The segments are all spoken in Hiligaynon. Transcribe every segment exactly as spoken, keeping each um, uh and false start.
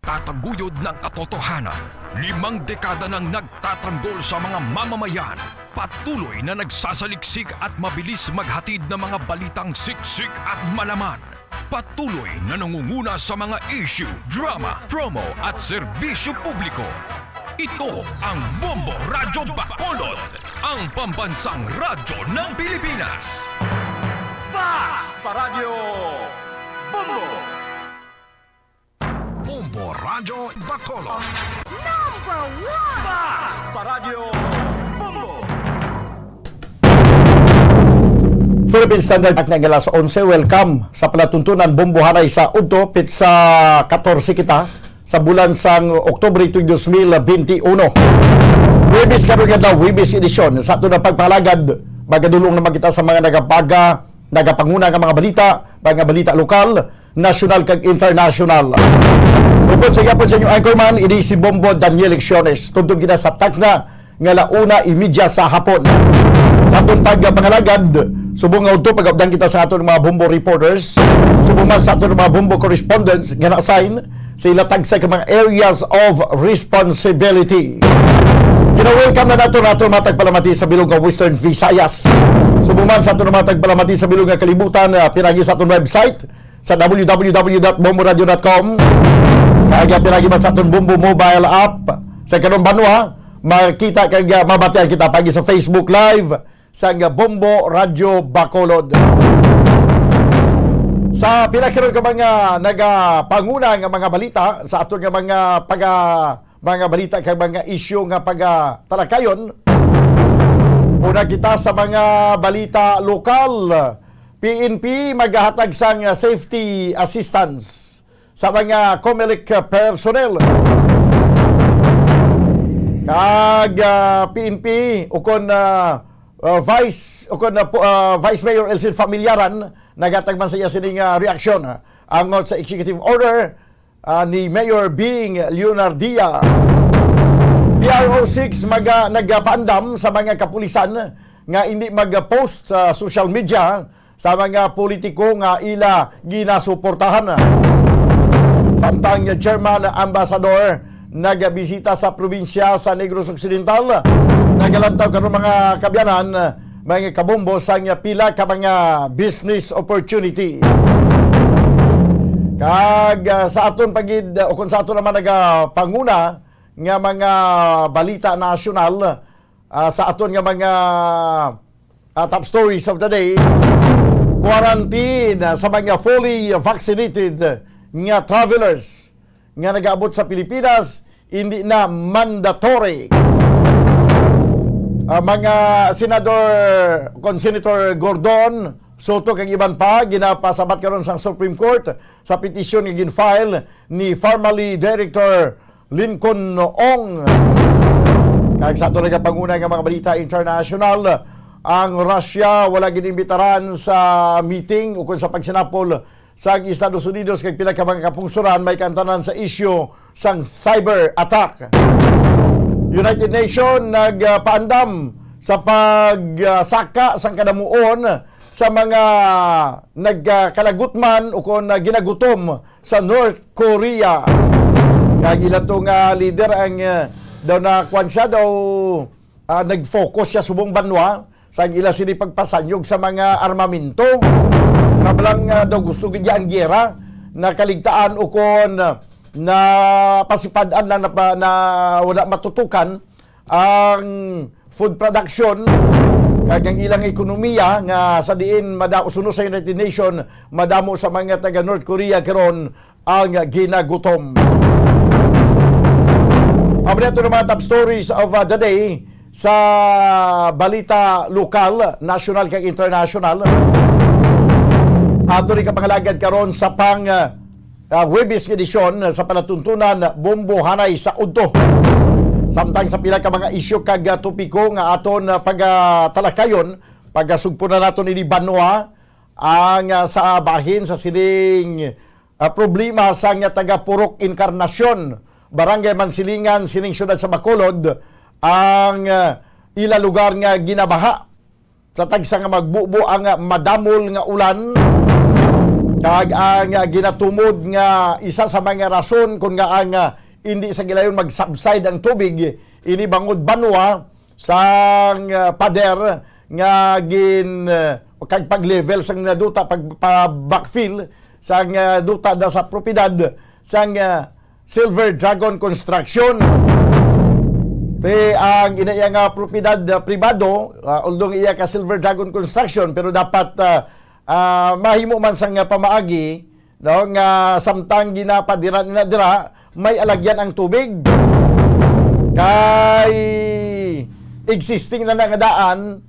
Tataguyod ng katotohanan. Limang dekada nang nagtatanggol sa mga mamamayan. Patuloy na nagsasaliksik at mabilis maghatid ng mga balitang siksik at malaman. Patuloy na nangunguna sa mga issue, drama, promo at serbisyo publiko. Ito ang Bombo Radyo Bacolod, ang pambansang radyo ng Pilipinas. Fast Paradyo Bombo! Bombo Radyo Bacolod. Number one! Fast Paradyo Bombo! Philippine Standard Act nga alas onse, welcome sa palatuntunan Bombo Hanay sa Udto, pitsa katorse kita sa bulan sang Oktubre tuig dos mil benti uno. Huwebes karon nga adlaw, Huwebes edisyon sa ato na pagpangalagad. Magadulong naman kita sa mga nagapaga, nagapanguna nga mga balita, mga balita lokal, nasyonal kag internasyonal. Upod sa gihapon sa inyong anchorman, ini si Bombo Daniel Lecciones. Tubtob kita sa takna nga la una y media sa hapon. Sa aton pagpangalagad, subong nga udto pag-updan kita sa aton mga Bombo reporters, subong man sa aton mga Bombo correspondents nga na-assign sa ila tagsa ka mga areas of responsibility. Gina-welcome na nato nato mga tagpalamati sa bilog nga Western Visayas. Subong man sa aton mga tagpalamati sa bilog nga kalibutan, ah, pinagi sa aton website, sa w w w dot bomboradio dot com. Kag, ah, pinagi man sa aton Bombo mobile app. Sa karon banwa, makita kag, ah, mabatian kita pagi sa Facebook Live sang Bombo Radyo Bacolod. Sa pila karon ka mga nagapanguna nga mga balita sa aton nga mga paga-, mga balita kag mga isyu nga pagatalakayon, una kita sa mga balita lokal. P N P maghatag sang safety assistance sa mga Comelec personnel. Kag, ah, P N P ukon, ah, ah, Vice, ukon, ah, pu-, ah, Vice Mayor Elsin Familiaran naghatag man sa iya sining, ah, reaksyon, ah, angot sa executive order, ah, ni Mayor Bing Leonardia. P R O six maga-, nagapaandam sa mga kapulisan nga hindi mag-post sa social media sa mga politiko nga ila ginasuportahan. Samtang Chairman Ambassador nagabisita sa probinsya sa Negros Occidental, nagalantaw karon mga kaabyanan, mga kabombo, sang pila ka mga business opportunity. Kag, ah, sa aton pagid, o kung sa aton naman nagapanguna nga mga balita nasyonal, ah, sa aton nga mga, ah, top stories of the day, quarantine, ah, sa mga fully vaccinated nga travelers nga nag-abot sa Pilipinas, hindi na mandatory. Ah, mga senador, kon Senator Gordon, Soto kag iban pa, ginapasabat karon sang Supreme Court sa petisyon nga gin-file ni Pharmaly Director Lincoln Ong. Kag sa ato nagapanguna nga mga balita international, ang Russia wala giniimbitaran sa meeting ukon sa pagsinapol sang Estados Unidos kag pila ka mga kapungsoran may kaantanan sa isyu sang cyber attack. United Nation nagpaandam sa pagsaka sang kadamuon sa mga nagkalagutman ukon ginagutom sa North Korea. Kag ila to nga leader ang, ah, daw na kwan siya, daw, ah, nag-focus siya subong banwa sa ila sini pagpasanyog sa mga armamento. Nga lang, ah, daw gusto gid niya ang giyera, nakaligtaan o kon, ah, napasipad-an na, napa-, na wala matutukan ang food production kag ang ilang ekonomiya nga sa diin mada-, suno sa United Nation, madamo sa mga taga North Korea karon ang ginagutom. Amo na ito ang mga top stories of, uh, the day sa balita lokal, national kag international. Ato rin kapangalagad karon sa pang, uh, ah, Huwebes nga edisyon sa palatuntunan Bombo Hanay sa Udto. Samtang sa pila ka mga isyu kag, ah, topiko nga aton, ah, pagatalakayon, pagasugpo na naton ini banwa ang, ah, sa bahin sa sining, ah, problema sang taga Purok Encarnacion, Barangay Mansilingan, sining siyudad sa Bacolod, ang, ah, ila lugar nga ginabaha sa tagsa nga magbubo ang madamol nga ulan. Kag ang, ah, ginatumod nga isa sa mga rason kung nga ang, ah, hindi sa gilayon mag-subside ang tubig, ini bangod banwa sang, ah, pader nga gin, ah, kag pag-level sang, ah, duta, pag, pa-backfill sang, ah, duta da sa propiedad sang, ah, Silver Dragon Construction. Ti ang ina iya nga propiedad, ah, pribado, ah, although iya ka Silver Dragon Construction, pero dapat, ah, ah, mahimo man sang pamaagi, no, nga samtang ginapadiran na dira, may alagyan ang tubig. Kay existing na na nga daan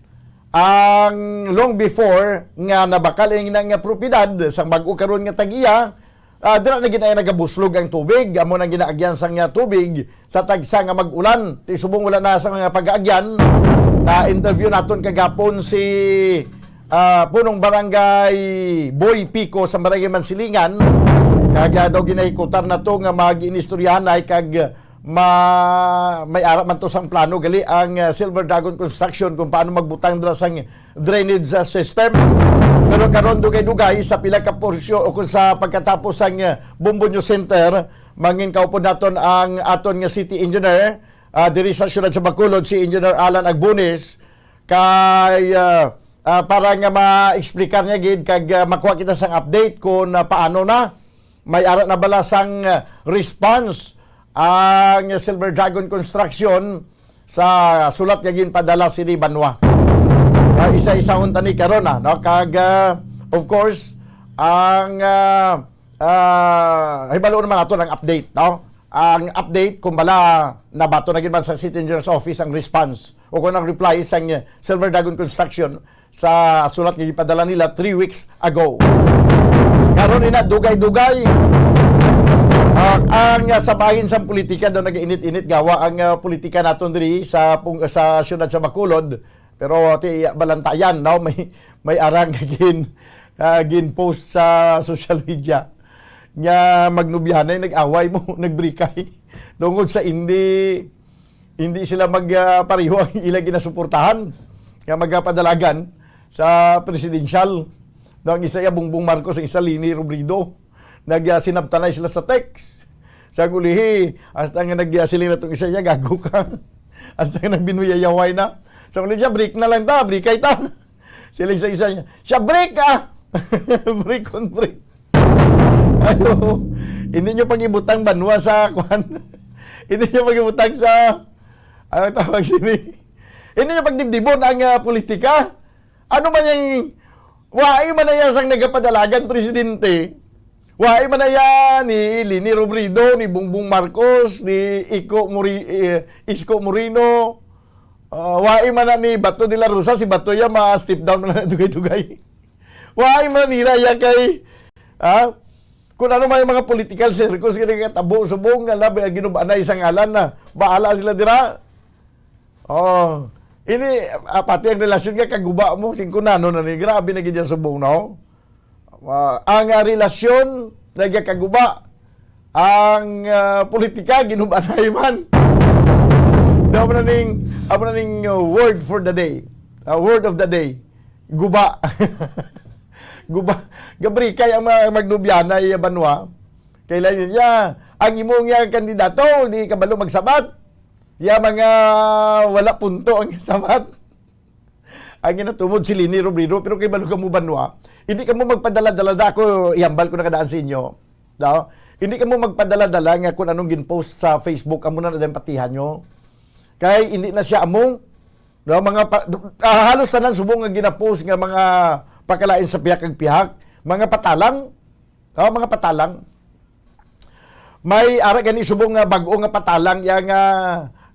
ang long before nga nabakal ang ina nga propiedad sang bag-o karon nga tag-iya, ah, dira na gid ay nagabuslog ang tubig, amo nang ginaagyan sang nga tubig sa tagsa nga mag-ulan. Ti subong wala na sa mga pag-aagyan, na-interview naton kagapon si, ah, punong barangay Boy Pico sa barangay Mansilingan. Kag, ah, daw ginahikutan na to nga mag-inistoryahanay kag ma-, may ara man to sang plano gali ang, ah, Silver Dragon Construction kung paano magbutang dira sang drainage, ah, system. Pero karon dugay-dugay sa pila ka porsyon o kung sa pagkatapos sang, ah, Bombo News Center, mangin kaupod naton ang aton nga city engineer, ah, diri sa siyudad sa Bacolod, si Engineer Alan Agbunis, kay, ah, ah, para nga ma-explicar niya gid kag, ah, makuha kita sang update kung, ah, paano na may ara na bala sang, ah, response ang Silver Dragon Construction sa sulat nga ginpadala sini banwa. Ah, isa-isahon ta ni karon, ah, no? Kag, ah, of course, ang, ah, ah, hibalo naman nato ang update, no? Ang update kung bala nabaton na gid man sa City Engineer's Office ang response o kung ang reply sang Silver Dragon Construction sa sulat nga gipadala nila three weeks ago. Karon ina, dugay-dugay, ah, ang, ah, sa bahin sang politika daw nagainit-init gawa ang, ah, politika naton diri sa pung-, sa siyudad sa Bacolod. Pero ti balantayan, no? May, may arang gin, ah, gin-post sa social media nga magnobyahanay, nag-away mo, nagbrikay. Tungod sa hindi, hindi sila mag, ah, pareho ang ila ginasuportahan nga magapadalagan sa presidential. No, ang isa iya Bongbong Marcos, ang isa Leni Robredo. Nag, ah, sinabtanay sila sa text. Sa ulihi, hasta nga nag, ah, siling na tong isa iya, "Gago ka." Hasta nga nagbinuyayaway na. Sa ulihi siya, "Break na lang ta, break kay ta." Siling sa isa niya, "Siya, break ah!" Break on break. Ayo, hindi nyo pag-ibutang banwa sa kwan. Hindi nyo pag-ibutang sa, ano tawag sini? Hindi nyo pagdibdibon ang, ah, politika. Ano man yung, waay man na iya sang nagapadalagan, presidente. Waay man na iya ni Leni Robredo, ni Bongbong Marcos, ni Ico Mori-, eh, Isko Moreno. Ah, waay man na ni Bato de la Rosa, si Bato ya ma-step down man na dugay-dugay. Waay man nila ya kay, ah, kung ano may mga political circus nga nagkatabo subong nga labi ang ginubanay sa ngalan na bahala sila dira. Oh, ini, ah, pati ang relasyon nga kaguba mo, singkunano na ni, grabe na gid yan subong, no? Ah, ang, ah, relasyon nagakaguba, ang, ah, politika ginubanay man. Amo na ning, amo na ning, uh, word for the day. Uh, word of the day. Guba. Guba. Gabrikay ang mga magnobyanay, banwa. Kailan yun? Ya, ang imo nga kandidato, di kabalo magsabat. Ya, mga wala punto ang sabat. Ang ginatumod si Leni Robredo, pero kay balo kamo banwa, hindi kamo magpadala-dala da ako, ihambal ko na kadaan sa inyo. No? Hindi kamo magpadala-dala nga kung anong gin-post sa Facebook, amo na na din patihan nyo. Kay hindi na siya amo, no? Mga pa, ah, halos tanan subong nga gina-post nga mga pakalain sa pihak kag pihak, mga patalang, oh, mga patalang. May ara gani subong nga bag-o nga patalang ya nga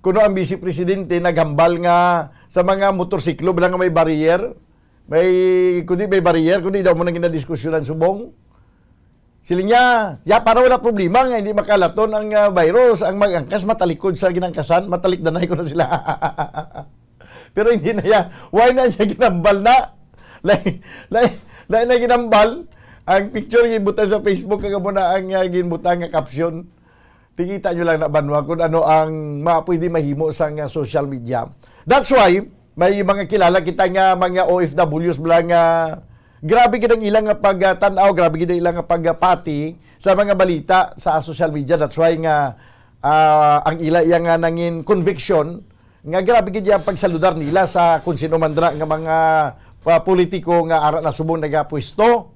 kuno ang Vice Presidente naghambal nga sa mga motorsiklo bala nga may barrier, may, kundi may barrier, kundi daw mo nang ginadiskusyonan subong. Sila niya, ya para wala problema nga hindi makalaton ang, ah, virus, ang mag-angkas matalikod sa ginangkasan, matalikdanay ko na sila. Pero hindi na ya. Why na niya ginambal na? Lain, lain, lain na ginambal. Ang picture ginbutang sa Facebook, kag amo na ang, ah, ginbutang nga caption. Tingita nyo lang na banwa kung ano ang ma-, pwede mahimo sa nga social media. That's why, may mga kilala kita nga mga O F Ws bala nga Grabe gid ang ilang nga pagtan-aw, grabe gid ang ilang nga pagpati sa mga balita sa social media. That's why nga, ah, ang ila iya nga nangin conviction nga grabe gid ang pagsaludar nila sa kung sino man dira nga mga, ah, politiko nga ara na subong nagapwesto.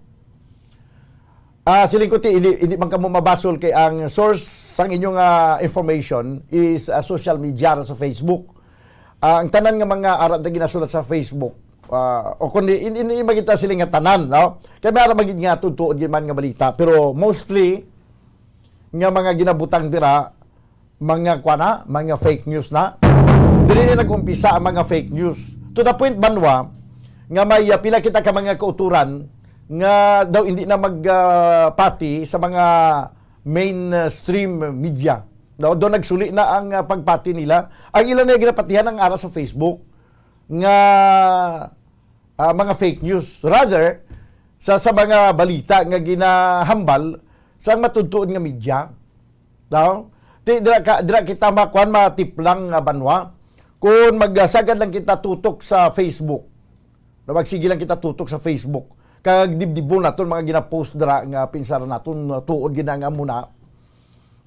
Ah, siling ko ti, hindi, hindi man kamo mabasol kay ang source sang inyong, ah, information is, ah, social media ra sa Facebook. Ah, ang tanan nga mga ara na ginasulat sa Facebook, ah, o kundi, hindi, hindi magita sila nga tanan, no? Kay may ara magid nga tuod-tuod gid man nga balita, pero mostly nga mga ginabutang dira, mga kwa na, mga fake news na. Diri na nag-umpisa ang mga fake news. To the point, Banwa, nga may, ah, pila kita ka mga kauturan nga daw hindi na mag, ah, pati sa mga mainstream media. No? Daw nagsuli na ang, ah, pagpati nila. Ang ila na ginapatihan ang ara sa Facebook nga, ah, mga fake news. Rather, sa, sa mga balita nga ginahambal sa matutuon nga media. No? Ti, dira ka, dira kita makuan, matiplang nga Banwa. Kung magsagad lang kita tutok sa Facebook, na magsige lang kita tutok sa Facebook, kag dibdibon naton mga ginapost dira nga pinsaran naton, uh, tuod gid na nga amo na.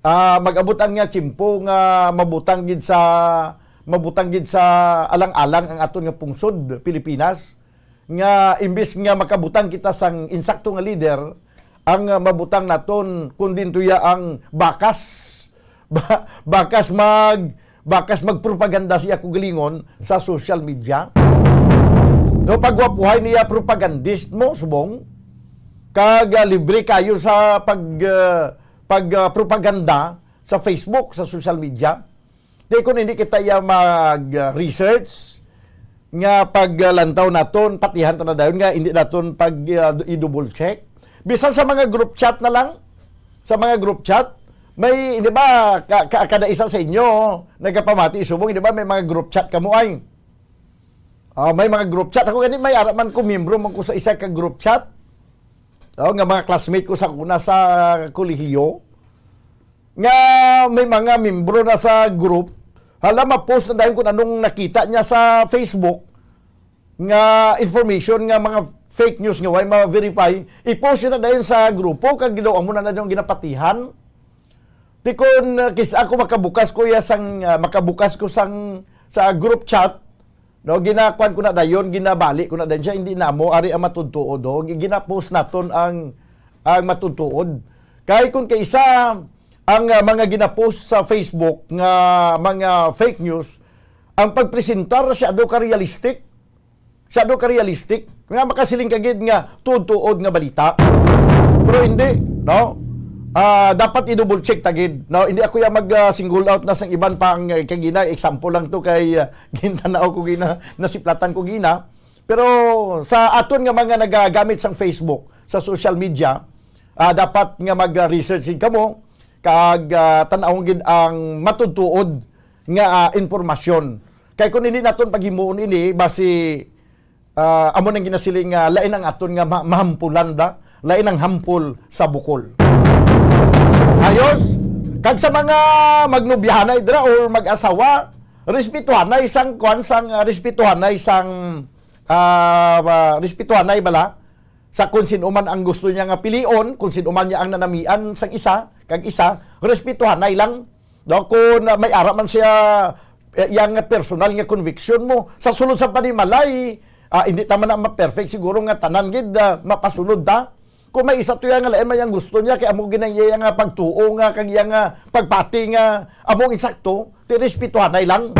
Ah, mag-abot ang nga tiyempo nga mabutang gid sa, mabutang gid sa alang-alang ang aton nga pungsod, Pilipinas, nga imbis nga makabutang kita sang insakto nga leader, ang, ah, mabutang naton, kundi tuya ang bakas. Ba-, bakas mag-, bakas magpropaganda siya, kugalingon, sa social media. No, pagwapuhay niya propagandist mo, subong. Kag, ah, libre kayo sa pag, ah, pag, ah, propaganda sa Facebook, sa social media. Di, kung hindi kita iya mag-research, nga paglantaw naton, patihan ta na dayon nga hindi naton pag, ah, i-double check. Bisan sa mga group chat na lang, sa mga group chat, may, di ba, ka, ka, kada isa sa inyo nagapamati subong, di ba, may mga group chat kamo ay. Ah, may mga group chat. Ako gani, may ara man ko, miyembro man ko sa isa ka group chat. Oh, nga mga classmate ko sa una sa kolehiyo. Nga may mga membro na sa group, hala, ma-post na dayon kung anong nakita niya sa Facebook nga information nga mga fake news nga way ma-verify, i-post na dayon sa grupo kag daw amo na na yung ginapatihan. Ti kun, uh, kis ako makabukas ko ya sang, uh, makabukas ko sang sa group chat, no, ginakuan ko na dayon, ginabali ko na dayon siya, hindi na mo ari ang matudtuod, oh. Gi-, gina-post naton ang, ang matudtuod. Kay kung kaisa ang, ah, mga ginapost sa Facebook nga mga fake news, ang pagpresentar siya do ka realistic. Siya do ka realistic. Nga makasiling ka gid nga tuod-tuod nga balita. Pero hindi, no? Ah, dapat i-double check ta gid, no? Hindi ako ya mag, ah, single out na sang iban pa ang, eh, kagina, example lang to kay, ah, gintanaw ko gina, nasiplatan ko gina. Pero sa aton nga mga nagagamit sang Facebook, sa social media, ah, dapat nga mag-research gid kamo kag, ah, tan-awon gid ang matutuod nga, ah, impormasyon. Kay kung hindi naton paghimuon ini, basi, ah, amo nang ginasiling nga lain ang aton nga ma-, mahampulan da, lain ang hampol sa bukol. Ayos? Kag sa mga magnobyahanay dira or mag-asawa, respetuhanay sang kuan, sang, ah, respetuhanay sang, ah, ah, respetuhanay bala sa kung sino man ang gusto niya nga pilion, kung sino man niya ang nanamian sang isa kag isa, respetuhanay lang. No, kung, ah, may ara man siya, eh, iyang personal nga conviction mo, sa sulod sa panimalay, ah, hindi ta man na ma-perfect siguro nga tanan gid, ah, mapasulod ta. Kung may isa to iya nga lain man yang gusto niya, kay amo gid ang iya nga pagtuo nga, kag iya nga pagpati nga amo ang insakto, ti respetuhanay lang.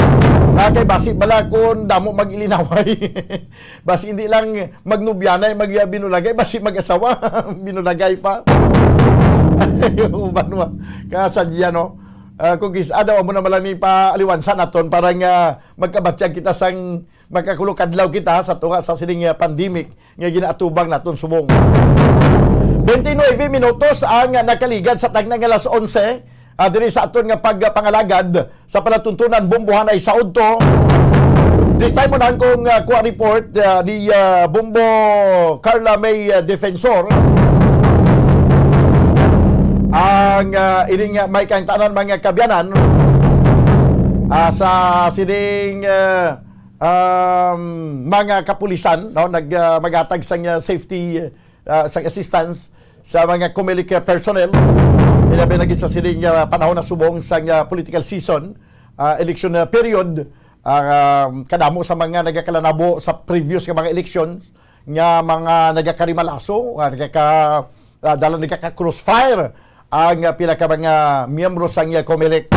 Ah, kay basi bala kung damo mag-ilinaway. Basi hindi lang magnubyanay, magbinulagay, basi mag-asawa, binulagay pa. Ay, uban wa. Kasadya, no? Ah, kung kis-, ah, daw, amo na man lang ni paaliwansan naton para nga magkabatyag kita sang makakulokadlaw kita sa tunga sa sining, ah, pandemic nga ginaatubang naton subong. Twenty-nine minutos ang nakaligad sa tagna nga alas onse, ah, diri sa aton nga pagpangalagad sa palatuntunan Bombohanay sa udto. This time, unang kong, ah, kuha report, ah, ni, ah, Bombo Carla May, ah, Defensor. Ang, ah, ining, ah, may kaangtanan, mga kabyanan, ah, sa sining, ah, um, mga kapulisan, no, nag, ah, maghatag sang, ah, safety, ah, sang assistance sa mga Comelec personnel. Ilabi na gid sa sining, ah, panahon na subong sang, ah, political season, ah, election, ah, period. Ah, kadamo sa mga nagakalanabo sa previous nga mga election nga mga nagakarimalaso, ah, nagaka, ah, dala nagaka-crossfire ang, ah, pila ka mga miyembro sang, ah, Comelec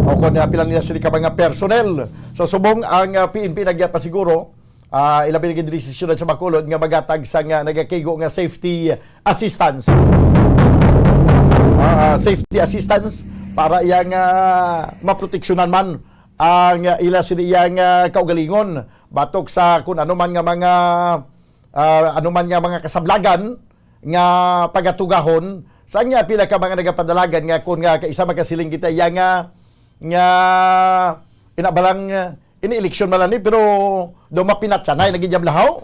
o kon, ah, pila nila sila ka mga personnel. So, subong ang, ah, P N P nagapasiguro, ah, ilabi na gid diri sa siyudad sa Bacolod nga magatag sang, ah, nagakaigo nga safety assistance. Ah, ah, safety assistance para iyang, ah, maproteksyonan man ang, ah, ila sila iyang, ah, kaugalingon batok sa kun ano man nga mga, ah, ano man nga mga kasablagan nga pagatugahon sa niya pila ka mga nagapadalagan nga kun nga kaisa magkasiling kita iya nga, nga inabalang, ah, ini eleksyon man ni pero daw mapinatyanay naging jablahaw.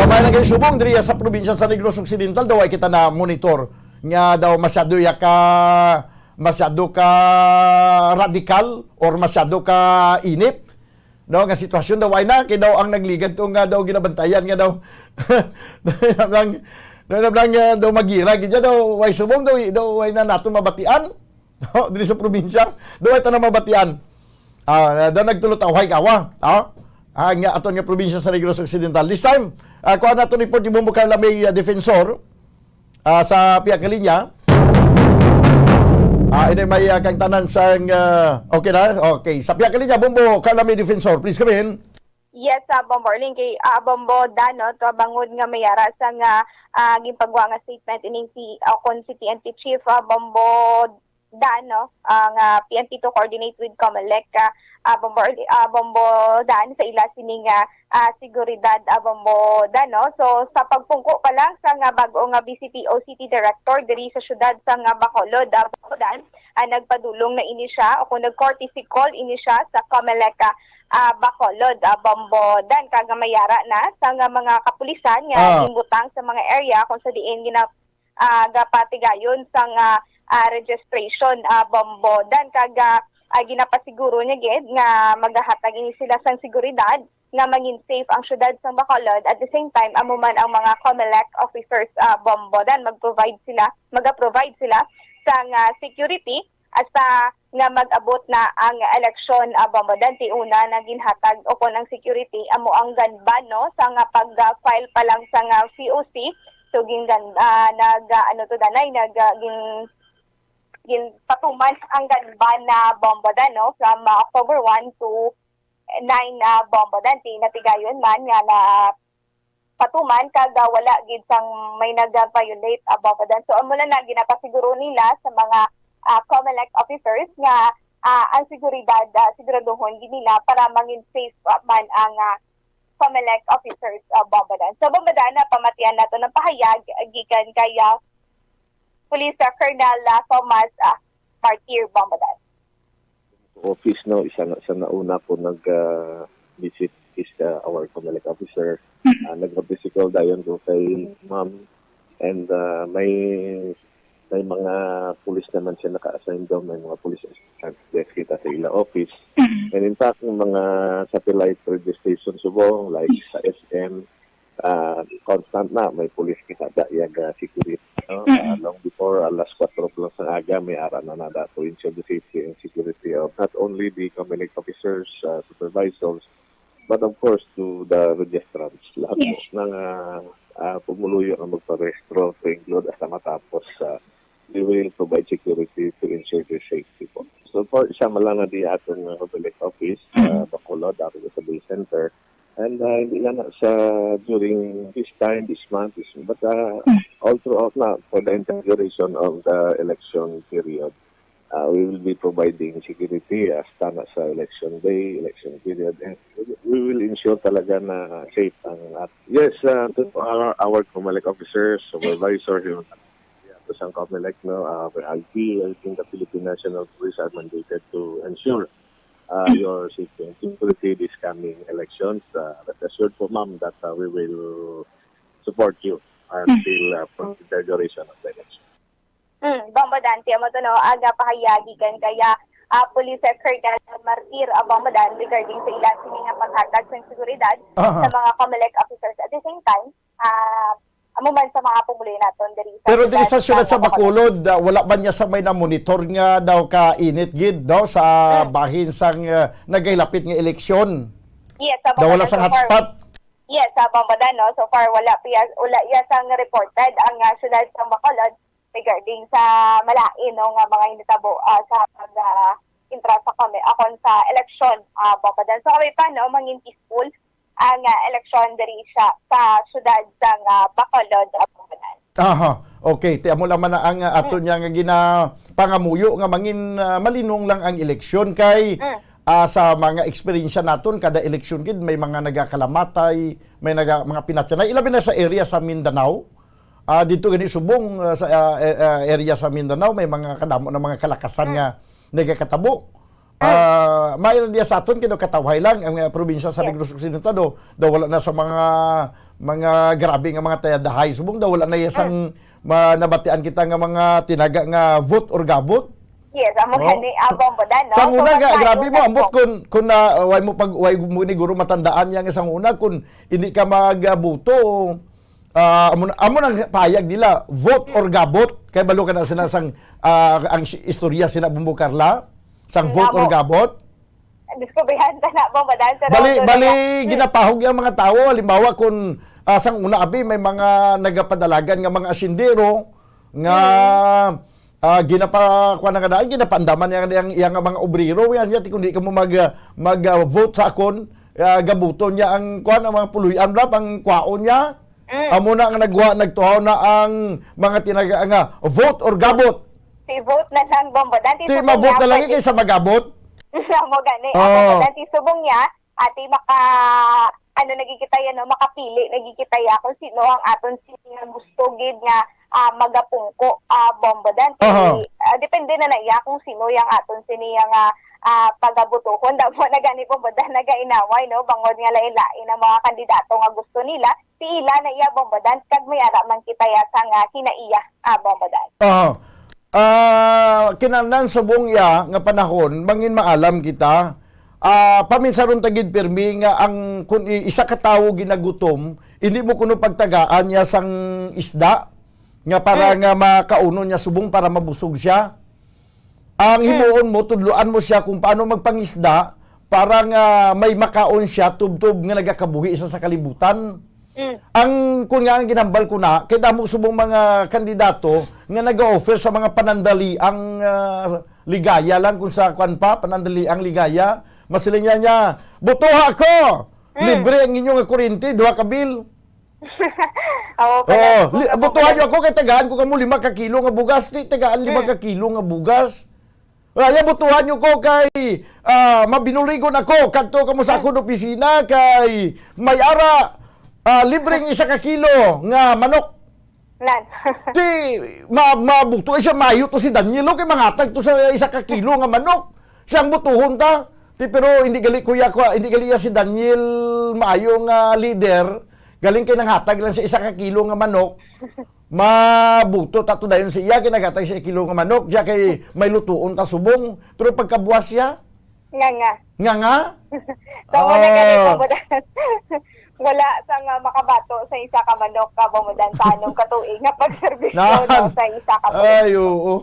May naging subong diri sa probinsya sa Negros Occidental daw ay kita na monitor nga daw masyado ya ka masyado ka radikal or masyado ka init, no, nga sitwasyon daw ay na kay daw ang nagligad to nga daw ginabantayan nga daw lang, daw lang, ah, daw magira gid daw way subong daw daw ay na nato mabatian. No, diri sa probinsya daw ay ta na mabatian. Ah, daw nagtulot away kawa, ah, ah, nga aton nga probinsya sa Negros Occidental. This time, ah, kuha nato report ni Bombo Carla May, ah, Defensor. Ah, sa pihak nga linya. Ah, ini may, ah, kang tanan sang, ah, okay na? Okay. Sa pihak nga linya, Bombo, Carla May Defensor, please come in. Yes, ah, Bombo Arlene, kay, ah, Bombo Dan, no, to bangod nga may ara sa nga, ah, ginpagwa nga statement ining si, ah, kon si P N P Chief, ah, Bombo Dan, no, ang, ah, P N P to coordinate with Comelec, ah, ah, Bombo Arli-, ah, Bombo Dan sa ila sini nga, ah, seguridad, ah, Bombo Dan, no. So, sa pagpungko pa lang sa nga bag-o nga B C P O City Director diri sa siyudad sa nga Bacolod, ah, Bombo Dan, ah, nagpadulong na ini siya o kung nag-courtesy call ini siya sa Comelec, ah, ah, Bacolod, ah, Bombo Dan, kag mayara na sa nga mga kapulisan nga Ah. ginbutang sa mga area kung sa diin gina-, ah, gapatigayon sang, ah, ah, registration, ah, Bombo Dan, kag, ah, ah, ginapasiguro niya gid nga magahatag ini sila sang seguridad nga mangin safe ang siyudad sang Bacolod. At the same time, amo man ang mga Comelec officers, ah, Bombo Dan, mag-provide sila, maga-provide sila sang, ah, security hasta nga mag-abot na ang eleksyon, ah, Bombo Dan. Ti una na ginhatag o kon ang security amo ang gun ban, no, sa nga pag-file pa lang sa nga C O C. So, gin-, ah, nag, ah, ano to, Danay, nag, ah, gin-, ginpatuman ang gun ban na Bombo Dan, no, from, ah, October one to nine na Bombo Dan. Ti natigayon man nga na patuman kag, ah, wala gid sang may nag-violate, ah, Bombo Dan. So, amo lang na ginapasiguro nila sa mga, ah, Comelec officers nga, ah, ang seguridad, ah, siguraduhon gid nila para mangin safe, ah, man ang, ah, Comelec officers, ah, Bombo Dan. So, Bombo Dan, napamatian nato ng pahayag, ah, gikan kay, ah, Police, ah, Colonel, ah, Thomas, ah, Martir, Bombo Dan. Office, no, isa na sa nauna ko nag, ah, visit is, ah, our Comelec officer. Mm. Ah, nag-physical dayon ko kay ma'am. And, ah, may, may mga pulis naman siya naka-assign daw, may mga police assistant. Yes, kita sa ila office. Mm. And in fact, yung mga satellite radio station subong, like sa S M, ah, constant na, may pulis kita da, yaga security, no? Mm. Ah, long before, alas kwatro plus ng aga, may ara na nada to ensure the safety and security of not only the Comelec officers, ah, supervisors, but of course to the registrants, lahat Yes. po ng, ah, ah, pumuluyo na magparehistro to include hasta matapos, ah, we will provide security to ensure their safety po. So for isa man lang na di aton nga Comelec office, ah, Mm. Bacolod, Dapitan Civil Center, and, ah, hindi lang na sa during this time, this month, this, but, ah, Mm. all throughout na for the entire duration of the election period. Uh, we will be providing security hasta na sa election day, election period, and we will ensure talaga na safe ang at yes, uh, to our, our Comelec officers, supervisor, yung to sang Comelec, no, uh, I P, I think the Philippine National Police are mandated to ensure, uh, your safety and security this coming elections. Uh, rest assured po, ma'am, that, uh, we will support you until, uh, for the duration of the election. Mm, Bombo Dan, ti amo to, no, aga pahayag gikan kaya, ah, Police Colonel Martir Abang Madan regarding sa ila sini nga paghatag sang seguridad Aha. sa mga COMELEC officers. At the same time, ah, amo man sa mga pumuluyo naton diri sa Pero diri sa siyudad sa Bacolod, ah, wala ba niya sa may na-monitor nga daw ka init gid daw sa Hmm. bahin sang, ah, nagahilapit nga eleksyon? Yes, sa Daw wala Bacolod sang so far. hotspot? Yes, sa Bambadan, no? So far, wala pa ya-, wala ya sang reported ang, ah, siyudad sa Bacolod regarding sa malain, no, nga mga hinitabo, ah, sa pag, ah, intra sa kami, akon sa eleksyon, ah, Bambadan. So, kami pa, no, mangin peaceful ang, ah, eleksyon diri siya sa siyudad sa, ah, Bacolod, ah, Bambadan. Aha. Okay, ti amo lang man na ang, ah, ato Mm. niya nga ginapangamuyo nga mangin, ah, malinong lang ang eleksyon kay, Mm. ah, sa mga eksperyensya naton kada eleksyon gid may mga nagakalamatay, may naga, mga pinatyanay, ilabi na sa area sa Mindanao. Ah, dito gani subong, ah, sa, ah, eh, ah, area sa Mindanao may mga kadamo na mga kalakasan Mm. nga nagakatabo. Ah, may lang diya sa aton, kinakatawhay lang ang, ah, probinsya sa Yes. Negros Occidental, do, do wala na sa mga, mga grabe nga mga tayadahay. Subong daw wala na iya sang Mm. ma-, nabatian kita nga mga tinaga nga vote or gabot. Yes, amo Oh. gani, ah, Bombo Dan, no? Sa So, una mas nga, maayo grabe mo, nga ambot po. kun, kun na, uh, way mo pag, way mo ni guro matandaan niya nga sang una, kun hindi ka magabuto, ah, amo, amo nang payag nila, vote or gabot. Kay balo ka na sila sang, ah, ang si-, istorya sila, Bombo Carla, sang vote or Namo. gabot. Diskubrihan ta na, Bombo Dan, pero Bali, doon na bali, nga. Hmm. ginapahog yung mga tao. Halimbawa, kung, ah, sang una, abi, may mga nagapadalagan nga mga asyendero nga, Hmm. ah, ginapa-, kuwan na nga daan, ginapaandaman niya ang, ang, ang mga obrero. Yan, yan, kung di ka mo mag, ah, mag, ah, vote sa akon, ah, gabuton niya ang, kuwan, ang mga puloy-an, rap, ang kwaon niya. Mm. Amo na ang nagwa-, nagtuhaw na ang mga tinaga nga vote or gabot. Si vote na lang, Bombo Dan. Ti Subong mabot niya, na lang pwede kaysa magabot. Amo gani, Oh. amo gani. Ti subong niya, ati maka, ano, nagkikita yan, no? Makapili, nagkikita yan kung sino ang aton sini nga gusto gid nga, ah, magapungko, ah, Bombo Dan. Ti, Aha. ah, depende na na iya kung sino yang aton sini nga, ah, pagabutuhon. Damo na gani, Bombo Dan, nagainaway, no? Bangod nga lain-lain ang mga kandidato nga gusto nila. Ti ila na iya, Bombo Dan, kag may ara man kita ya sang, ah, kinaiya, ah, Bombo Dan. Aha. Ah, kinahanglan subong iya nga panahon, mangin maalam kita. Ah, paminsaron ta gid pirmi nga ang, kun i-, isa ka tawo ginagutom, hindi mo kuno pagtagaan niya sang isda nga para Mm. nga makaunon niya subong para mabusog siya. Ang Mm. himuon mo, tudloan mo siya kung paano magpangisda para nga may makaon siya tubtob nga nagakabuhi sa, sa kalibutan. Mm. Ang, kun nga ang ginhambal ko na, kay damo subong mga kandidato nga nag-offer sa mga panandaliang, ah, ligaya lang kung sa kwan pa, panandaliang ligaya. Masiling niya niya, "Botoha ako! Mm. Libre ang inyo nga kuryente, duha ka bill." Oo, pala. Oo, li-, Opo, botohan pala. niyo ako kay tagaan ko kamo lima ka kilo nga bugas. Ti, tagaan lima Mm. ka kilo nga bugas. Kaya botohan niyo ko kay, ah, mabinuligon ako. Kadto kamo sa Mm. akong opisina kay may ara, ah, libreng isa ka kilo nga manok. Nan. Ti, ma-, mabuto, eh, siya, maayo to si Daniel, oh, kay mangatag to sa isa ka kilo nga manok. Siya ang butuhon ta. Ti, pero hindi gali, kuya, kuya, hindi gali ya si Daniel maayo nga leader. Galing kay nanghatag lang sa isa ka kilo nga manok. Mabuto ta to dayon sa iya, kay naghatag sa kilo nga manok. Siya kay may lutuon ta subong. Pero pagkabuwas siya, Nga nga. Nga nga? So, wala gani, Ah. Bombo Dan. Wala sa nga makabato sa isa ka manok ka, Bombo Dan, sa anong katuig nga pagserbisyo, Nan. no, sa isa ka Ay, politiko. oo.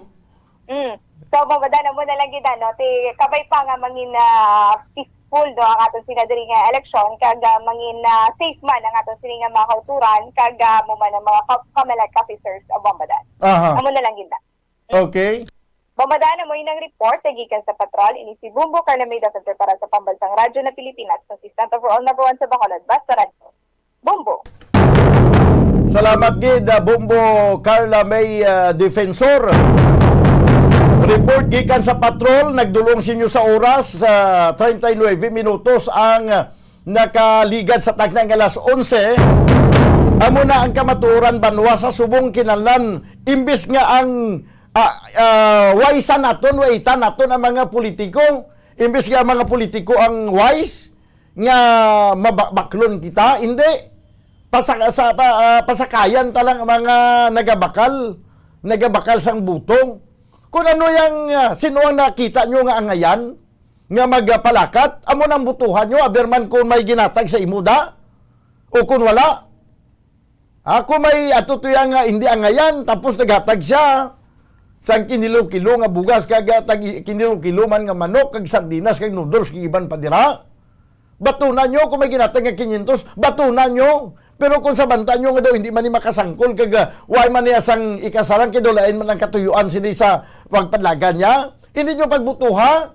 Mm. So, Bombo Dan, amo na lang gid, ano, ti, kabay pa nga mangin, ah, peaceful, no, ang aton sina diri nga eleksyon, kag, ah, mangin, ah, safe man ang aton sini nga mga kauturan, kag, ah, mo man ang mga ka-, COMELEC officers, ah, Bombo Dan. Aha. Amo na lang gid na. Okay. Bombo Dan, amo inang report, gikan sa patrol, ini si Bumbo Carla May, dapat para sa Pambansang Radyo na Pilipinas, consistent overall number one sa Bacolod, basta radyo. Bumbo. Salamat gid, ah, Bumbo Carla May, ah, Defensor. Report gikan sa patrol, nagdulong sa inyo sa oras, sa treinta y nueve minutos ang, ah, nakaligad sa takna nga alas onse. Amo na ang kamatuoran banwa sa subong kinahanglan. Imbis nga ang, ah, ah, waisan naton, waitan naton ang mga politiko. Imbis nga ang mga politiko ang wise, nga maba-, baklon kita, hindi. Pasa-, sa, pa-, ah, pasakayan ta lang ang mga nagabakal, nagabakal sang butong. Kung ano yang, ah, sino ang nakita nyo nga angayan, nga magpalakat, amo nang butuhan nyo, aber man kung may ginatag sa imo da, o kung wala. Ako may ato to yang, ah, hindi angayan, tapos naghatag siya sang kinilo-kilo nga bugas, kag, ah, tag kinilo-kilo man nga manok, kag sardinas, kag noodles, kag iban pa dira. Batuna nyo kung may ginatag nga kinyentos, batuna nyo. Pero kung sa banta nyo nga daw hindi man ni makasangkol, kag, ah, way man niya sang ikasarang, kay daw lain man ang katuyuan sini sa pagpadlagan niya, hindi nyo pagbutuha.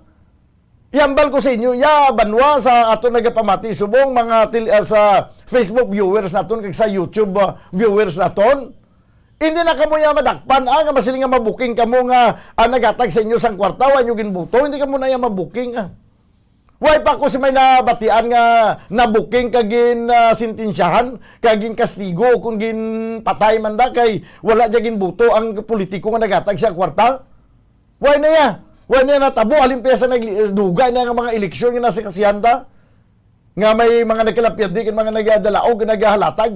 Ihambal ko sa inyo, ya, banwa, sa ato nagapamati subong mga til-, ah, sa Facebook viewers naton kag sa YouTube, ah, viewers naton. Hindi na kamo ya madakpan, ah, nga masiling nga mabuking kamo nga, ah, naghatag sa inyo sang kwarta, wa inyo ginbuto, hindi kamo na ya mabuking, ah. Way pa ko si may nabatian nga nabuking kag gin, ah, sentensyahan, kag gin kastigo, kung ginpatay man da, kay wala niya ginbuto ang politiko nga naghatag sa kwarta. Way na ya. Way na ya natabo. Halin pa ya sa nagli-, dugay na nga mga eleksyon nga nasa kasihan ta. Nga may mga nagkalapyerdi, kag mga nagadalaog, nga nagahalatag.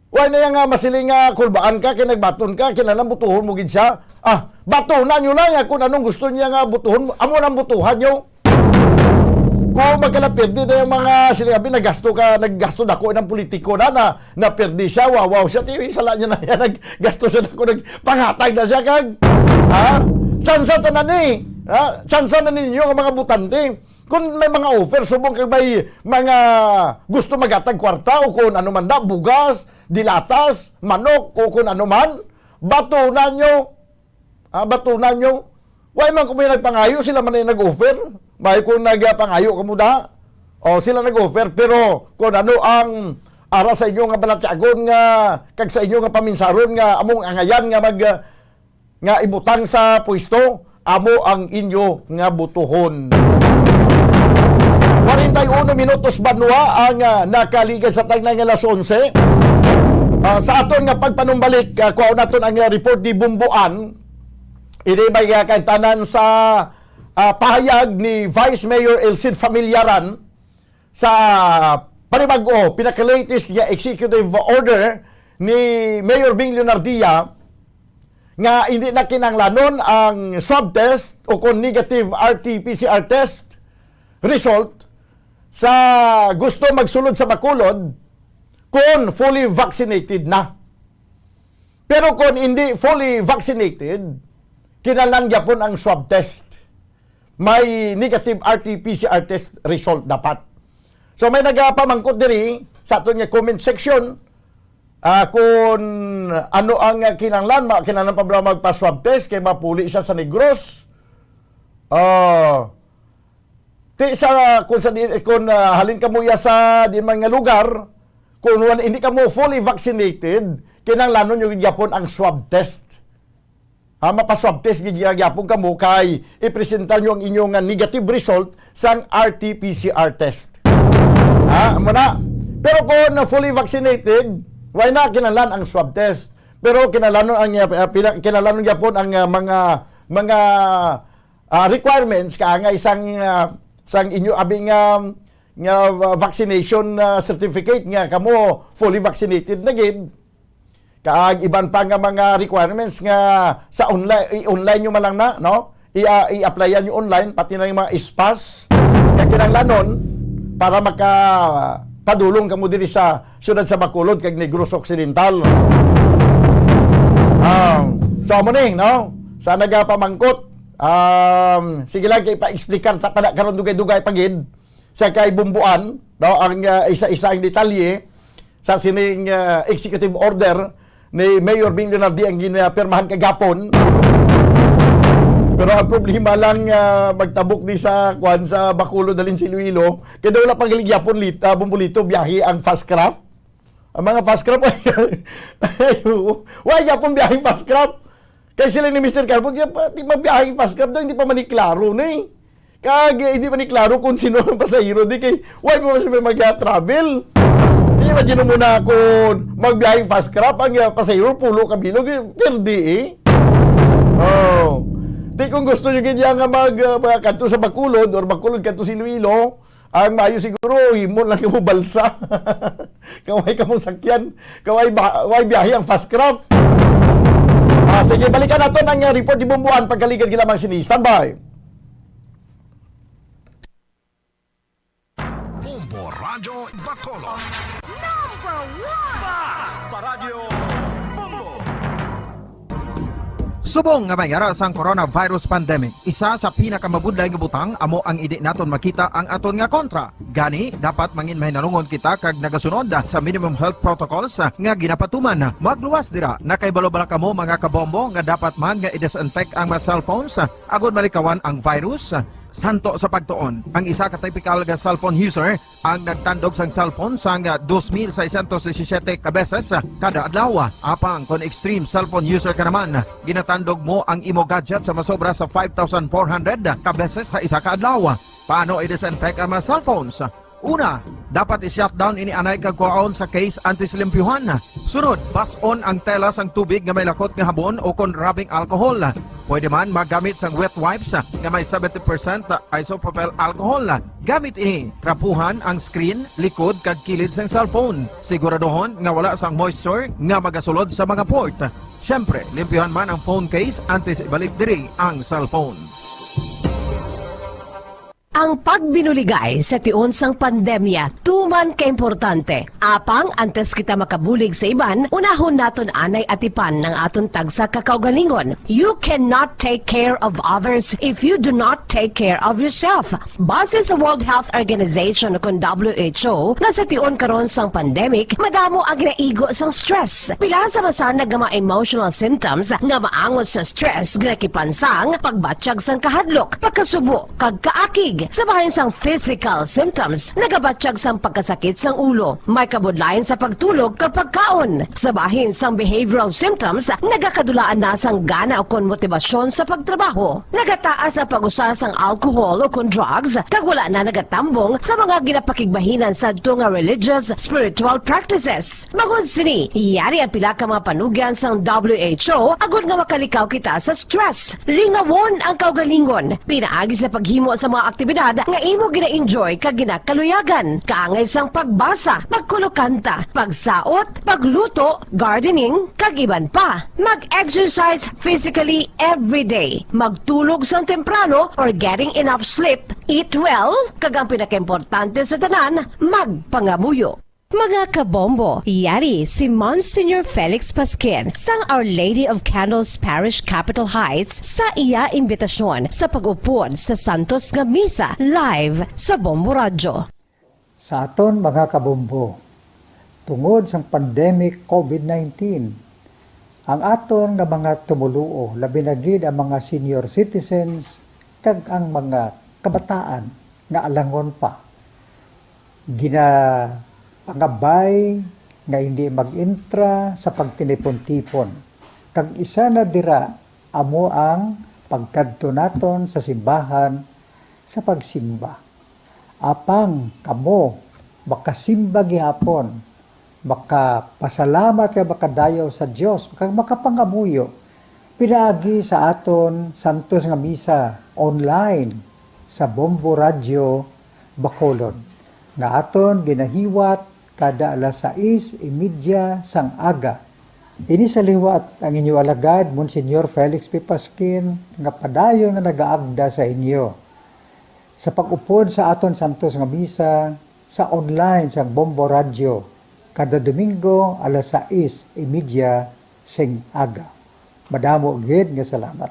Way na ya nga masiling nga kulbaan ka, kay nagbaton ka, kinahanglan butuhon mo gid siya. Ah, batona nyo na nga kung anong gusto niya nga butuhon mo. Amo nang butuhan nyo. Kung magkalapyerdi na yung mga sinabi, naggasto ka, naggasto dako ng politiko na, na, na perdi siya, wawaw siya, ti, sala niya na yan, naggasto siya dako, nagpanghatag na siya, kag, ha? Tsansa tanan ni, ha? Tsansa na ninyo ang mga butante. Kung may mga offer, subong kag may mga gusto maghatag kwarta o kung ano man da, bugas, dilatas, manok, o kung ano man, batona nyo. Ah, batona nyo. Way man ko may nagpangayo, sila man ay nag-offer. May kung nagpangayo kamo da, o sila nag-offer, pero kung ano ang ara sa inyo nga balatyagon nga, kag sa inyo nga paminsaron nga among angayan nga mag, nga ibutang sa pwesto, amo ang inyo nga butuhon. Kwarenta y uno minutos banwa ang, ah, nakaligad sa tagnay nga alas onse. Ah, sa aton nga pagpanumbalik, ah, kuhaon naton ang, ah, report ni Bumbuan. Ini may, ah, kaitanan sa, ah, pahayag ni Vice Mayor El Cid Familiaran sa panibag-o, pinaka-latest nga executive order ni Mayor Bing Leonardia nga hindi na kinahanglanon ang swab test o kung negative R T P C R test result sa gusto magsulod sa Bacolod kung fully vaccinated na. Pero kung hindi fully vaccinated, kinahanglan gyapon ang swab test. May negative R T P C R test result dapat. So may nagapamangkot diri sa aton nga comment section, ah, kung ano ang, ah, kinahanglan, ma-, kinahanglan pa ba magpa-swab test kay mapuli siya sa Negros? Ah, ti sa, kung sa di, kung, ah, halin kamo iya sa di man nga lugar, kung wal-, hindi kamo fully vaccinated, kinahanglanon nyo gyapon ang swab test. Ah, mapa-swab test gid gyapon kamo kay ipresenta nyo ang inyo nga negative result sang R T P C R test. Ha, amo na. Pero kung fully vaccinated, why na kinahanglan ang swab test? Pero kinahanglanon ang, ah, pina-, kinahanglanon gyapon ang, ah, mga, mga, ah, requirements kaangay sang, ah, sang inyo abi nga, nga, ah, vaccination, ah, certificate nga kamo fully vaccinated na gid. Kag iban pa nga mga requirements nga sa online, i-online nyo man lang na, no? I, ah, i-applyan nyo online, pati na yung mga spas nga kinahanglanon para makapadulong kamo diri sa siyudad sa Bacolod kag Negros Occidental. Ah, so, amo ni, no? Sa nagapamangkot, um, sige lang, kay pa-explicar ta pa na karon dugay-dugay pa gid sa kay Bumbuan, no, ang, ah, isa-isa ang detalye sa sining, ah, executive order ni Mayor Bing Leonardi ang ginapirmahan kagapon. Pero ang problema lang, ah, magtabok di sa, kuwan, sa Bacolod, dalin si Iloilo, kay daw wala pang giligyapon lit-, ah, Bumbolito, biyahe ang fast craft. Ang mga fast craft, ay, ay, oo. Wala gyapon biyaheng fast craft. Kay sila ni Mister Carbon, kaya pa, di mabiyahe ang fast craft daw, hindi pa man klaro ni. Kag, eh, hindi man klaro kung sino ang pasahero, di kay, why mo sila mag-travel? Imagine mo na kung magbiyahe ang fast craft, ang, ah, pasahero, pulo ka bilog, eh, perdi, eh. Oh. Di kung gusto nyo gid nga mag, ah, mga kanto sa Bacolod or Bacolod kanto sa Iloilo, ang maayo siguro, himo lang kamo balsa. Kaway kamo sakyan, kaway ba, way biyahe ang fast craft. Ah, sige, balikan naton ang, ah, report ni Bombo Ann pagkaligad gid lamang sini. Standby. Bombo Radyo Bacolod. Number one! Basta Radyo Bombo! Subong nga may ara sang coronavirus pandemic, isa sa pinakamabudlay nga butang amo ang indi naton makita ang aton nga kontra. Gani, dapat mangin mahinalungon kita kag nagasunod sa minimum health protocols nga ginapatuman. Magluwas dira, nakahibalo bala kamo, mga kabombo, nga dapat man nga i-disinfect ang mga cellphones agod malikawan ang virus? Santo sa pagtuon, ang isa ka typical nga cellphone user ang nagtandog sang cellphone sang dos mil seiscientos disisiete ka beses kada adlaw. Apang kon extreme cellphone user ka naman, ginatandog mo ang imo gadget sa masobra sa five thousand four hundred ka beses sa isa ka adlaw. Paano i-disinfect ang mga cellphones? Una, dapat i-shutdown ini anay kag kuhaon sa case antes limpyuhan. Sunod, bas-on ang tela sang tubig nga may lakot nga habon o kon rubbing alcohol. Pwede man magamit sang wet wipes nga may seventy percent isopropyl alcohol. Gamit ini, trapuhan ang screen, likod, kag kilid sang cellphone. Siguraduhon nga wala sang moisture nga magasulod sa mga port. Siyempre, limpyuhan man ang phone case antes ibalik diri ang cellphone. Ang pagbinuligay sa tion sang pandemya tuman kaimportante. Apang antes kita makabulig sa iban, unahon naton anay atipan ang aton tagsa ka kaugalingon. You cannot take care of others if you do not take care of yourself. Base sa World Health Organization o kon W H O, nga sa tion karon sang pandemic, madamo ang ginaigo sang stress. Pila sa masanag nga mga emotional symptoms nga maangot sa stress, ginakipan sang pagbatyag sang kahadlok, pagkasubo, kag kaakig. Sa bahin sang physical symptoms, nagabatyag sang pagkasakit sang ulo, may kabudlayan sa pagtulog kag pagkaon. Sa bahin sang behavioral symptoms, nagakadulaan na sang gana ukon motibasyon sa pagtrabaho. Nagataas ang pag-usa sang alcohol ukon drugs, kag wala na nagatambong sa mga ginapakigbahinan sadto nga religious, spiritual practices. Bangod sini, yari ang pila ka mga panugyan sang W H O agod nga makalikaw kita sa stress. Lingawon ang kaugalingon pinaagi sa paghimo sa mga aktibidad nga imo gina-enjoy kag ginakaluyagan, kaangay sang pagbasa, pagkulokanta, pagsaot, pagluto, gardening, kag iban pa. Mag-exercise physically every day. Magtulog sang temprano or getting enough sleep. Eat well, kag ang pinakaimportante sa tanan, magpangamuyo. Mga kabombo, yari si Monsignor Felix Pasquin sang Our Lady of Candles Parish, Capitol Heights, sa iya imbitasyon sa pag-upod sa Santos nga Misa live sa Bombo Radyo. Sa aton mga kabombo, tungod sang pandemic covid nineteen, ang aton nga mga tumoluo, labi na gid ang mga senior citizens kag ang mga kabataan nga alangon pa, ginapangabay nga hindi mag-intra sa pagtinipon-tipon. Kag isa na dira amo ang pagkadto naton sa simbahan sa pagsimba. Apang kamo makasimba gihapon, makapasalamat kag makadayaw sa Dios, kag makapangamuyo pinaagi sa aton santos nga misa online sa Bombo Radyo Bacolod, nga aton ginahiwat kada alas sais y media sang aga. Ini sa liwat ang inyo alagad, Monsignor Felix P. Pasquin, nga padayon nga nagaagda sa inyo sa pag-upod sa aton santos nga misa sa online sang Bombo Radyo kada Domingo alas sais y media sing aga. Madamo gid nga salamat.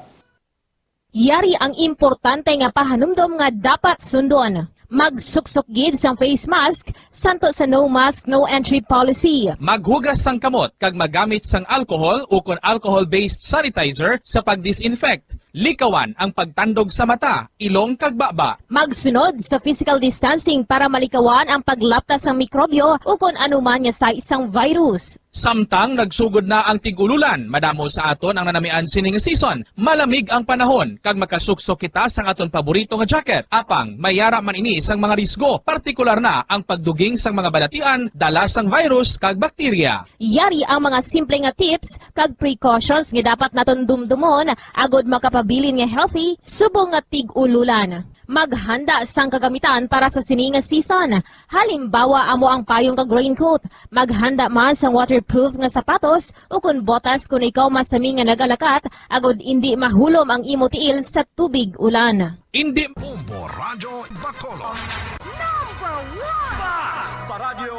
Yari ang importante nga pahanumdom nga dapat sundon. Magsuksok gid sang face mask, santo sa no mask, no entry policy. Maghugas sang kamot kag magamit sang alcohol ukon alcohol-based sanitizer sa pag-disinfect. Likawan ang pagtandog sa mata, ilong kag baba. Magsunod sa physical distancing para malikawan ang paglapta sang mikrobyo ukon anuman nga sahi sang virus. Samtang nagsugod na ang tig-ululan, madamo sa aton ang nanamian sini nga season. Malamig ang panahon, kag makasuksok kita sang aton paborito nga jacket. Apang, may ara man ini sang mga risgo, partikular na ang pagduging sang mga balatian dala sang virus kag bakterya. Yari ang mga simple nga tips kag precautions nga dapat naton dumdumon agod makapabilin nga healthy subong nga tig-ululan. Maghanda sang kagamitan para sa sini nga season. Halimbawa, amo ang payong kag raincoat. Maghanda man sang waterproof nga sapatos ukon botas kon ikaw masami nga nagalakat, agod indi mahulom ang imo tiil sa tubig ulan. Indi Bombo Radyo Bacolod. Number one! Bas pa Radyo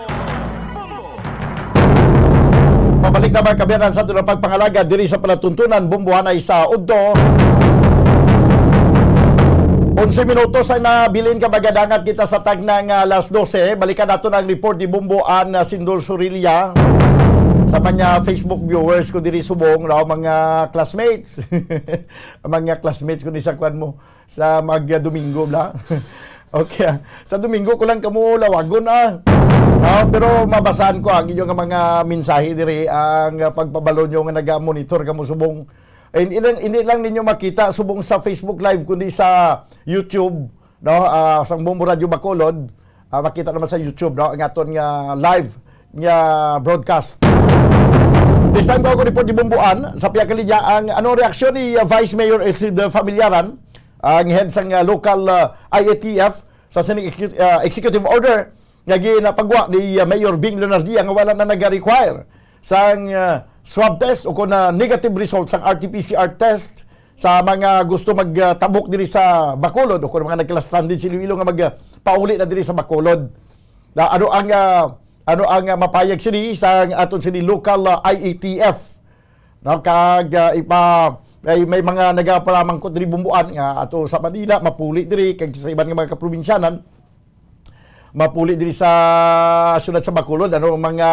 Bombo. Pabalik na, mga kaabyanan, sa aton pagpangalaga diri sa palatuntunan, Bombo Anay sa udto. Onse minutos ang nabilin ka magadangat kita sa tagnang, ah, alas dose. Balikan nato ang report ni Bombo Ann, ah, Sindol Sorilla. Sa mga Facebook viewers ko diri subong, no, mga classmates. Ang mga classmates ko ni sa kwan mo, sa mag-, ah, Domingo, bla. Okay, ah. Sa Domingo ko lang kamo lawagon, ah. Ah, pero mabasahan ko ang inyong mga mensahe diri, ang, ah, pagpabalo nyo nga naga-monitor kamo subong. Eh, hindi lang, hindi lang ninyo makita subong sa Facebook Live, kundi sa YouTube, no? Ah, sang Bombo Radyo Bacolod, ah, makita naman sa YouTube, no? Ang aton nga live nga broadcast. This time, ko ako report ni Bombo Ann sa pihak kalinya ang ano reaksyon ni, ah, Vice Mayor Elcid Familiaran, ang head sang, ah, local, ah, I A T F, sa sining execu-, ah, executive order nga ginapagwa ni, ah, Mayor Bing Leonardia nga wala na nag-require sang, ah, swab test o kung, ah, negative result sang R T P C R test sa mga gusto magtabok diri sa Bacolod o kung mga nagkala-stranded sa Iloilo nga magpauli na diri sa Bacolod. Na ano ang, ah, ano ang, ah, mapayag sini sa aton sini local, ah, I A T F? No, kag, ah, ipa-, may, may mga nagapamangkot diri, Bombo Ann, nga ato sa Manila, mapuli diri, kag sa iban nga mga kaprobinsyanan, mapuli diri sa siyudad sa Bacolod, ano, mga,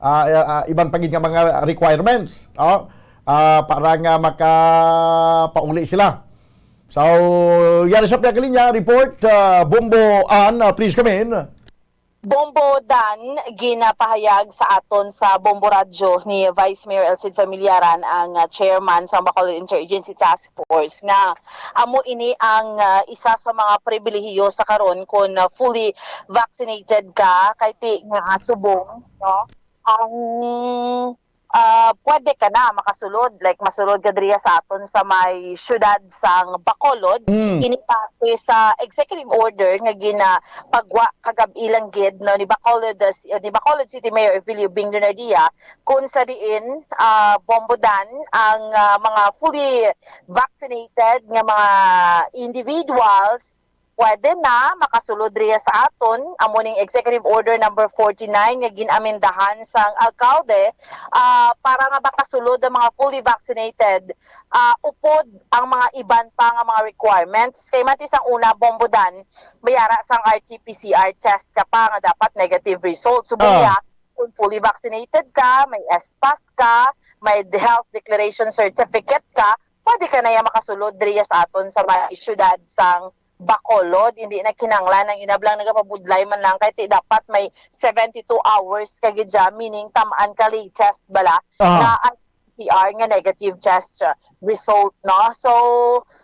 ah, ah, ah, iban pa gid nga mga requirements, no? Ah, para nga makapauli sila. So, yari sa pihak kalinya, report, ah, Bombo Ann, ah, please come in. Bombo Dan, ginapahayag sa aton sa Bombo Radyo ni Vice Mayor Elcid Familiaran, ang, ah, chairman sa Bacolod Interagency Task Force, nga amo ini ang, ah, isa sa mga pribilehiyo sa karon kon, ah, fully vaccinated ka, kay ti nga, ah, subong, no? Ang ah, pwede ka na makasulod, like, masulod ka diriya sa aton sa may siyudad sang Bacolod. Mm. Ini parte sa executive order nga ginapagwa kagab-i lang gid, no, ni Bacolod, uh, si-, ni Bacolod City Mayor Evelio Bing Leonardia, kung sa diin, ah, Bombo Dan, ang, ah, mga fully vaccinated nga mga individuals pwede na makasulod riya sa aton. Amo ning Executive Order Number forty-nine nga gin-amendahan sang alkalde, ah, para nga makasulod ang mga fully vaccinated, ah, upod ang mga iban pa nga mga requirements. Kay mati sang una, Bombo Dan, may ara sang R T P C R test ka pa nga dapat negative result. Subong Ah. niya, kung fully vaccinated ka, may S pass ka, may health declaration certificate ka, pwede ka na ya makasulod diriya sa aton sa may siyudad sang Bacolod. Hindi na kinahanglan ang inablang nagapabudlay man lang kay ti dapat may seventy-two hours ka gid siya, meaning tam-an ka latest bala Ah. nga ang P C R nga negative test siya, result, no? So,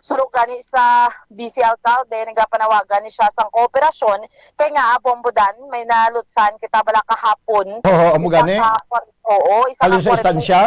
surok gani sa vice alkalde, nagapanawagan ni siya sang kooperasyon kay nga, ah, Bombo Dan, may nalutsan kita bala kahapon. Oo, amo Isa gani? ka kwar-, oo, isa Alin ka sa kwarenta istansya?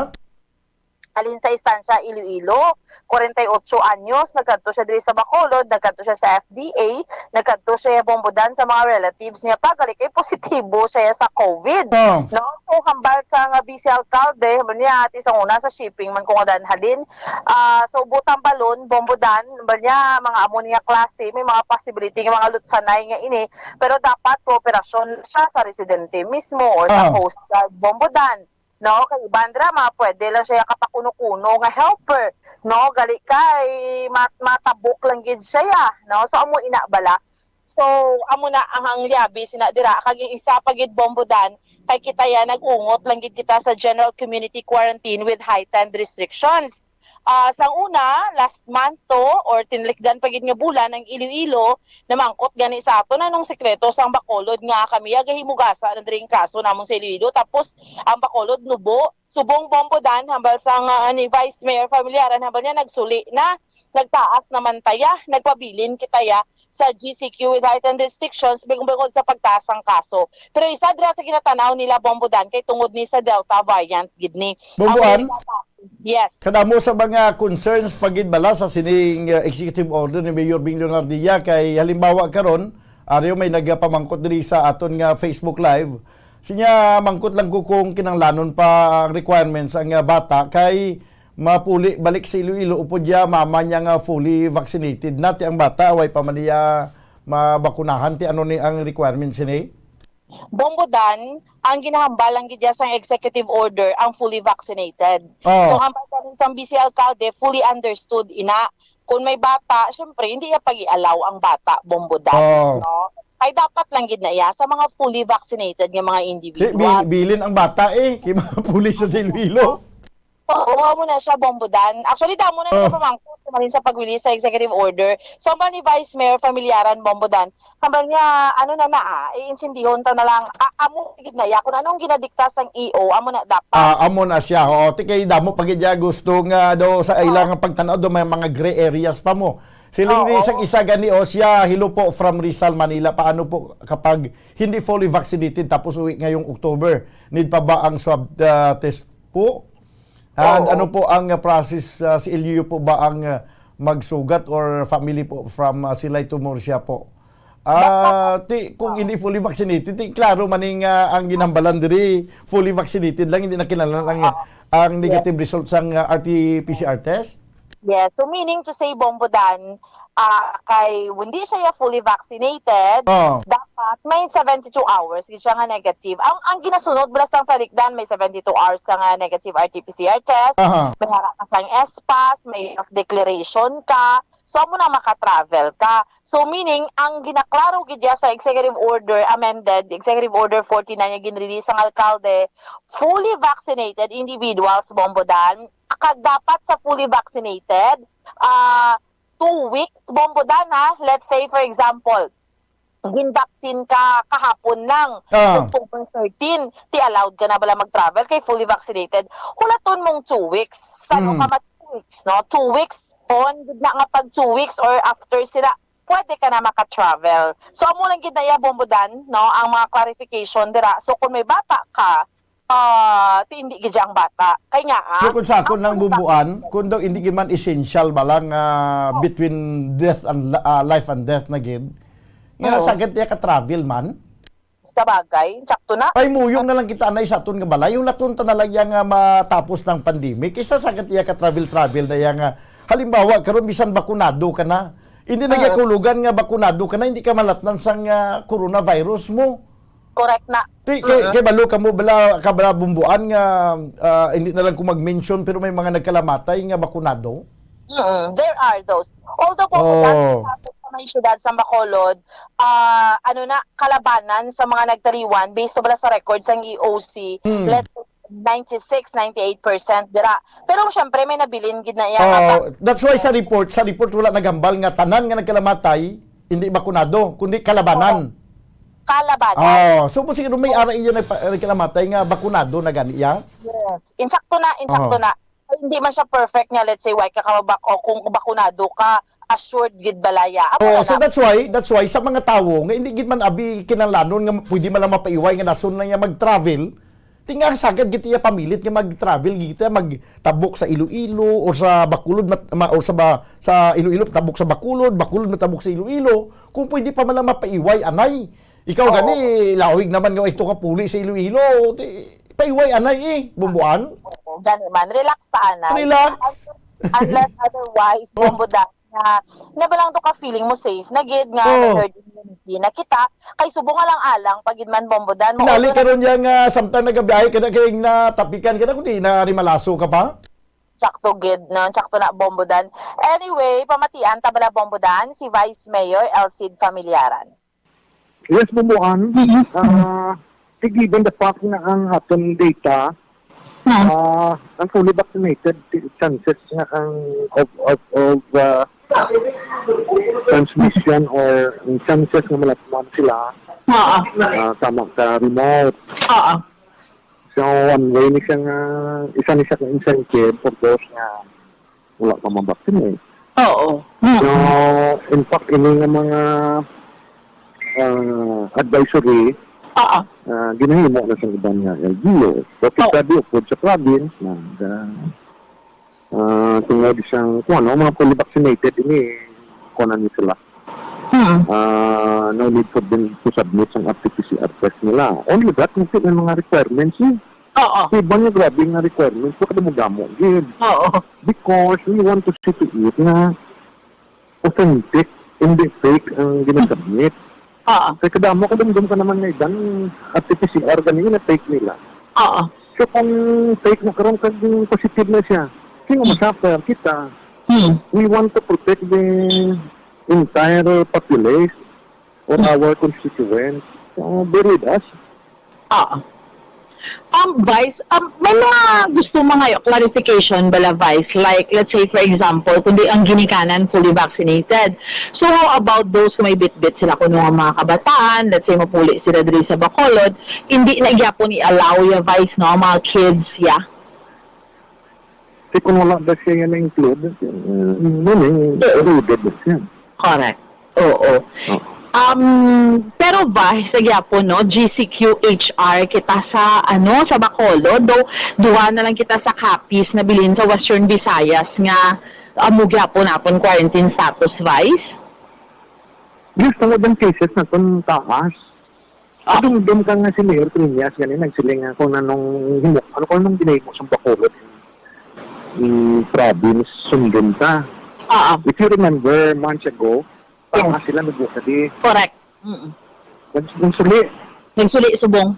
Alin sa istansya, Iloilo, kwarenta y ocho anyos, nagkadto siya diri sa Bacolod, nagkadto siya sa F D A, nagkadto siya Bombo Dan sa mga relatives niya pa, gali kay positibo siya sa COVID. Oh. No? So, hambal sa nga vice alkalde, hambal niya, ati sa una sa shipping man ko nga danhalin. Ah, so, butang balon, Bombo Dan, hambal niya, mga amo niya klase, may mga possibility nga mga lutsanay nga ini, pero dapat kooperasyon siya sa residente mismo or sa Ah. Coast Guard, Bombo Dan. No, kay iban ra, ma-, pwede lang siya kapakuno-kuno nga helper, no? Gali kay mat-, matabok lang gid siya, ya, no? So, amo ina bala. So, amo na ang, ang liabi sina dira. Kag yung isa pa gid, Bombo Dan, kay kita ya, nag-ungot lang gid kita sa general community quarantine with heightened restrictions. Ah, sang una, last month to, or tinlikdan pa gid nga bulan, ang Iloilo, namangkot gani sa aton, anong sekreto sang Bacolod nga kami agahimugasa na diri ang kaso namon sa Iloilo, tapos ang Bacolod nubo. Subong, Bombo Dan, hambal sang, ah, ni Vice Mayor Familiaran, hambal niya nagsuli na, nagtaas naman ta ya, nagpabilin kita ya. sa G C Q with heightened restrictions, bigong-bigong sa pagtaas sang kaso. Pero isa dira sa ginatanaw nila, Bombo Dan, kay tungod ni sa Delta variant gid ni. Bombo An? Ang mga bata, yes. Kadamo sa mga concerns pa gid bala sa sining, uh, executive order ni Mayor Bing Leonardia, kay halimbawa karon, ari may nagapamangkot diri sa aton nga Facebook Live. Sinya, mangkot lang ko kung kinahanglanon pa ang requirements ang, uh, bata kay mapuli balik sa Iloilo upod ya mama niya nga fully vaccinated na ti ang bata, way pa man niya mabakunahan ti ano ni ang requirements sini? Bombo Dan, ang ginahambal lang gid ya sang executive order ang fully vaccinated. Oh. So, hambal ganin sang B C alkalde, fully understood ina. Kung may bata, syempre, hindi ya pag-i-allow ang bata, Bombo Dan, oh, no? Ay dapat lang gid na iya sa mga fully vaccinated nga mga individual. Di, bi-, bilin ang bata eh, kay mga pulis sa Iloilo. Oo, amo na siya, Bombo Dan. Actually, damo na, oh, nagapamangkot sa malin sa pag-release sa executive order. So, hambal ni Vice Mayor Familiaran, Bombo Dan, hambal niya, ano na na, ah, iintindihon ta na lang. Ah, amo gid na iya. Kung anong ginadikta sang E O, amo na dapat. Ah, amo na siya. Oo, ti kay damo pa gid iya gusto nga daw sa, oh, ila nga pagtan-aw, daw may mga gray areas pa mo. Siling ni, oo, sang isa gani, o siya, "Hello po from Rizal, Manila. Paano po kapag hindi fully vaccinated tapos uwi ngayong October? Need pa ba ang swab, ah, test po?" And, oo, ano po ang, uh, process, uh, si L U U po ba ang, uh, magsugat or family po from, uh, Silay to Murcia po? Ah, ti, kung hindi fully vaccinated, ti, klaro man ning, uh, ang ginambalan diri, fully vaccinated lang, hindi na kinahanglan ang, ang negative result sang, uh, R T P C R test? Yes. So, meaning to say, Bombo Dan, ah, kay hindi siya ya fully vaccinated, oh, dapat may seventy-two hours gid siya nga negative. Ang, ang ginasunod bala sang talikdan, may seventy-two hours ka nga negative R T P C R test, aha, may ara ka sang S pass, may health declaration ka. So, amo na maka-travel ka. So, meaning, ang ginaklaro gid ya sa executive order amended, executive order forty-nine nga ginrelease sang alkalde, fully vaccinated individuals, Bombo Dan, kag dapat sa fully vaccinated, ah, two weeks, Bombo Dan, ha? Let's say, for example, gin-vaccine ka kahapon lang, ah, October thirteen, ti allowed ka na bala mag-travel kay fully vaccinated? Hulaton mong two weeks. Sa, mm, ano ka ma-, two weeks, no? Two weeks, on gid na nga pag two weeks or after sila, pwede ka na maka-travel. So, amo lang gid na iya, Bombo Dan, no? Ang mga clarification dira. So, kung may bata ka, ah, ti hindi gid siya ang bata. Kay nga, ah, pero kung sa akon ang lang, Bombo An, kung daw hindi gid man essential ba lang, ah, oh, between death and, ah, life and death na gid, nga, oo, sakit niya ka-travel man? Sa bagay, sakto na. Ay, muyong na lang kita anay sa aton nga balay. Yung laton ta na lang yang, ah, matapos ng pandemic. Kaysa sakit iya ka-travel-travel na yang, ah, halimbawa, karon bisan bakunado ka na. Hindi na, mm, gakulugan nga bakunado ka na, hindi ka malatnan sang, ah, coronavirus mo. Correct na. Ti, kay, mm-mm, kay balo ka mo bala, ka bala Bombo An nga, ah, hindi na lang ko mag-mention, pero may mga nagkalamatay nga bakunado. Mm, there are those. Although, Bombo Dan, oh, sa mga syudad sa Bacolod, ah, ano na, kalabanan sa mga nagtaliwan, based to bala sa record sang E O C, mm, let's say, ninety-six, ninety-eight percent dira. Pero, syempre, may nabilin gid na iya nga, oh, pa-, that's why sa report, sa report, wala naghambal nga tanan nga nagkalamatay, hindi bakunado, kundi kalabanan. Correct. Kalabanan. Oh, so, kung siguro may ara iya nagpa-, nagkalamatay nga bakunado na gani iya? Yes. Insakto na, insakto, oh, na. Ay, hindi man siya perfect nga, let's say, why ka kabak-, o kung bakunado ka, assured gid balaya. Amo, oh, na so na. That's why, that's why sa mga tawo nga hindi gid man abi kinahanglanon nga pwede man lang mapaiway nga nasun lang niya mag-travel, ti nga sagad gid iya pamilit nga mag-travel gid iya, magtabok sa Iloilo or sa Bacolod, mat-, ma-, or sa ba-, sa Iloilo, tabok sa Bacolod, Bacolod, matabok sa Iloilo. Kung pwede pa man lang mapaiway, anay. Ikaw, oo, gani, lawig naman nga ito ka puli sa Iloilo. Ti, paiway, anay eh, Bombo An. Oo, gani man. Relax ta, anay. Relax. Unless, unless otherwise, oo, Bombo Dan, nga, na ba lang to ka feeling mo safe na gid nga, oo, may herd immunity na kita, kay subong nga lang alang pa gid man, Bombo Dan, mo. Nali karon niya nga samtang nagabiyahe ka na, kay natapikan ka na, kundi narimalaso ka pa? Sakto gid, no? Sakto na, Bombo Dan. Anyway, pamatian ta bala, Bombo Dan, si Vice Mayor Elcid Familiaran. Yes, Bombo An. Mm-hmm. Ah, ti given the fact na ang aton data, ah, ang fully vaccinated, ti-, chances nga ang of, of, of, ah, transmission or ang chances nga malatman sila, ah, tama ka remote. Oo. So, one way ni siya nga, isa ni siya ka incentive for those nga wala pa mabaksin eh. Oo. So, In fact, ini nga mga, ah, advisory, Oo. ah, ginahimo na sa iban nga L G U. Bakit Oo. sabi, upod sa province, nag, ah, ah, tungod siyang, kung ano, mga fully vaccinated, ini, kung ano sila. Hmm. Ah, no need for them to submit ang R T P C R test nila. Only that, kung sino mga requirements, eh. Oo. Sa iba nga grabe nga requirements, baka damo-damo, gid. Oo. Because we want to see to it nga authentic, hindi fake ang ginasubmit. Oo. Kay kadamo, kadumdom ka naman nga iban, R T P C R gani na fake nila. Oo. So, kung fake na karon, kag positive na siya, sino masuffer? Kita. Hmm. We want to protect the entire populace or Hmm. our constituents. So, bear with us. Ah. Um, Vice, um, may mga gusto mga clarification bala, Vice? Like, let's say, for example, kundi ang ginikanan fully vaccinated. So, how about those kung may bitbit sila kuno nga mga kabataan, let's say, mapuli sila diri sa Bacolod, hindi na gyapon i-allow ya, Vice, no, ang mga kids, ya? Kasi kung wala ba siya yan na-include, uh, meaning, Oo. Included na siya. Correct. Oo. Oh. Um, pero ba, sa gyapon, no, G C Q H R kita sa, ano, sa Bacolod, do, duha na lang kita sa Capiz na bilin sa Western Visayas nga amo gyapon naton quarantine status, Vice? Yes, tungod ang cases naton taas. Ah. Kadumdom ka nga si Mayor Triñas gani nagsiling nga kung anong himo, ano kung anong ginahimo sa Bacolod, mm, province, sundon ta. Ah, ah. If you remember, months ago, para Oo. nga sila nagbuka di. Correct. Mm-mm. Nag-, nagsuli. Nagsuli subong.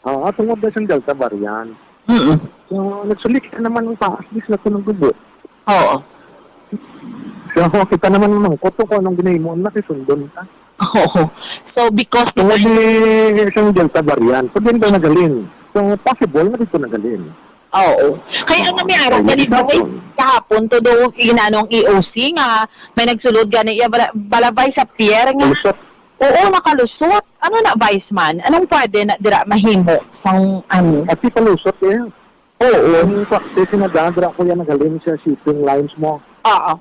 Oo, tungod na sa Delta variant. Mm-mm. So, nagsuli ka naman ang taas, di sila ito nagbubo. Oo. So, kita naman ang mangkot kung anong ginahimo na, kay sundon ka. Oo. So, because Tungod ni isang Delta variant, pag yun daw nagalin. So, possible na dito nagalin. Oo. Kay ano, may ara, Ay, kani ba, nagkataon. Kahapon to do, inanong E O C nga may nagsulod gani iya bala-, balabay sa pier nga. Kalusot. Oo, nakalusot. Ano na, Vice man? Anong pwede na dira mahimo sang ano? At si palusot, eh. Oo. Ang practice na daan, dira ko yan nagaling sa shipping lines mo. Oo.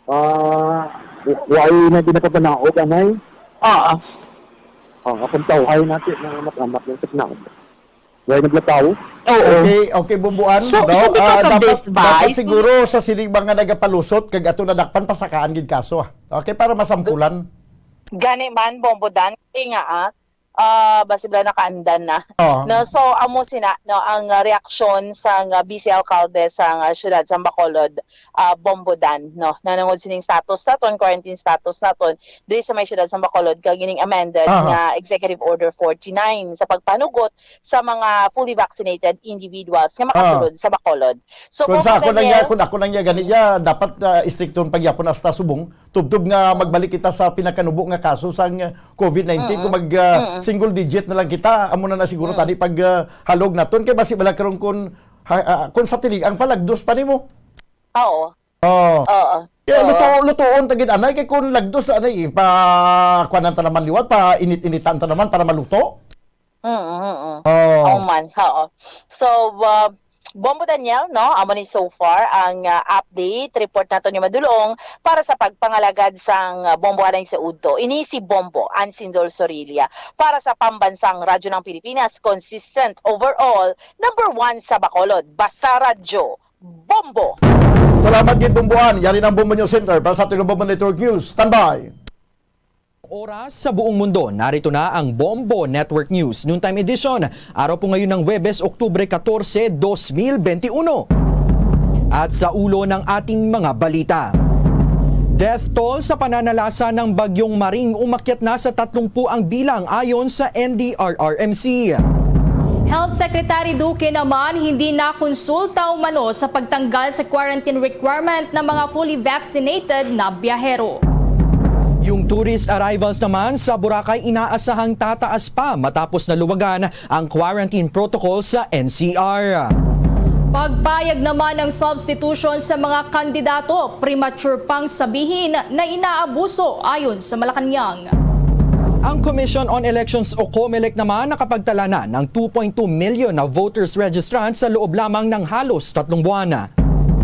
Ah, w-, why na di nakapanaog, anay? Oo. Ah, akong tawhay natin na matamat ng technology. Why naglataw? Oo. Okay, okay, Bomboan, So, no? so, because Ah, of dapat, this, dapat Vice, siguro sa sini mga nagapalusot, kag ato nadakpan, pasakaan gid kaso, ah. Okay, para masampulan. Gani man, Bombo Dan, kay nga, ah, ah, basi bala nakaandan na. Oo. No, so, amo sina, no, ang, ah, reaksyon sang, ah, vice alkalde sang, ah, siyudad sang Bacolod, ah, Bombo Dan, no, nanungod sining status naton, quarantine status naton, diri sa may siyudad sang Bacolod, kag ining amended Aha. nga Executive Order forty-nine sa pagpanugot sa mga fully vaccinated individuals nga Ah. makasulod sa Bacolod. So, Kung sa Bombo ako lang Daniel, niya, kung ako lang niya gani niya, dapat, ah, istrikton pa gyapon hasta subong, tubtob nga magbalik kita sa pinakanubo nga kaso sang, ah, covid nineteen, Mm-mm. kung mag, ah, Mm-mm. single digit na lang kita, amo na na siguro Mm. tani pag, ah, halog naton. Kay basi bala karon kun, ha, ah, kun sa tinig, ang palagdos pa nimo. Oo. Oh. Oo. Kaya Oo. luto-, lutoon ta gid, anay, kay kun lagdos, anay, pa, kuanan ta naman liwat, pa init-initan ta naman para maluto. Mm, mm, mm. Oh. Oo man, oo. So, uh, Bombo Daniel, no? Amo ni so far ang, uh, update report nato ni Madulong para sa pagpangalagad sang, uh, Bombo anay sa udto. Ini si Bombo, Ansindol Sorilla. Para sa Pambansang Radyo ng Pilipinas, consistent overall, number one sa Bacolod. Basta Radyo, Bombo! Salamat gid, Bomboan. Yari ng Bombo News Center para sa ating Bombo Network News. Standby! Oras sa buong mundo, narito na ang Bombo Network News Noontime Edition. Araw po ngayon ng Huwebes, Oktubre katorse, dos mil benti uno. At sa ulo ng ating mga balita. Death toll sa pananalasa ng Bagyong Maring umakyat na sa tatlumpu ang bilang ayon sa N D R R M C. Health Secretary Duque naman hindi nakonsulta umano sa pagtanggal sa quarantine requirement ng mga fully vaccinated na biyahero. Yung tourist arrivals naman sa Boracay inaasahang tataas pa matapos na luwagan ang quarantine protocol sa N C R. Pagpayag naman ng substitution sa mga kandidato, premature pang sabihin na inaabuso ayon sa Malacañang. Ang Commission on Elections o COMELEC naman nakapagtala na ng two point two million na voters registrants sa loob lamang ng halos tatlong buwan.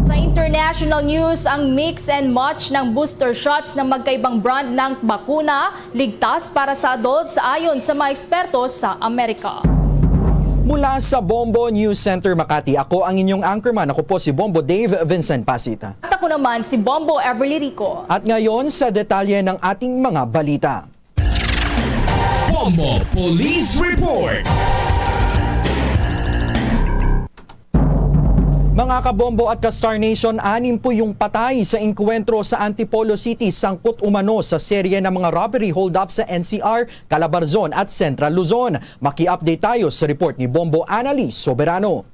Sa international news, ang mix and match ng booster shots ng magkaibang brand ng bakuna ligtas para sa adults ayon sa mga eksperto sa Amerika. Mula sa Bombo News Center Makati, ako ang inyong anchorman. Ako po si Bombo Dave Vincent Pasita. At ako naman si Bombo Everly Rico. At ngayon, sa detalye ng ating mga balita. Bombo Police Report. Mga kabombo at ka-Star Nation, anim po yung patay sa engkwentro sa Antipolo City sangkot umano sa serye ng mga robbery hold-up sa N C R, Calabarzon at Central Luzon. Maki-update tayo sa report ni Bombo Annalie Soberano.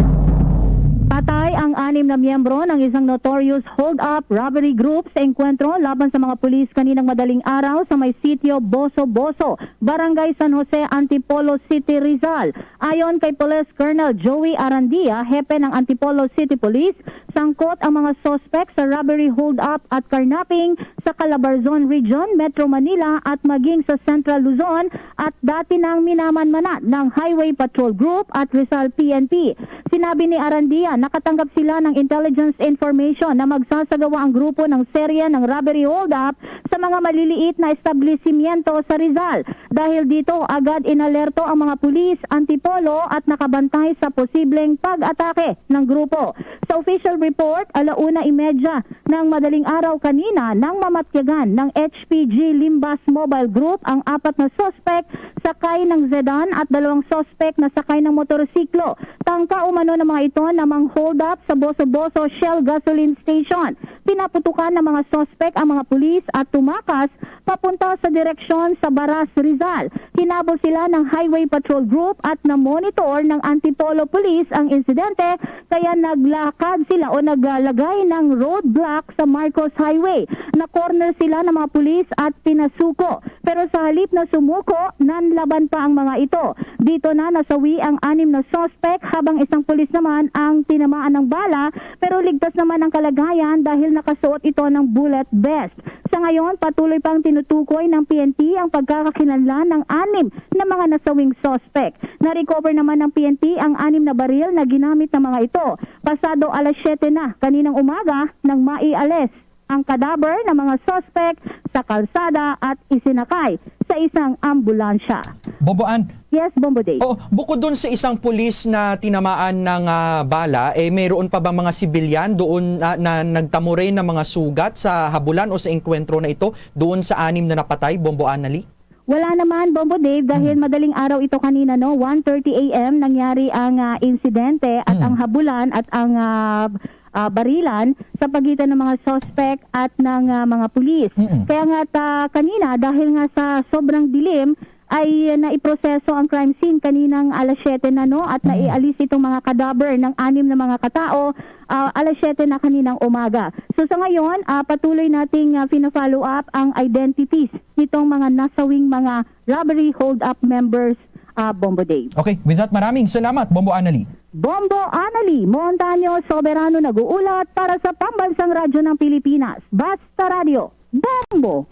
Patay ang anim na miyembro ng isang notorious hold-up robbery group sa engkwentro laban sa mga pulis kaninang madaling araw sa may sitio Boso Boso, Barangay San Jose, Antipolo City, Rizal. Ayon kay Police Colonel Joey Arandia, hepe ng Antipolo City Police, sangkot ang mga suspek sa robbery hold-up at carnapping sa Calabarzon Region, Metro Manila at maging sa Central Luzon at dati nang minamanmanan ng Highway Patrol Group at Rizal P N P. Sinabi ni Arandia, nakatanggap sila ng intelligence information na magsasagawa ang grupo ng serye ng robbery hold-up sa mga maliliit na establishmento sa Rizal. Dahil dito, agad inalerto ang mga pulis, Antipolo at nakabantay sa posibleng pag-atake ng grupo. Sa official report, alauna imedya ng madaling araw kanina nang mamatyagan ng H P G Limbas Mobile Group ang apat na suspek sakay ng sedan at dalawang suspek na sakay ng motorsiklo. Tangka umano ng mga ito na mang-hold up sa Boso-Boso Shell Gasoline Station. Pinaputukan ng mga suspek ang mga pulis at tumakas papunta sa direksyon sa Baras, Rizal. Hinabol sila ng Highway Patrol Group at na-monitor ng Antipolo Police ang insidente, kaya naglakad sila o naglagay ng roadblock sa Marcos Highway. Na-corner sila ng mga pulis at pinasuko. Pero sa halip na sumuko, nanlaban pa ang mga ito. Dito na nasawi ang anim na suspek, habang isang pulis naman ang tinamaan ng bala, pero ligtas naman ang kalagayan dahil nakasuot ito ng bullet vest. Sa ngayon, patuloy pang tinutukoy ng P N P ang pagkakakilanlan ng anim na mga nasawing suspek. Na-recover naman ng P N P ang anim na baril na ginamit ng mga ito. Pasado alas siyete na kaninang umaga nang maialis ang kadaber ng mga suspek sa kalsada at isinakay sa isang ambulansya. Boboan. Yes, Bombo Dave. Oh, bukod dun sa isang pulis na tinamaan ng, ah, bala, eh, mayroon pa bang mga sibilyan doon na, na nagtamo rin ng mga sugat sa habulan o sa engkwentro na ito doon sa anim na napatay, Bombo Annalie? Wala naman, Bombo Dave, dahil Mm. madaling araw ito kanina, no? One thirty A M nangyari ang, ah, insidente at Mm. ang habulan at ang, ah, ah, barilan sa pagitan ng mga suspek at ng, ah, mga pulis. Mm. Kaya nga ta-, kanina, dahil nga sa sobrang dilim, ay naiproseso ang crime scene kaninang alas siyete na, no? At Mm. naialis itong mga kadaber ng anim na mga katao, ah, alas siyete na kaninang umaga. So, sa ngayon, ah, patuloy nating, ah, fina-follow up ang identities nitong mga nasawing mga robbery hold-up members, ah, Bombo Dave. Okay, with that, maraming salamat, Bombo Annalie. Bombo Annalie Montaño Soberano nag-uulat para sa Pambansang Radyo ng Pilipinas, Basta Radyo, Bombo.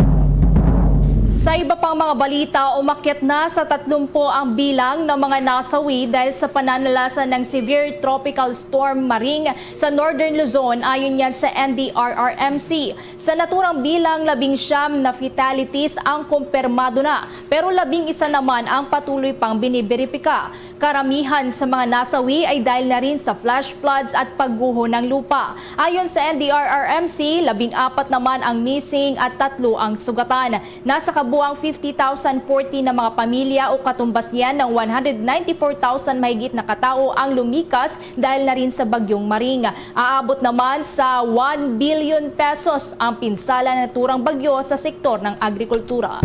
Sa iba pang mga balita, umakyat na sa tatlumpu ang bilang ng mga nasawi dahil sa pananalasa ng Severe Tropical Storm Maring sa Northern Luzon, ayon yan sa N D R R M C. Sa naturang bilang, labing siyam na fatalities ang kumpirmado na, pero labing isa naman ang patuloy pang biniberipika. Karamihan sa mga nasawi ay dahil na rin sa flash floods at pagguho ng lupa. Ayon sa N D R R M C, labing apat naman ang missing at tatlo ang sugatan. Nasa kabuang fifty thousand forty na mga pamilya o katumbas niyan ng one hundred ninety-four thousand mahigit na katao ang lumikas dahil na rin sa Bagyong Maring. Aabot naman sa one billion pesos ang pinsala ng naturang bagyo sa sektor ng agrikultura.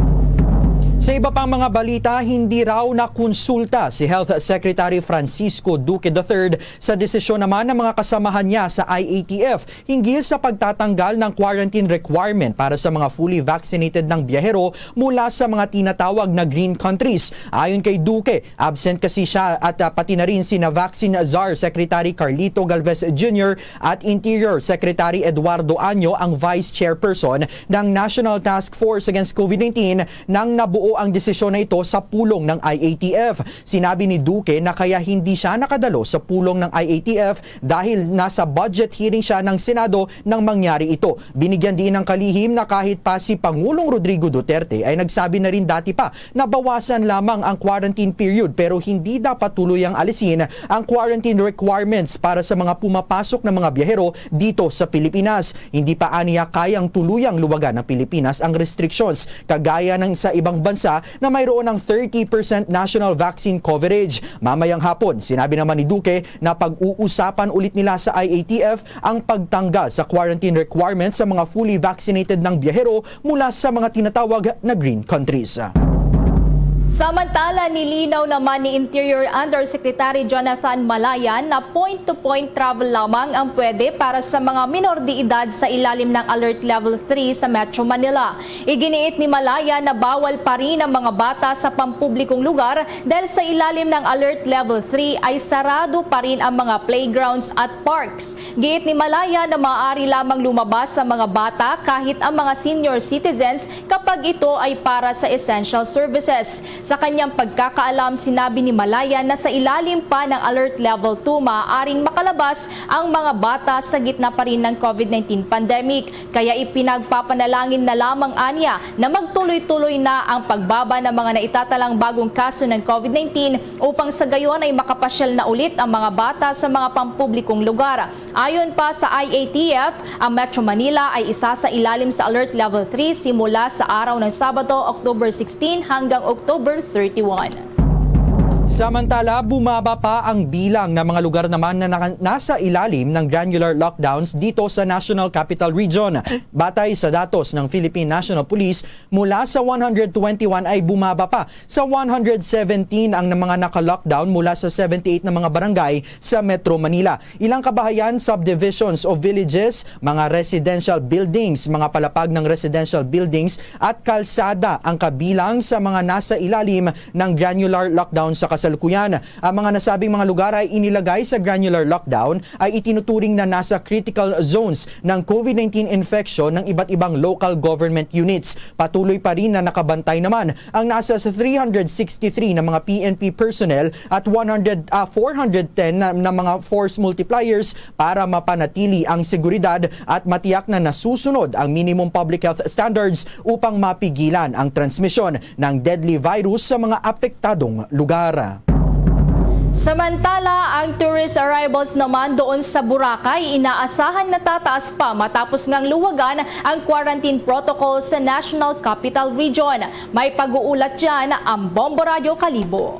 Sa iba pang mga balita, hindi raw nakonsulta si Health Secretary Francisco Duque the third sa desisyon naman ng mga kasamahan niya sa I A T F hinggil sa pagtatanggal ng quarantine requirement para sa mga fully vaccinated ng biyahero mula sa mga tinatawag na green countries. Ayon kay Duque, absent kasi siya at, ah, pati na rin sina Vaccine Czar Secretary Carlito Galvez Junior at Interior Secretary Eduardo Año, ang Vice Chairperson ng National Task Force Against COVID nineteen, nang nabuo ang desisyon na ito sa pulong ng I A T F. Sinabi ni Duque na kaya hindi siya nakadalo sa pulong ng I A T F dahil nasa budget hearing siya ng Senado nang mangyari ito. Binigyan diin ng kalihim na kahit pa si Pangulong Rodrigo Duterte ay nagsabi na rin dati pa na bawasan lamang ang quarantine period pero hindi dapat tuluyang alisin ang quarantine requirements para sa mga pumapasok na mga biyahero dito sa Pilipinas. Hindi pa aniya kayang tuluyang luwagan ng Pilipinas ang restrictions kagaya ng sa ibang bansa na mayroon ng thirty percent national vaccine coverage. Mamayang hapon, sinabi naman ni Duque na pag-uusapan ulit nila sa I A T F ang pagtanggal sa quarantine requirements sa mga fully vaccinated ng biyahero mula sa mga tinatawag na green countries. Samantala, nilinaw naman ni Interior Undersecretary Jonathan Malayan na point-to-point travel lamang ang pwede para sa mga minor de edad sa ilalim ng Alert Level three sa Metro Manila. Iginiit ni Malayan na bawal pa rin ang mga bata sa pampublikong lugar dahil sa ilalim ng Alert Level three ay sarado pa rin ang mga playgrounds at parks. Giit ni Malayan na maaari lamang lumabas sa mga bata kahit ang mga senior citizens kapag ito ay para sa essential services. Sa kanyang pagkakaalam, sinabi ni Malayan na sa ilalim pa ng Alert Level two maaaring makalabas ang mga bata sa gitna pa rin ng COVID nineteen pandemic. Kaya ipinagpapanalangin na lamang anya na magtuloy-tuloy na ang pagbaba ng mga naitatalang bagong kaso ng COVID nineteen upang sa gayon ay makapasyal na ulit ang mga bata sa mga pampublikong lugar. Ayon pa sa I A T F, ang Metro Manila ay isa sa ilalim sa Alert Level three simula sa araw ng Sabado, October sixteen hanggang October thirty-one. Samantala, bumaba pa ang bilang ng mga lugar naman na naka- nasa ilalim ng granular lockdowns dito sa National Capital Region. Batay sa datos ng Philippine National Police, mula sa one hundred twenty-one ay bumaba pa sa one hundred seventeen ang mga naka-lockdown mula sa seventy-eight na mga barangay sa Metro Manila. Ilang kabahayan, subdivisions o villages, mga residential buildings, mga palapag ng residential buildings at kalsada ang kabilang sa mga nasa ilalim ng granular lockdown sa kasalukuyan. Ang mga nasabing mga lugar ay inilagay sa granular lockdown ay itinuturing na nasa critical zones ng COVID nineteen infection ng iba't ibang local government units. Patuloy pa rin na nakabantay naman ang nasa three hundred sixty-three na mga P N P personnel at one hundred, ah, four hundred ten na, na mga force multipliers para mapanatili ang seguridad at matiyak na nasusunod ang minimum public health standards upang mapigilan ang transmisyon ng deadly virus sa mga apektadong lugar. Samantala, ang tourist arrivals naman doon sa Boracay inaasahan na tataas pa matapos ngang luwagan ang quarantine protocol sa National Capital Region. May pag-uulat dyan ang Bombo Radyo Kalibo.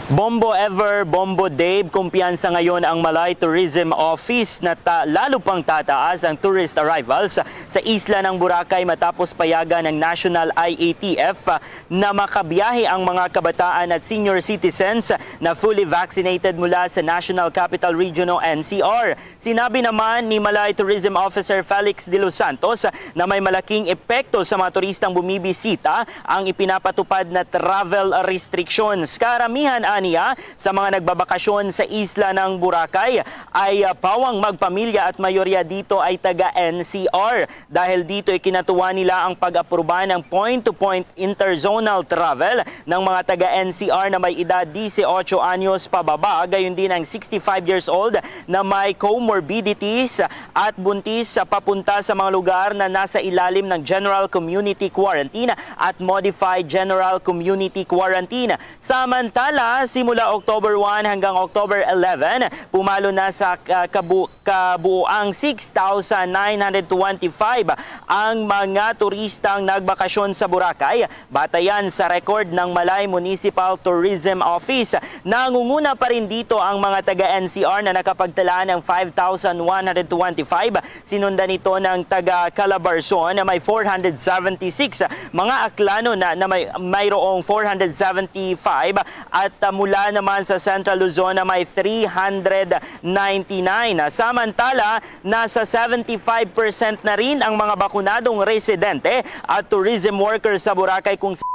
Bombo Ever, Bombo Dave, kumpiyansa ngayon ang Malay Tourism Office na ta- lalo pang tataas ang tourist arrivals sa isla ng Boracay matapos payagan ng National I A T F na makabiyahe ang mga kabataan at senior citizens na fully vaccinated mula sa National Capital Region o N C R. Sinabi naman ni Malay Tourism Officer Felix De Los Santos na may malaking epekto sa mga turistang bumibisita ang ipinapatupad na travel restrictions. Karamihan aniya sa mga nagbabakasyon sa isla ng Boracay ay ah, pawang magpamilya at mayorya dito ay taga N C R. Dahil dito, ikinatuwa nila ang pag-aproba ng point-to-point interzonal travel ng mga taga N C R na may edad dise ocho anyos pababa, gayon din ang sixty-five years old na may comorbidities at buntis sa papunta sa mga lugar na nasa ilalim ng General Community Quarantine at Modified General Community Quarantine. Samantala, simula October one hanggang October eleven, pumalo na sa ah, kabu- kabuoang six thousand nine hundred twenty-five ang mga turistang nagbakasyon sa Boracay, batayan sa record ng Malay Municipal Tourism Office. Nangunguna pa rin dito ang mga taga N C R na nakapagtala ng five thousand one hundred twenty-five. Sinundan ito ng taga Calabarzon na may four hundred seventy-six, mga Aklano na, na may mayroong four hundred seventy-five at ah, mula naman sa Central Luzon na may three hundred ninety-nine. Samantala, nasa seventy-five percent na rin ang mga bakunadong residente at tourism workers sa Boracay kung sa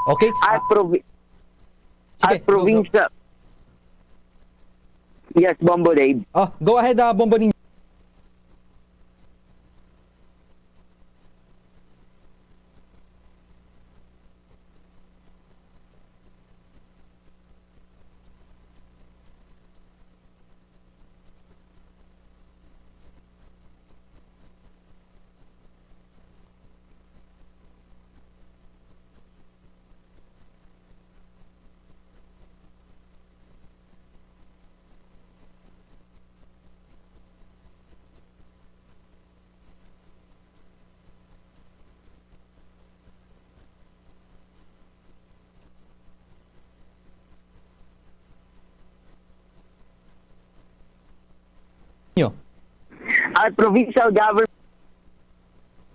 Okay? At provi- Sige, at probinsya. Yes, Bombo Dave. Oh, go ahead, ah, Bombo Ninja. at provincial government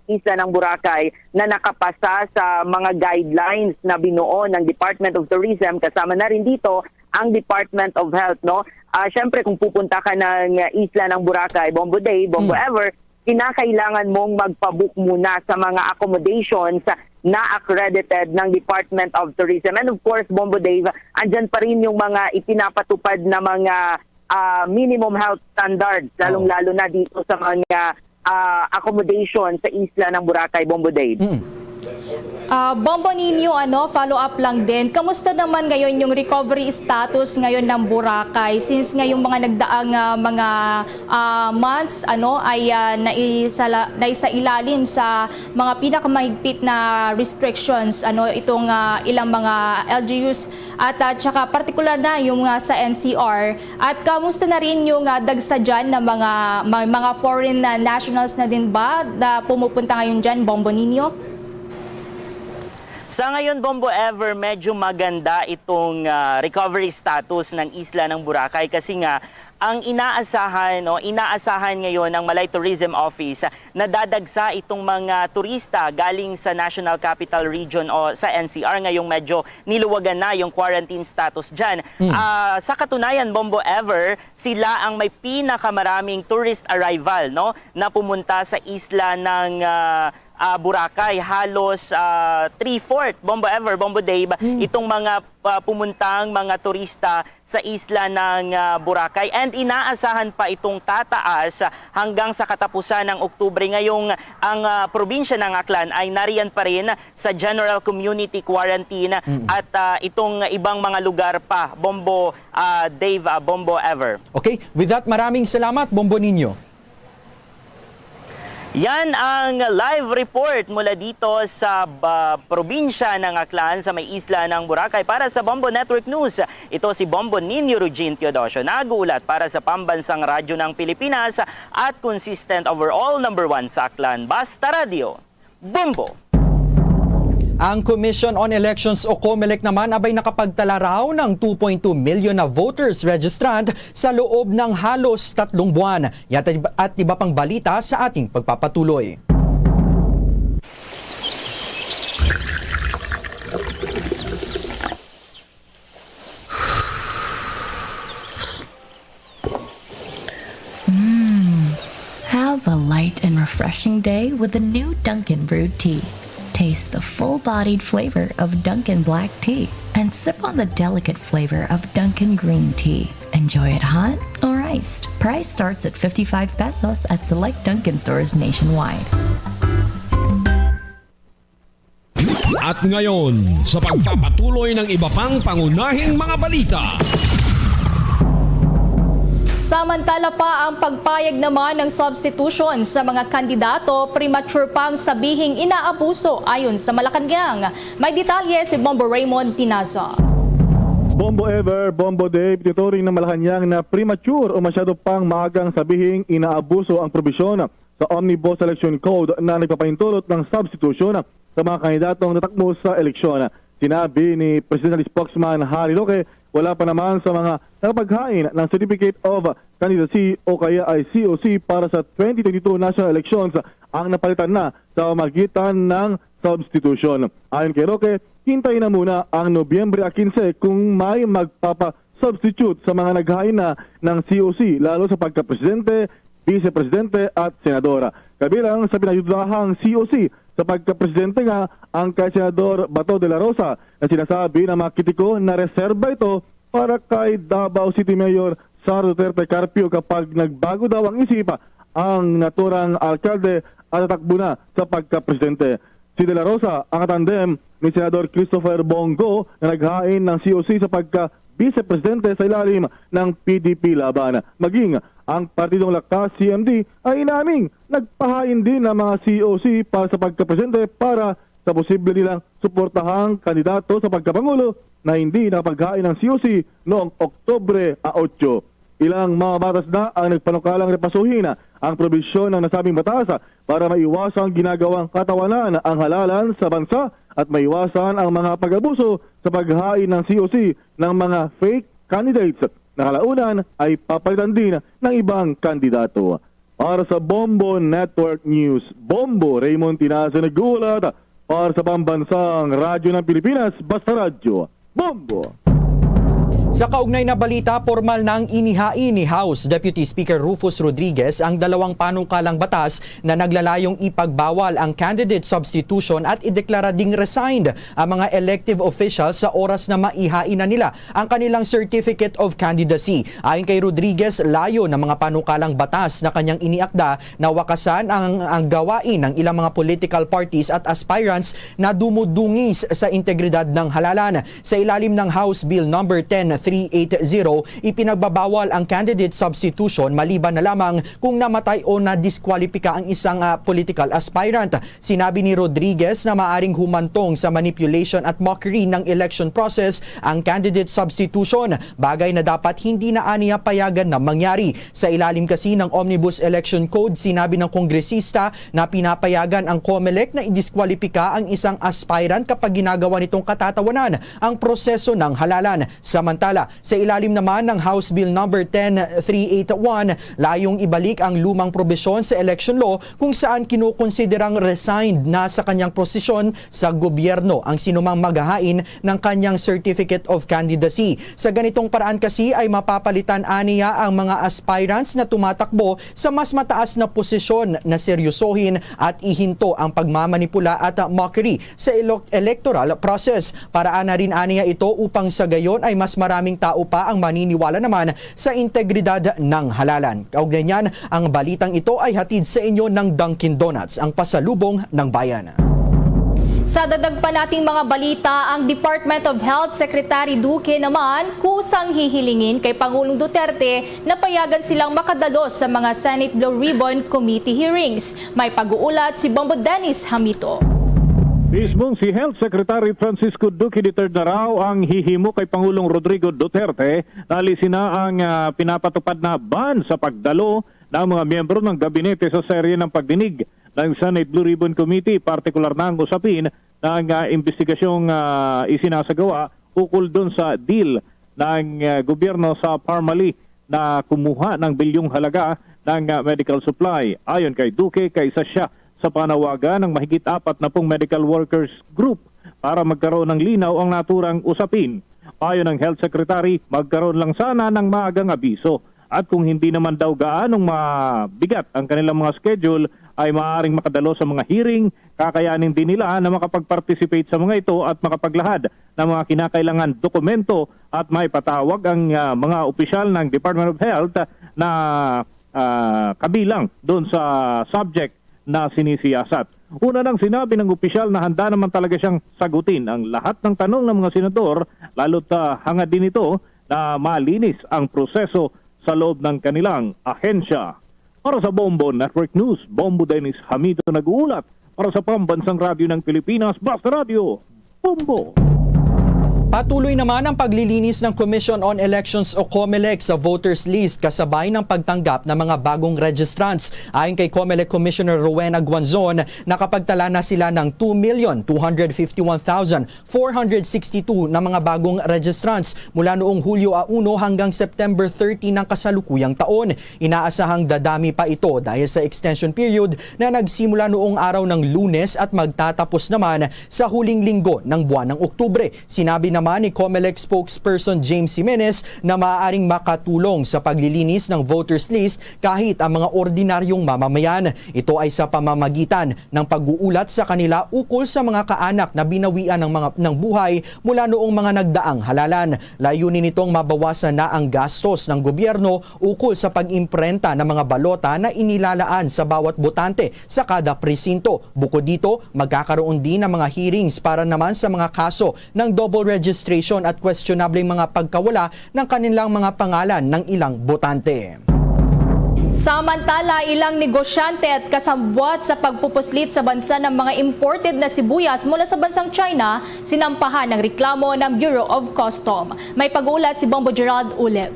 isla ng Boracay na nakapasa sa mga guidelines na binuo ng Department of Tourism, kasama na rin dito ang Department of Health, no? Ah, syempre, kung pupunta ka ng isla ng Boracay, Bombo Day, Bombo Ever, kinakailangan mong magpabook muna sa mga accommodations na accredited ng Department of Tourism. And of course, Bombo Dave, andyan pa rin yung mga ipinapatupad na mga ah, minimum health standards, lalong-lalo na dito sa mga ah, accommodation sa isla ng Boracay, Bombo Dave. Mm. Ah, Bombo Ninyo, ano, follow up lang din. Kamusta naman ngayon yung recovery status ngayon ng Boracay? Since ngayong mga nagdaang ah, mga ah, months, ano, ay ah, naisala, naisailalim sa mga pinakamahigpit na restrictions, ano, itong ah, ilang mga L G Us at ah, tsaka partikular na yung ah, sa N C R. At kamusta na rin yung ah, dagsa dyan na mga, may mga foreign na nationals na din ba na pumupunta ngayon dyan, Bombo Ninyo? Sa ngayon, Bombo Ever, medyo maganda itong ah, recovery status ng isla ng Boracay kasi nga ang inaasahan, no, inaasahan ngayon ng Malay Tourism Office na dadagsa itong mga turista galing sa National Capital Region o sa N C R ngayong medyo niluwagan na yung quarantine status dyan. Ah, sa katunayan, Bombo Ever, sila ang may pinakamaraming tourist arrival, no, na pumunta sa isla ng ah, ah, Boracay. Halos ah, three-fourth, Bombo Ever, Bombo Dave, itong mga ah, pumuntang mga turista sa isla ng ah, Boracay. And inaasahan pa itong tataas hanggang sa katapusan ng Oktubre. Ngayong ang ah, probinsya ng Aklan ay nariyan pa rin sa general community quarantine at ah, itong ibang mga lugar pa, Bombo ah, Dave, ah, Bombo Ever. Okay, with that, maraming salamat, Bombo Ninyo. Yan ang live report mula dito sa ba, probinsya ng Aklan sa may isla ng Boracay. Para sa Bombo Network News, ito si Bombo Ninyo Rugin Teodosio, nag-uulat para sa Pambansang Radyo ng Pilipinas at consistent overall number one sa Aklan. Basta Radyo, Bombo! Ang Commission on Elections o COMELEC naman abay nakapagtala raw ng two point two million na voters registrant sa loob ng halos tatlong buwan. Yan at iba, at iba pang balita sa ating pagpapatuloy. Have a light and refreshing day with a new Dunkin' brewed tea. Taste the full-bodied flavor of Dunkin' black tea and sip on the delicate flavor of Dunkin' green tea. Enjoy it hot or iced. Price starts at fifty-five pesos at select Dunkin' stores nationwide. At ngayon, sa pagpapatuloy ng iba pang pangunahing mga balita. Samantala pa ang pagpayag naman ng substitution sa mga kandidato, premature pang sabihing inaabuso ayon sa Malacañang. May detalye si Bombo Raymond Tinaza. Bombo Ever, Bombo Dave, tinuturing ng Malacañang na premature o masyado pang maagang sabihing inaabuso ang probisyon sa Omnibus Election Code na nagpapahintulot ng substitution sa mga kandidatong tatakbo sa eleksyon. Sinabi ni Presidential Spokesman Harry Roque, wala pa naman sa mga nakapaghain ng Certificate of Candidacy o kaya ay C O C para sa twenty twenty-two national elections ang napalitan na sa pamagitan ng substitution. Ayon kay Roque, hintayin na muna ang Nobyembre quince kung may magpapa substitute sa mga naghain na ng C O C, lalo sa pagkapresidente, vice-presidente at senador. Kabilang sa pinayudahang C O C sa pagkapresidente nga ang kay Senador Bato de la Rosa, na sinasabi ng mga kritiko na reserba ito para kay Davao City Mayor Sara Duterte Carpio kapag nagbago daw ang isip ang naturang alkalde at tatakbo na sa pagkapresidente. Si De La Rosa ang katandem ni Senador Christopher Bong Go na naghain ng C O C sa pagka-Vice Presidente sa ilalim ng P D P Laban. Maging ang Partidong Lakas, C M D, ay inaming nagpahain din ng mga C O C para sa pagka-Presidente para sa posible nilang suportahang kandidato sa pagkapangulo na hindi nakapaghain ng C O C noong Oktubre a otso. Ilang mga batas na ang nagpanukalang repasuhin ang probisyon ng nasabing batas para maiwasang ginagawang katawanan ang halalan sa bansa at maiwasan ang mga pag-abuso sa paghain ng C O C ng mga fake candidates na kalaunan ay papalitan din ng ibang kandidato. Para sa Bombo Network News, Bombo Raymond Tinaza nag-uulat. Para sa Pambansang Radyo ng Pilipinas, Basta Radyo, Bombo. Sa kaugnay na balita, pormal nang inihain ni House Deputy Speaker Rufus Rodriguez ang dalawang panukalang batas na naglalayong ipagbawal ang candidate substitution at ideklara ding resigned ang mga elective officials sa oras na maihain na nila ang kanilang certificate of candidacy. Ayon kay Rodriguez, layo ng mga panukalang batas na kanyang iniakda na wakasan ang, ang gawain ng ilang mga political parties at aspirants na dumudungis sa integridad ng halalan. Sa ilalim ng House Bill Number ten three eight zero, ipinagbabawal ang candidate substitution maliban na lamang kung namatay o nadiskwalipika ang isang, ah, political aspirant. Sinabi ni Rodriguez na maaring humantong sa manipulation at mockery ng election process ang candidate substitution, bagay na dapat hindi na aniya payagan na mangyari. Sa ilalim kasi ng Omnibus Election Code, sinabi ng kongresista na pinapayagan ang COMELEC na idiskwalipika ang isang aspirant kapag ginagawa nitong katatawanan ang proseso ng halalan. Samantala, sa ilalim naman ng House Bill Number ten three eight one, layong ibalik ang lumang probisyon sa election law kung saan kinukonsiderang resigned na sa kanyang posisyon sa gobyerno ang sinumang maghahain ng kanyang certificate of candidacy. Sa ganitong paraan kasi ay mapapalitan aniya ang mga aspirants na tumatakbo sa mas mataas na posisyon na seryosohin at ihinto ang pagmamanipula at mockery sa elo-, electoral process. Paraan na rin aniya ito upang sa gayon ay mas maraming tao pa ang maniniwala naman sa integridad ng halalan. Kaugnay niyan, ang balitang ito ay hatid sa inyo ng Dunkin' Donuts, ang pasalubong ng bayan. Sa dagdag pa nating mga balita, ang Department of Health Secretary Duque naman kusang hihilingin kay Pangulong Duterte na payagan silang makadalo sa mga Senate Blue Ribbon Committee hearings. May pag-uulat si Bombo Dennis Hamito. Mismong si Health Secretary Francisco Duque the third na raw ang hihimo kay Pangulong Rodrigo Duterte na alisin na ang, ah, pinapatupad na ban sa pagdalo ng mga miyembro ng gabinete sa serye ng pagdinig ng Senate Blue Ribbon Committee, partikular na ang usapin ng, ah, investigasyong, ah, isinasagawa ukol dun sa deal ng, ah, gobyerno sa Parmalee na kumuha ng bilyong halaga ng, ah, medical supply. Ayon kay Duque, kaisa siya sa panawagan ng mahigit apat na pung medical workers group para magkaroon ng linaw ang naturang usapin. Ayon ng Health Secretary, magkaroon lang sana ng maagang abiso. At kung hindi naman daw gaanong mabigat ang kanilang mga schedule, ay maaaring makadalo sa mga hearing, kakayanin din nila na makapag-participate sa mga ito at makapaglahad ng mga kinakailangan dokumento at maipatawag ang, ah, mga opisyal ng Department of Health na, ah, kabilang doon sa subject na sinisiyasat. Una nang sinabi ng opisyal na handa naman talaga siyang sagutin ang lahat ng tanong ng mga senador, lalo't, ah, hangad din ito na malinis ang proseso sa loob ng kanilang ahensya. Para sa Bombo Network News, Bombo Dennis Hamito nag-uulat. Para sa Pambansang Radyo ng Pilipinas, Basta Radyo, Bombo. Patuloy naman ang paglilinis ng Commission on Elections o COMELEC sa voters list kasabay ng pagtanggap ng mga bagong registrants. Ayon kay COMELEC Commissioner Rowena Guanzon, nakapagtala na sila ng two million two hundred fifty-one thousand four hundred sixty-two na mga bagong registrants mula noong Hulyo a uno hanggang September thirty ng kasalukuyang taon. Inaasahang dadami pa ito dahil sa extension period na nagsimula noong araw ng Lunes at magtatapos naman sa huling linggo ng buwan ng Oktubre. Sinabi naman ni COMELEC spokesperson James Jimenez na maaaring makatulong sa paglilinis ng voters list kahit ang mga ordinaryong mamamayan. Ito ay sa pamamagitan ng pag-uulat sa kanila ukol sa mga kaanak na binawian ng mga, ng buhay mula noong mga nagdaang halalan. Layunin nitong mabawasan na ang gastos ng gobyerno ukol sa pag-imprenta ng mga balota na inilalaan sa bawat botante sa kada presinto. Bukod dito, magkakaroon din ng mga hearings para naman sa mga kaso ng double registration at questionableng mga pagkawala ng kanilang mga pangalan ng ilang botante. Samantala, ilang negosyante at kasabwat sa pagpupuslit sa bansa ng mga imported na sibuyas mula sa bansang China, sinampahan ng reklamo ng Bureau of Custom. May pag-uulat si Bombo Gerald Ulep.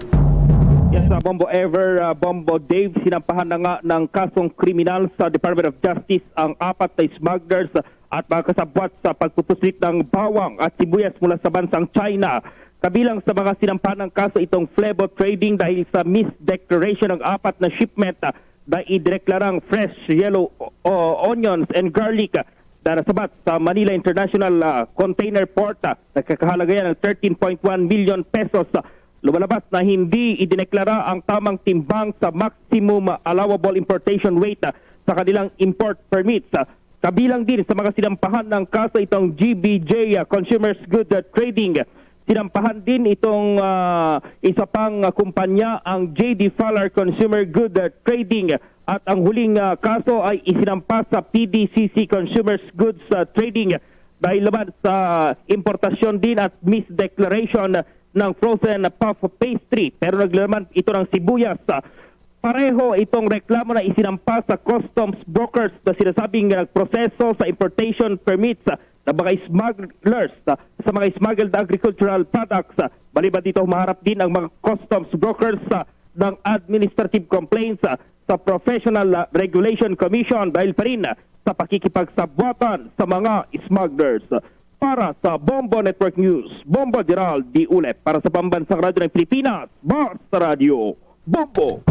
Yes, uh, Bombo Ever, uh, Bombo Dave, sinampahan na nga ng kasong kriminal sa Department of Justice ang apat na smugglers at mga kasabwat sa pagpupuslit ng bawang at sibuyas mula sa bansang China. Kabilang sa mga sinampahan ng kaso itong Flebo Trading dahil sa misdeclaration ng apat na shipment, ah, na idineklarang fresh yellow o-, onions and garlic, ah, na nasabat sa Manila International, ah, Container Port, ah, nagkakahalaga yan ng thirteen point one million pesos. Ah, lumalabas na hindi idineklara ang tamang timbang sa maximum allowable importation weight, ah, sa kanilang import permits. Ah, kabilang din sa mga sinampahan ng kaso itong G B J, ah, Consumers Good, ah, Trading. Sinampahan din itong, ah, isa pang, ah, kumpanya, ang J D Fowler Consumer Good, ah, Trading. At ang huling, ah, kaso ay isinampa sa P D C C Consumers Goods, ah, Trading dahil naman sa importasyon din at misdeclaration ng frozen puff pastry. Pero naglaman ito ng sibuyas. Ah, pareho itong reklamo na isinampa sa customs brokers na sinasabing nagproseso sa importation permits, ah, ng mga smugglers, ah, sa mga smuggled agricultural products. Ah, maliban dito, humaharap din ang mga customs brokers, ah, ng administrative complaints, ah, sa Professional, ah, Regulation Commission dahil pa rin, ah, sa pakikipagsabuatan sa mga smugglers. Para sa Bombo Network News, Bombo Gerald D. Ulep para sa Pambansang Radyo ng Pilipinas, Basta Radyo, Bombo.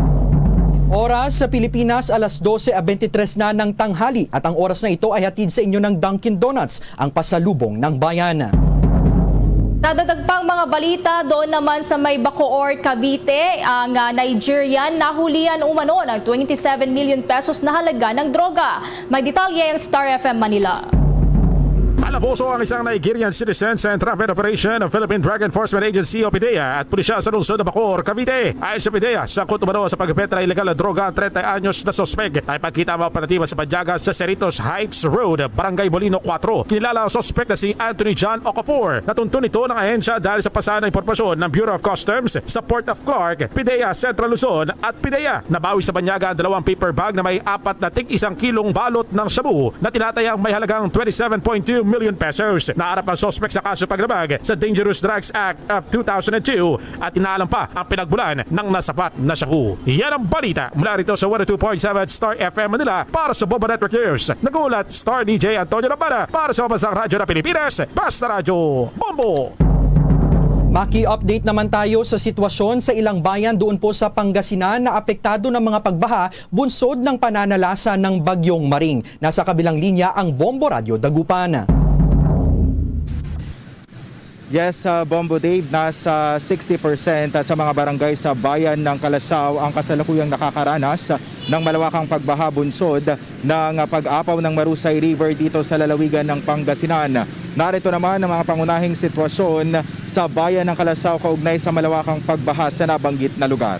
Oras sa Pilipinas, alas dose a bente tres na ng tanghali, at ang oras na ito ay hatid sa inyo ng Dunkin Donuts, ang pasalubong ng bayan. Nadagdag pang mga balita doon naman sa may Bacoor, Cavite. Ang, ah, Nigerian nahulian umano ng twenty-seven million pesos na halaga ng droga. May detalye ang Star F M Manila. Alaboso ang isang Nigerian citizen sa Entrapment Operation ng Philippine Drug Enforcement Agency o PDEA at pulisya sa lungsod ng Bacoor, Cavite. Ayon sa PDEA, sangkot umano sa pagpetra ilegal na droga ang treinta anyos na suspek na ipagkita ang mga operatiba sa Banyaga sa Cerritos Heights Road, Barangay Molino four. Kinilala ang suspek na si Anthony John Okafor. Natuntun ito ng ahensya dahil sa pasahan na impormasyon ng Bureau of Customs, sa Port of Clark, PDEA Central Luzon at PDEA. Nabawi sa Banyaga ang dalawang paper bag na may apat na tig-isang kilong balot ng shabu na tinatayang may halagang twenty-seven point two million pesos. Naharap ang suspek sa kaso paglabag sa Dangerous Drugs Act of two thousand and two at inaalam pa ang pinagmulan ng nasabat na shabu. Yan ang balita mula rito sa one oh two point seven Star F M Manila para sa Bombo Network News. Nag-uulat, Star D J Antonio Labana para sa Pambansang Radyo ng Pilipinas, Basta Radyo, Bombo! Maki-update naman tayo sa sitwasyon sa ilang bayan doon po sa Pangasinan na apektado ng mga pagbaha bunsod ng pananalasa ng Bagyong Maring. Nasa kabilang linya ang Bombo Radyo Dagupan. Yes, uh, Bombo Dave, nasa sixty percent sa mga barangay sa bayan ng Calasiao ang kasalukuyang nakakaranas ng malawakang pagbaha bunsod ng pag-apaw ng Marusay River dito sa lalawigan ng Pangasinan. Narito naman ang mga pangunahing sitwasyon sa bayan ng Calasiao kaugnay sa malawakang pagbaha sa nabanggit na lugar.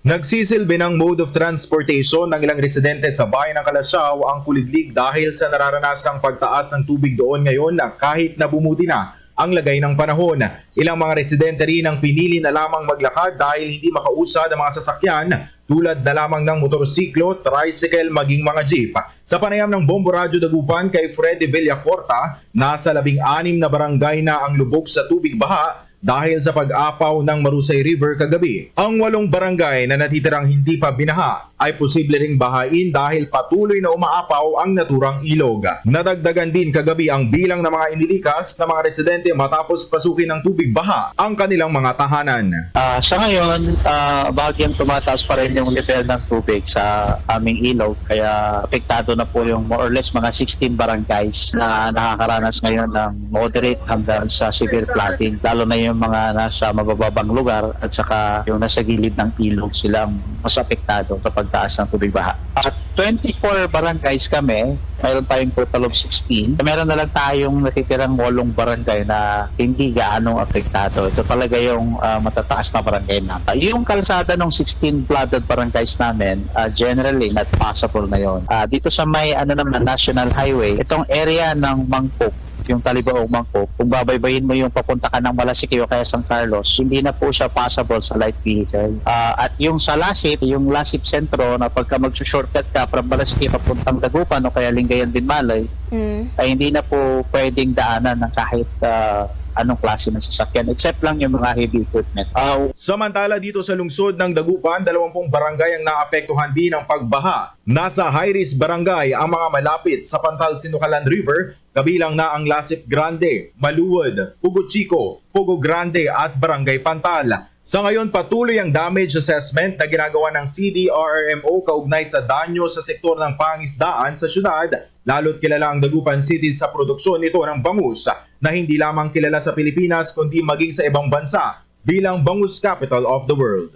Nagsisilbi ng mode of transportation ng ilang residente sa bayan ng Calasiao ang Kuliglig dahil sa nararanasang pagtaas ng tubig doon ngayon na kahit na bumuti na ang lagay ng panahon. Ilang mga residente rin ang pinili na lamang maglakad dahil hindi makausad ang mga sasakyan tulad na lamang ng motorsiklo, tricycle, maging mga jeep. Sa panayam ng Bombo Radyo Dagupan kay Freddy Villacorta, nasa labing anim na barangay na ang lubog sa tubig baha dahil sa pag-apaw ng Marusay River kagabi. Ang walong barangay na natitirang hindi pa binaha ay posible ring bahain dahil patuloy na umaapaw ang naturang ilog. Nadagdagan din kagabi ang bilang ng mga inilikas na mga residente matapos pasukin ng tubig baha ang kanilang mga tahanan. Ah, sa ngayon, ah, bahagyang tumataas pa rin yung level ng tubig sa aming ilog, kaya apektado na po yung more or less mga sixteen barangays na nakakaranas ngayon ng moderate hanggang sa severe flooding, lalo na yung mga nasa mabababang lugar at saka yung nasa gilid ng ilog, sila ang mas apektado sa pagtaas ng tubig baha. At twenty-four barangays kami, mayroon tayong total of sixteen. Meron na lang tayong natitirang walong barangay na hindi gaano apektado. Ito talaga yung, ah, matataas na barangay na. Ah, yung kalsada ng sixteen flooded barangays namin, ah, generally not passable na yon. Ah, dito sa may, ano naman, National Highway, itong area ng Mangkok, yung Talibaong Mangkok, kung babaybayin mo yung papunta ka ng Malasiqui o kaya San Carlos, hindi na po siya passable sa light vehicle. Ah, at yung sa Lasip, yung Lasip Sentro, na pagka mag-shortcut ka from Malasiqui papuntang Dagupan o kaya Lingayen, Binmalay, Mm. ay hindi na po pwedeng daanan ng kahit, ah, anong klase ng sasakyan, except lang yung mga heavy equipment. Ah, Samantala, dito sa lungsod ng Dagupan, dalawampung barangay ang naapektuhan din ng pagbaha. Nasa high-risk barangay ang mga malapit sa Pantal Sinukalan River, kabilang na ang Lasip Grande, Maluod, Pugo Chico, Pugo Grande at Barangay Pantal. Sa ngayon, patuloy ang damage assessment na ginagawa ng C D R R M O kaugnay sa danyo sa sektor ng pangisdaan sa syudad, lalo't kilala ang Dagupan City sa produksyon nito ng bangus, na hindi lamang kilala sa Pilipinas kundi maging sa ibang bansa bilang bangus capital of the world.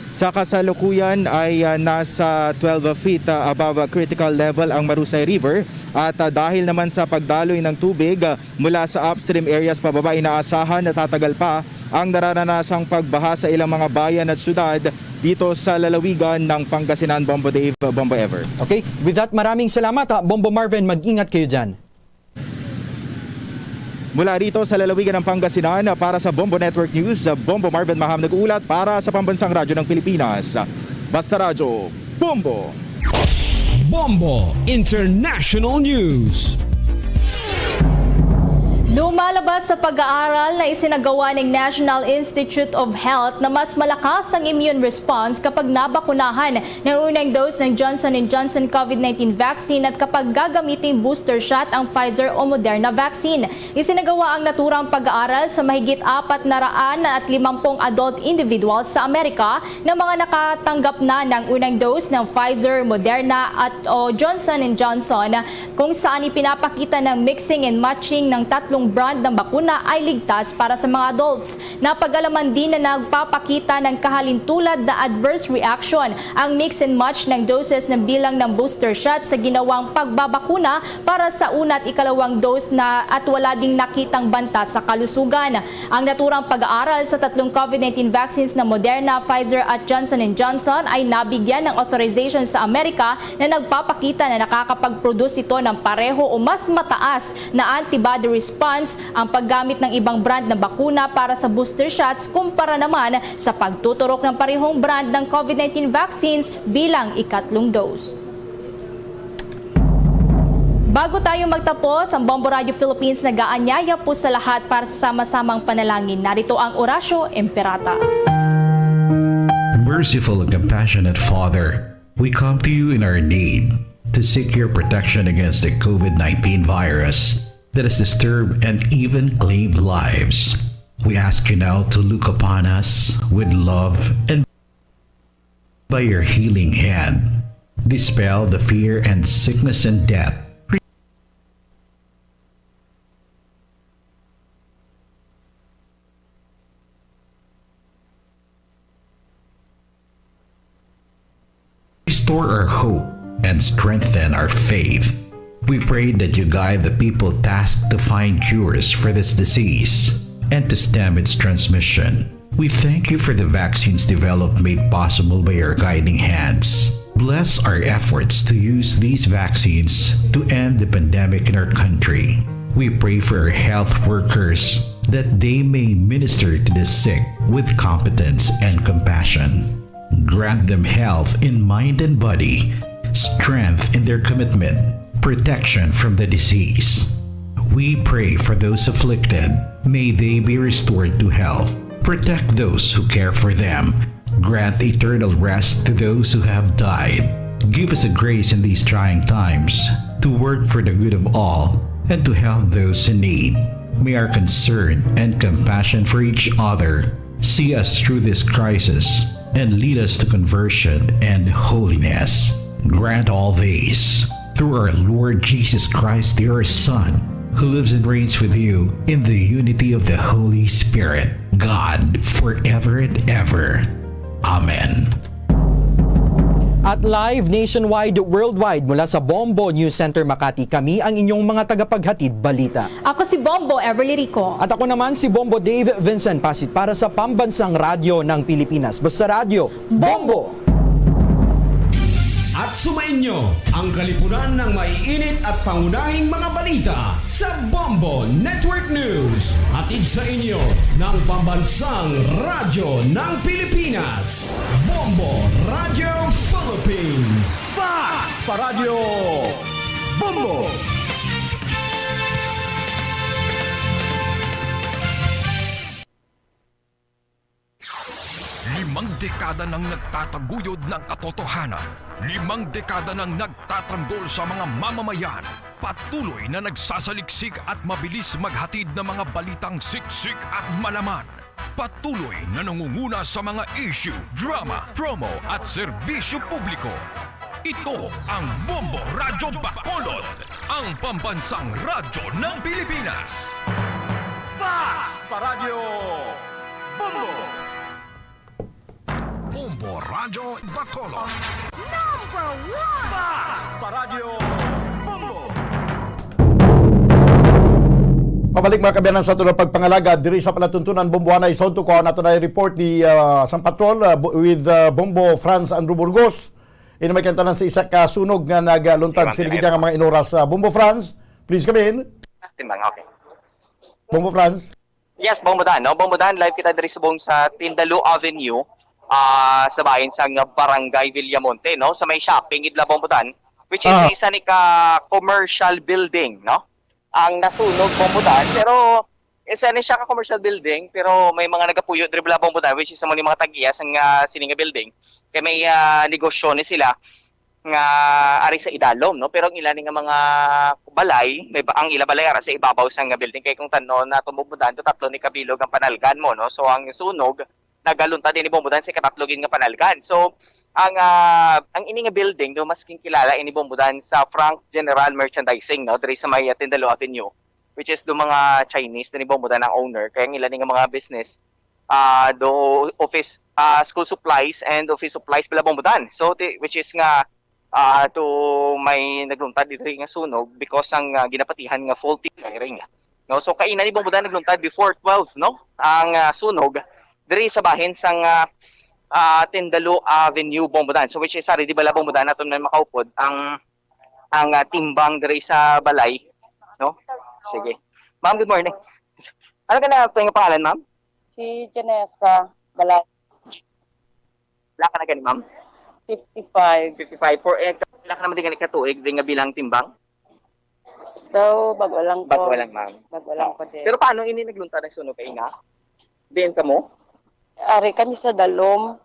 Sa kasalukuyan ay, ah, nasa twelve feet, ah, above, ah, critical level ang Marusay River at, ah, dahil naman sa pagdaloy ng tubig, ah, mula sa upstream areas pababa, inaasahan na tatagal pa ang nararanasang pagbaha sa ilang mga bayan at syudad dito sa lalawigan ng Pangasinan. Bombo Dave, Bombo Ever. Okay, with that, maraming salamat, ha, Bombo Marvin. Mag-ingat kayo dyan. Mula rito sa lalawigan ng Pangasinan, para sa Bombo Network News, Bombo Marvin Maham nag-uulat para sa Pambansang Radyo ng Pilipinas. Basta Radyo, Bombo! Bombo International News. Lumalabas sa pag-aaral na isinagawa ng National Institute of Health na mas malakas ang immune response kapag nabakunahan ng unang dose ng Johnson and Johnson COVID nineteen vaccine at kapag gagamiting booster shot ang Pfizer o Moderna vaccine. Isinagawa ang naturang pag-aaral sa mahigit apat na raan at limampung adult individuals sa Amerika na mga nakatanggap na ng unang dose ng Pfizer, Moderna at o Johnson and Johnson, kung saan ipinapakita ng mixing and matching ng tatlong brand ng bakuna ay ligtas para sa mga adults. Napag-alaman din na nagpapakita ng kahalintulad na adverse reaction ang mix and match ng doses ng bilang ng booster shot sa ginawang pagbabakuna para sa una at ikalawang dose na at wala ding nakitang banta sa kalusugan. Ang naturang pag-aaral sa tatlong COVID nineteen vaccines na Moderna, Pfizer at Johnson and Johnson ay nabigyan ng authorization sa Amerika na nagpapakita na nakakapag-produce ito ng pareho o mas mataas na antibody response ang paggamit ng ibang brand ng bakuna para sa booster shots kumpara naman sa pagtuturok ng parehong brand ng COVID nineteen vaccines bilang ikatlong dose. Bago tayo magtapos, ang Bombo Radio Philippines nag-aanyaya po sa lahat para sa sama-samang panalangin. Narito ang Orasyo Imperata. Merciful and compassionate Father, we come to you in our need to seek your protection against the COVID nineteen virus that has disturbed and even claimed lives. We ask you now to look upon us with love and by your healing hand, dispel the fear and sickness and death. Restore our hope and strengthen our faith. We pray that you guide the people tasked to find cures for this disease and to stem its transmission. We thank you for the vaccines developed made possible by your guiding hands. Bless our efforts to use these vaccines to end the pandemic in our country. We pray for our health workers that they may minister to the sick with competence and compassion. Grant them health in mind and body, strength in their commitment, protection from the disease. We pray for those afflicted. May they be restored to health. Protect those who care for them. Grant eternal rest to those who have died. Give us a grace in these trying times to work for the good of all and to help those in need. May our concern and compassion for each other see us through this crisis and lead us to conversion and holiness. Grant all this through our Lord Jesus Christ, your Son, who lives and reigns with you in the unity of the Holy Spirit, God, forever and ever. Amen. At live nationwide, worldwide, mula sa Bombo News Center Makati, kami ang inyong mga tagapaghatid balita. Ako si Bombo Everly Rico. At ako naman si Bombo Dave Vincent Pasit para sa Pambansang Radyo ng Pilipinas. Basta Radyo, Bombo! At sumainyo ang kalipunan ng maiinit at pangunahing mga balita sa Bombo Network News. Hatid sa inyo ng Pambansang Radyo ng Pilipinas, Bombo Radio Philippines. Fast pa Radyo Bombo! Limang dekada nang nagtataguyod ng katotohanan. Limang dekada nang nagtatanggol sa mga mamamayan. Patuloy na nagsasaliksik at mabilis maghatid ng mga balitang siksik at malaman. Patuloy na nangunguna sa mga issue, drama, promo at serbisyo publiko. Ito ang Bombo Radyo Bacolod, ang pambansang radyo ng Pilipinas. Fast Paradyo Bombo! Bombo Radyo Bacolod. Number one! Fast Paradyo Bombo! Pabalik, mga kaabyanan, sa aton pagpangalaga diri sa palatuntunan Bomboanay sa Udto. Kuha nato na report ni, ah, sang patrol, ah, bu-, with, ah, Bombo Franz Andrew Burgos. Ini may kantanan sa isa ka sunog nga nagluntad Sige, ma'am. Sige, nga mga inoras. Ah, Bombo Franz, please come in. Timbang, okay. Bombo Franz. Yes, Bombo Dan, no? Bombo Dan, live kita diri subong sa Tindalo Avenue, ah, sa bahin sang Barangay Villamonte, no? Sa may shopping, idla, Bombo Dan, which is Ah. isa ni ka commercial building, no? Ang nasunog, Bombo Dan, pero isa ni siya ka commercial building, pero may mga nagapuyo diri bala, Bombo Dan, which is amo ni mga tag-iya sang, ah, sini nga building. Kay may, ah, negosyo ni sila nga ari sa idalom, no? Pero ang ila ni nga mga balay, may ba, ang ila balay ara sa ibabaw sang building. Kay kung tan-aw nato, Bombo Dan, to tatlo ni kabilog ang panalgan mo, no? So ang sunog nagaluntad ini, Bombo Dan, sa ikatatlo gid nga panalgan. So ang, ah, ang ini nga building do mas kilala ini, Bombo Dan, sa Frank General Merchandising, no? Diri sa may, ah, Tindalo Avenue, which is do mga Chinese ni, Bombo Dan, ang owner. Kay ang ila ni nga mga business, ah, do office, ah, school supplies and office supplies bala, Bombo Dan. So, ti-, which is nga, ah, to may nagluntad diri nga sunog because ang, ah, ginapatihan nga faulty wiring. No, so kaina ni, Bombo Dan, nagluntad before twelve, no? Ang, ah, sunog diri sa bahin sang, ah, ah, Tindalo Avenue, Bombo Dan. So which is ari di bala, Bombo Dan, naton may makaupod ang, ang, ah, timbang diri sa balay, no? Sige. Ma'am, good morning. Ano ka na ito yung pangalan, ma'am? Si Janessa Balay. Pila ka na gani, ma'am? Fifty-five. Fifty-five. For, eh, pila ka naman di gani katuig di nga bilang timbang? Daw, bago lang ko. Bago lang, ma'am. Bago lang Oo. ko din. Pero paano ini nagluntad ang sunog kay ina? Diin ka mo? Ari kami sa dalom,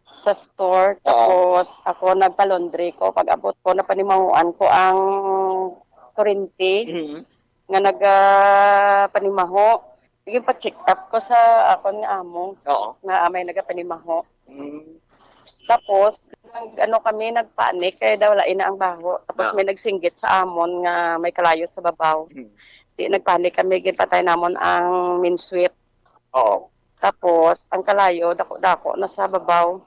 sa store. Oo. Tapos, ako nagpa-laundry ko. Pag-abot ko, napanimahuan ko ang kurente Mhm. nga nagapanimaho. Sige, pa-check up ko sa akon nga amo Oo. nga may nagapanimaho. Mm. Tapos, nag, ano kami, nagpanic kay daw lain na ang baho. Tapos Ah. may nagsinggit sa amon nga may kalayo sa babaw. Mm. Di nagpanic kami, ginpatay namon ang main switch. Oo. Tapos, ang kalayo, dako-dako na sa babaw.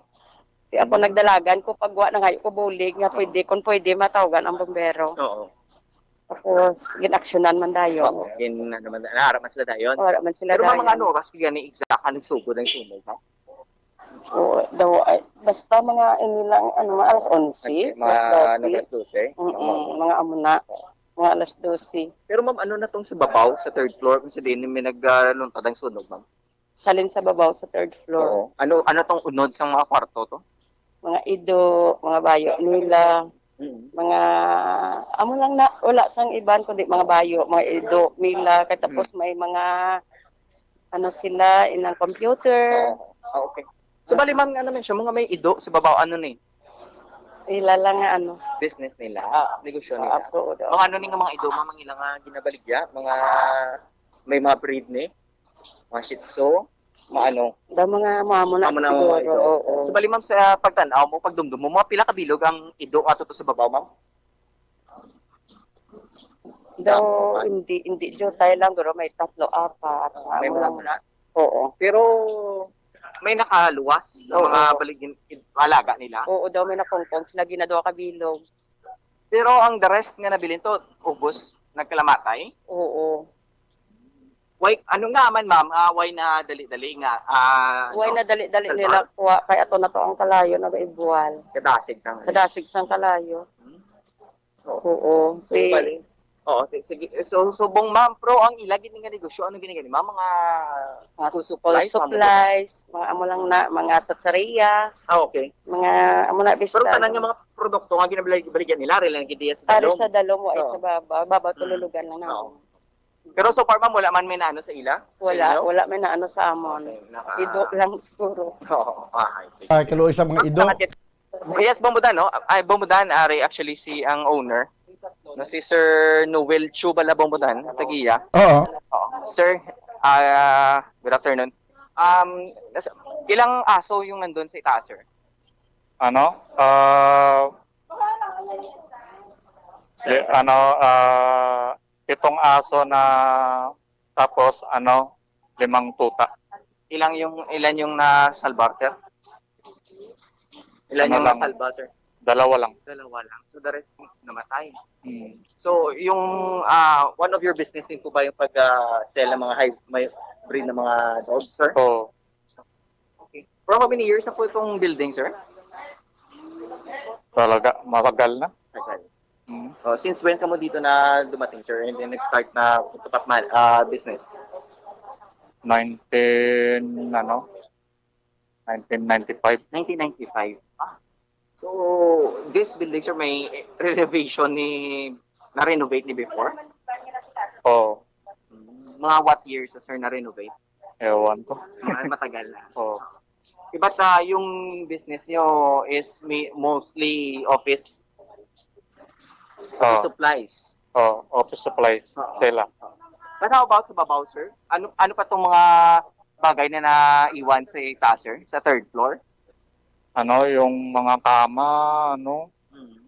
Di ako Mm. nagdalagan ko pag wa na ngayo ko bulig nga pwede, kung pwede, matawagan ang bumbero. Oo. Tapos, ginaksyonan man dayon. Oo, gin-, ano man, naara man sila dayon. Wala man sila Pero mga, dayon. Mga ano oras kaya ni exact ang nagsugod ang sunog, ha? Oo, daw, ay, basta mga inilang, ano, mga alas onse, Okay, mga, alas ano, dose. alas dose? Mm-mm, Oo. mga amo na, mga alas dose. Pero ma'am, ano na tong sa babaw, sa third floor, kung sa din may nagluntad ang sunog, ma'am? Salin sa babaw sa third floor. Oo. Ano, ano tong unod sa mga kwarto to? Mga ido, mga bayo nila, Mm. mga, amo lang na, wala sang iban kundi mga bayo, mga ido nila, kay tapos Mm. may mga, ano sila, inang computer. Oo. Ah, okay. So, bali, ma'am, nga naman siya, mga may ido sa babaw, ano ni? Ila lang nga, ano. Business nila, ah, negosyo nila. Ah, oo, oo. Mga ano ni nga mga ido, ma'am, ang ilang, ah, ginabaligya? Mga, may mga breed ni? Mga Shih Tzu? Mga ano? Da mga, mga amo na Amo na, mga siguro, ido. Oo. So, bali, ma'am, sa pagtan-aw mo, pagdumdum mo, mga pila ka bilog ang ido ato to sa babaw, ma'am? Daw, Dapat. hindi, hindi, jutay lang, guro, may tatlo, apat. May Amo mga lang. muna. Oo. Pero, may nakaluwas sa Oo. mga baligin, alaga nila? Oo, daw may nakungkong sila, ginaduha ka bilog. Pero ang the rest nga nabilin to, ubos, nagkalamatay? Oo. Why, ano nga man, ma'am, ah, why na dali-dali nga, ah, Why no, na dali-dali sa nila lugar? kuha? Kay ato na to ang kalayo, nag-ibuwal. Kadasig sang Kadasig sang kalayo. Hmm. Oo. Oo. So, Si bali. Oo, si-, sige. So, subong, ma'am, pero ang ila gid nga negosyo, ano gini gani, ma'am? Mga Mga school school supplies, ma'am? supplies, mga amo lang na, mga satsariya, Ah, okay. mga amo na Pero bista. tanan nga mga produkto nga ginabaligyan nila, ari lang gid diya sa Ari dalom. sa dalom, wa Oo. sa baba, baba Mm. tululugan lang Oo. naman. Pero so far, ma'am, wala man may naano sa ila? Sa Wala, inyo? wala may naano sa amon. Okay, naka- Ido lang siguro. Oo, ah, I see. Ah, kaluoy sa mga Ma'am, ido. salamat kit-, yes, Bombodan, no? Ay, Bombodan, ari, actually, si ang owner, no, si Sir Noel Chu bala, Bombodan, tagiya. Oo. Oo. Sir, ah, good afternoon. Um, nas- ilang aso yung nandun sa itaas, sir? Ano? Ah, li- ano, ah, pitong aso na, tapos, ano, limang tuta. Ilang yung, ilan yung nasalbar, sir? Ilan Ano yung lang, nasalba, sir? Dalawa lang. Dalawa lang. So, the rest namatay. Hmm. So, yung, ah, one of your business din po ba yung pag, ah, sell ng mga high, may breed ng mga dogs, sir? Oo. Okay. For how many years na po itong building, sir? Talaga, matagal na. Tagal. Mm. Oh, since when ka mo dito na dumating, sir, and then nag-start na pagpapatman, ah, business? Nineteen, ano? Nineteen ninety-five. Nineteen ninety-five. Ah. So, this building, sir, may renovation ni, na-renovate ni before? Oo. Mga what years, sir, na-renovate? Ewan ko. Ah, matagal na. Oo. But, ah, yung business nyo is may, mostly office, office Oo. supplies. Oo, office supplies Oo. sila. But how about sa babaw, sir? Ano, ano pa tong mga bagay na naiwan sa itaas, sir? Sa third floor? Ano, yung mga kama, ano, Mm.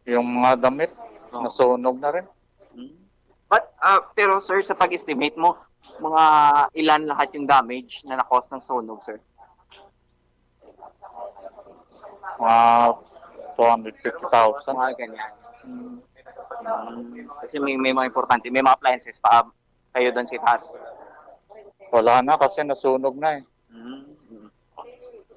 yung mga damit, Oo. nasunog na rin. Mm. But, ah, pero, sir, sa pag-estimate mo, mga ilan lahat yung damage na na-cause ng sunog, sir? Mga two hundred fifty thousand. Mga ganyan. Mm. Mm. Kasi may, may mga importante, may mga appliances pa kayo doon sa itaas. Wala na kasi nasunog na eh. Mm.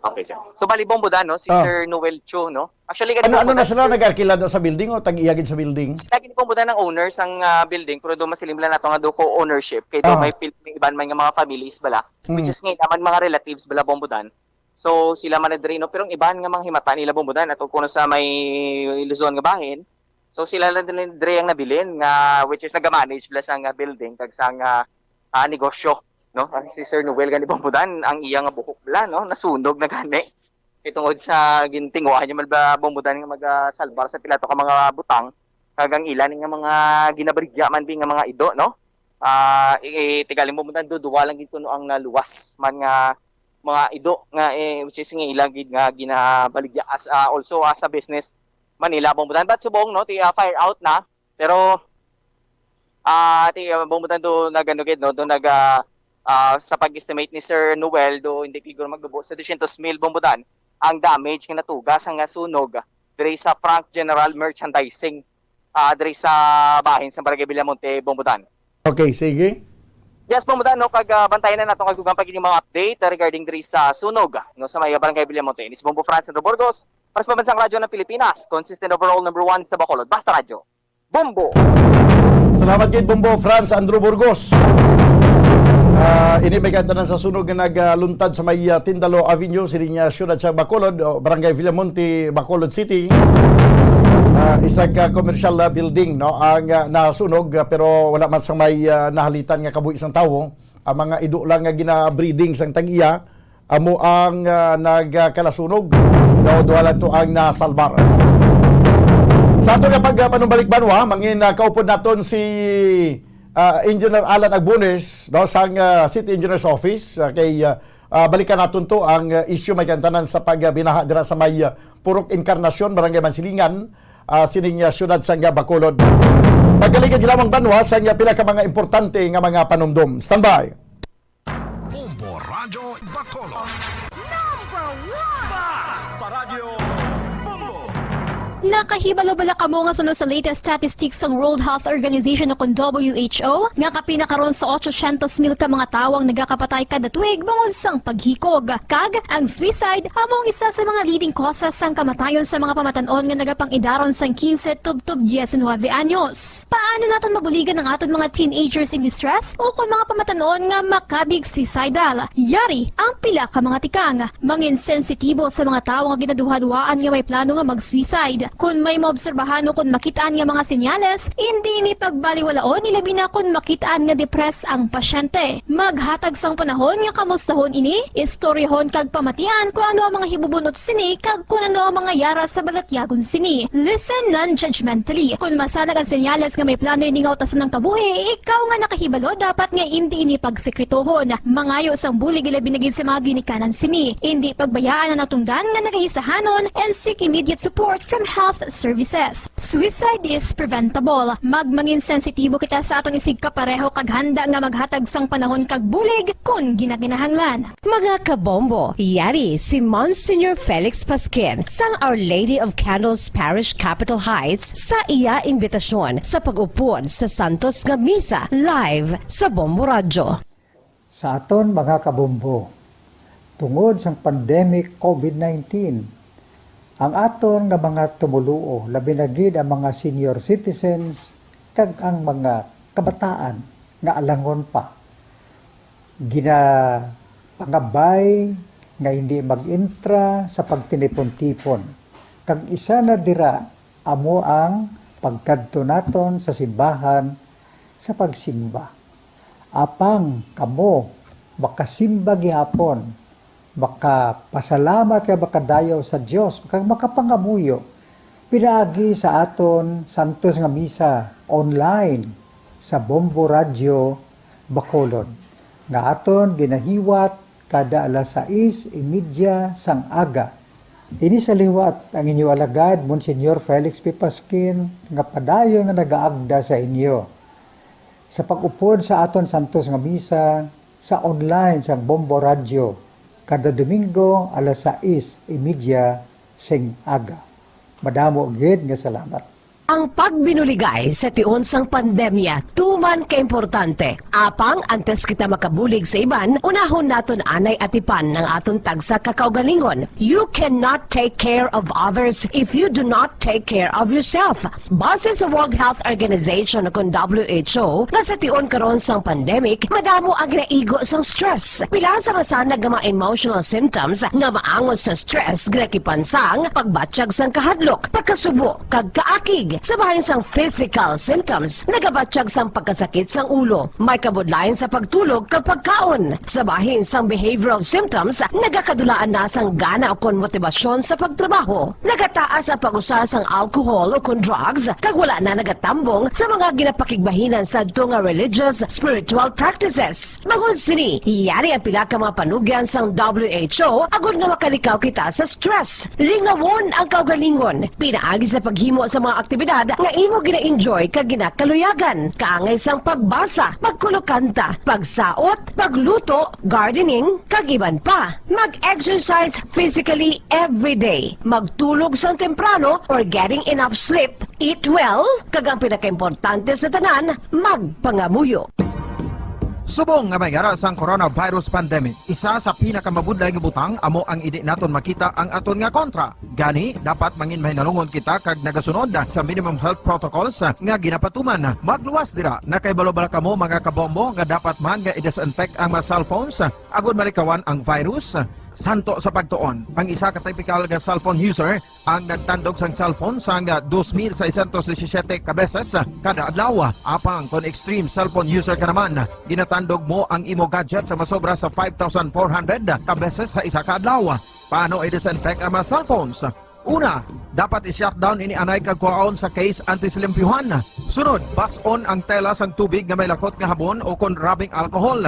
Okay, sir. So, bali, Bombo Dan, no? Si Ah. Sir Noel Cho, no? Actually, Ano, ganito ano po, na sir. Nag-arkila na sa building o tag-iya gid sa building? Lagi ni Bombo Dan ang owner sang, ah, building, pero do masiling lang nato nga do co-ownership, kay do Ah. may pil-, may iban man nga mga families bala, which Hmm. is nga naman mga relatives bala, Bombo Dan. So, sila man na diri, no? Pero ang iban nga mga himata nila, Bombo Dan, ato kuno sa may Luzon nga bahin, so, sila lang din diri ang nabilin nga, which is nagamanage bala sang, ah, building kag sang, ah, ah, negosyo, no? Ang si Sir Noel gani, Bombo Dan, ang iya nga buhok bala, no? Nasunog na gani. Kay tungod sa gintinguhan niya man bala, Bombo Dan, nga magasalbar sa pila to ka mga butang, kag ang ila ni nga mga ginabaligya man bi nga mga ido, no? Ah, i-, i-, tigaling, Bombo Dan, duduwa lang gid kuno ang naluwas man nga mga ido nga, eh, which is nga ila gid nga ginabaligya as, ah, also as a business Manila, Bombo Dan. But subong, no, ti, ah, fire out na. Pero, ah, ti, ah, Bombo Dan, do nag-, ano gid, no, do nag, ah, ah, sa pag-estimate ni Sir Noel, do hindi siguro maglubo sa dusyentos mil, Bombo Dan, ang damage nga natuga sang, ah, sunog diri sa Frank General Merchandising, ah, diri sa bahin sa Barangay Villamonte, Bombo Dan. Okay, sige. Yes, Bombo Dan, no, kag, ah, bantayan na nato kag dugang pa gid yung mga update regarding diri sa sunog, no, sa may Barangay Villamonte. Ini si Bombo Franz Andrew Burgos, para sa Pambansang Radyo ng Pilipinas, consistent overall number one sa Bacolod. Basta Radyo, Bombo! Salamat kay Bombo Franz Andrew Burgos. Ah, ini may kantanan sa sunog nga nagluntad sa may, ah, Tindalo Avenue, sining, ah, siyudad sa Bacolod, o Barangay Villamonte, Bacolod City. Ah, isa ka commercial, ah, building, no, ang, ah, nasunog, ah, pero wala man sang may, ah, nahalitan nga kabuhi sang tawo. Ang mga ido lang nga gina-breeding sang tag-iya, amo ang, ah, nagkalasunog. Daw duha lang to ang nasalbar. Sa ato nga pagpanumbalik banwa, mangin, ah, kaupod naton si, ah, Engineer Alan Agbones, no, sang, ah, City Engineer's Office, ah, kay, ah, ah, balikan naton to ang, ah, issue may kantanan sa pagbinaha dira sa may, ah, Purok Encarnacion, Barangay Mansilingan, ah, sining, ah, siyudad sang, ah, Bacolod. Pagkaligid lamang banwa sang, ah, pila ka mga importante nga mga panumdom. Standby. Bombo Radyo Bacolod. Number one! Basta Radyo Bombo! Nakahibalo bala kamo nga suno sa latest statistics sang World Health Organization o kon W H O nga kapin na karon sa otsosyentos mil ka mga tawo ang nagakapatay kada tuig bangod sang paghikog? Kag ang suicide amo ang isa sa mga leading causes sang kamatayon sa mga pamatan-on nga nagapang-idaron sang quince tubtob diecinuebe anyos. Paano naton mabuligan ang aton mga teenagers in distress o kon mga pamatan-on nga makabig suicidal? Yari ang pila ka mga tikang. Mangin sensitibo sa mga tawo nga ginaduhaduhaan nga may plano nga mag-suicide. Kon may maobserbahan o kon makit-an nga mga senyales, indi ini pagbaliwalaon, ilabi na kon makit-an nga depressed ang pasyente. Maghatag sang panahon nga kamustahon ini, istoryahon kag pamatian kon ano ang mga hibubun-ot sini kag kon ano ang mga yara sa balatyagon sini. Listen non-judgmentally. Kon masanag ang senyales nga may plano ini nga utason ang kabuhi, ikaw nga nakahibalo dapat nga indi ini pagsekretohon. Mangayo sang bulig, ilabi na gid sa mga ginikanan sini. Indi pagbayaan ang natungdan nga nagahisahanon and seek immediate support from health services. Suicide is preventable. Magmangin sensitibo kita sa aton isigkapareho kag handa nga maghatag sang panahon kag bulig kon ginakinahanglan. Mga kabombo, yari si Monsignor Felix Pasquin sang Our Lady of Candles Parish, Capitol Heights, sa iya imbitasyon sa pag-upod sa santos nga misa live sa Bombo Radyo. Sa aton mga kabombo, tungod sang pandemic COVID nineteen, ang aton nga mga tumoluo, labi na gid ang mga senior citizens kag ang mga kabataan nga alangon pa, ginapangabay nga hindi mag-intra sa pagtinipon-tipon, kag isa na dira amo ang pagkadto naton sa simbahan sa pagsimba. Apang kamo makasimba gihapon, makapasalamat kag makadayaw sa Dios, kag makapangamuyo pinaagi sa aton santos nga misa online sa Bombo Radyo Bacolod, nga aton ginahiwat kada alas sais y media sang aga. Ini sa liwat ang inyo alagad, Monsignor Felix P. Pasquin, nga padayon nga nagaagda sa inyo sa pag-upod sa aton santos nga misa sa online sang Bombo Radyo kada Domingo alas sais y media sing aga. Madamo gid nga salamat. Ang pagbinuligay sa tion sang pandemya tuman kaimportante. Apang antes kita makabulig sa iban, unahon naton anay atipan ang aton tagsa ka kaugalingon. You cannot take care of others if you do not take care of yourself. Base sa World Health Organization, o kon W H O, nga sa tion karon sang pandemic, madamo ang ginaigo sang stress. Pila sa masanag nga mga emotional symptoms nga maangot sa stress ginakipan sang pagbatyag sang kahadlok, pagkasubo, kag kaakig. Sa bahin sang physical symptoms, nagabatyag sang pagkasakit sang ulo, may kabudlayan sa pagtulog kag pagkaon. Sa bahin sang behavioral symptoms, nagakadulaan na sang gana ukon motibasyon sa pagtrabaho. Nagataas ang pag-usa sang alcohol ukon drugs, kag wala na nagatambong sa mga ginapakigbahinan sadto nga religious, spiritual practices. Bangod sini, yari ang pila ka mga panugyan sang W H O agod nga makalikaw kita sa stress. Lingawon ang kaugalingon, pinaagi sa paghimo sa mga aktibidad nga imo gina-enjoy kag ginakaluyagan, kaangay sang pagbasa, pagkulokanta, pagsaot, pagluto, gardening, kag iban pa. Mag-exercise physically every day. Magtulog sang temprano or getting enough sleep. Eat well, kag ang pinakaimportante sa tanan, magpangamuyo. Subong nga may yara sang coronavirus pandemic, isa sa pinakamabudlay nga butang amo ang indi naton makita ang aton nga kontra. Gani, dapat mangin mahinalungon kita kag nagasunod sa minimum health protocols nga ginapatuman. Magluwas dira, nakahibalo bala kamo, mga kabombo, nga dapat man nga i-disinfect ang mga cellphones agod malikawan ang virus? Santo sa pagtuon, ang isa ka typical nga cellphone user ang nagtandog sang cellphone sang dos mil seiscientos disisiete ka beses kada adlaw. Apang kon extreme cellphone user ka naman, ginatandog mo ang imo gadget sa masobra sa five thousand four hundred ka beses sa isa ka adlaw. Paano i-disinfect ang mga cellphones? Una, dapat i-shutdown ini anay kag kuhaon sa case antes limpyuhan. Sunod, bas-on ang tela sang tubig nga may lakot nga habon o kon rubbing alcohol.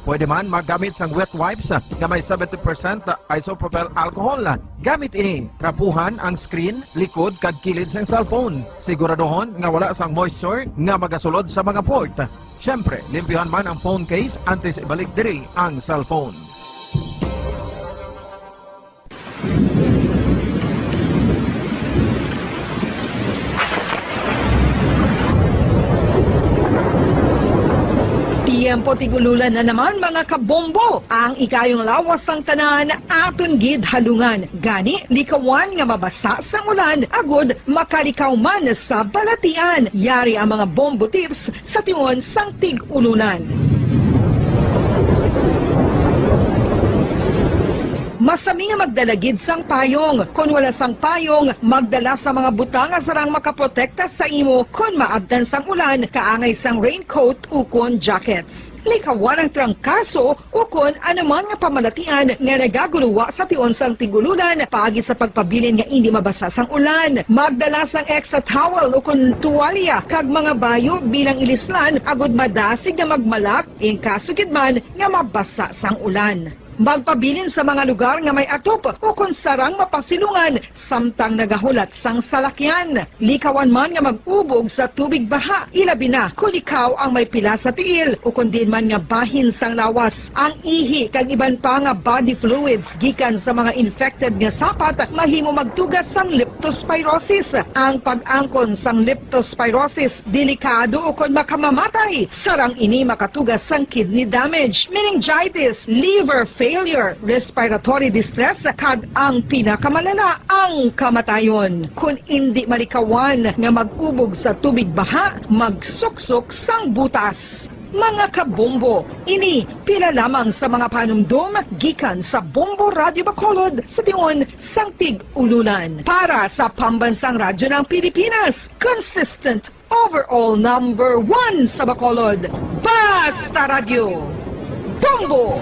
Pwede man maggamit sang wet wipes nga may seventy percent isopropyl alcohol. Gamit ini, trapuhan ang screen, likod, kag kilid sang cellphone. Siguraduhon nga wala sang moisture nga magasulod sa mga port. Siyempre, limpyuhan man ang phone case antes ibalik diri ang cellphone. Tiyempo tig-ululan na naman, mga kabombo. Ang ikayong lawas sang tanan aton gid halungan. Gani, likawan nga mabasa sang ulan agod makalikaw man sa balatian. Yari ang mga bombo tips sa tion sang tig-ululan. Sa mga magdala gid sang payong. Kon wala sang payong, magdala sa mga butang nga sarang makaprotekta sa imo kon maabtan sang ulan, kaangay sang raincoat ukon jackets. Likawan ang trangkaso ukon anuman nga pamalatian nga nagaguluwa sa tion sang tig-ululan paagi sa pagpabilin nga indi mabasa sang ulan. Magdala sang extra towel ukon tuwalya kag mga bayo bilang ilislan agud madasig nga magmalak in kaso gid man nga mabasa sang ulan. Magpabilin sa mga lugar nga may atop ukon sarang mapasilungan samtang nagahulat sang salakyan. Likawan man nga mag-ubog sa tubig baha, ilabi na kon ikaw ang may pila sa tiil ukon diin man nga bahin sang lawas. Ang ihi kag iban pa nga body fluids gikan sa mga infected nga sapat mahimo magtuga sang leptospirosis. Ang pag-angkon sang leptospirosis delikado ukon makamamatay. Sarang ini makatuga sang kidney damage, meningitis, liver failure, respiratory distress, kag ang pinakamalala, ang kamatayon. Kon indi malikawan nga mag-ubog sa tubig baha, magsuksok sang butas. Mga kabombo, ini pila lamang sa mga panumdom gikan sa Bombo Radyo Bacolod sa tion sang tig-ululan. Para sa Pambansang Radyo ng Pilipinas, consistent overall number one sa Bacolod. Basta Radyo, Bombo!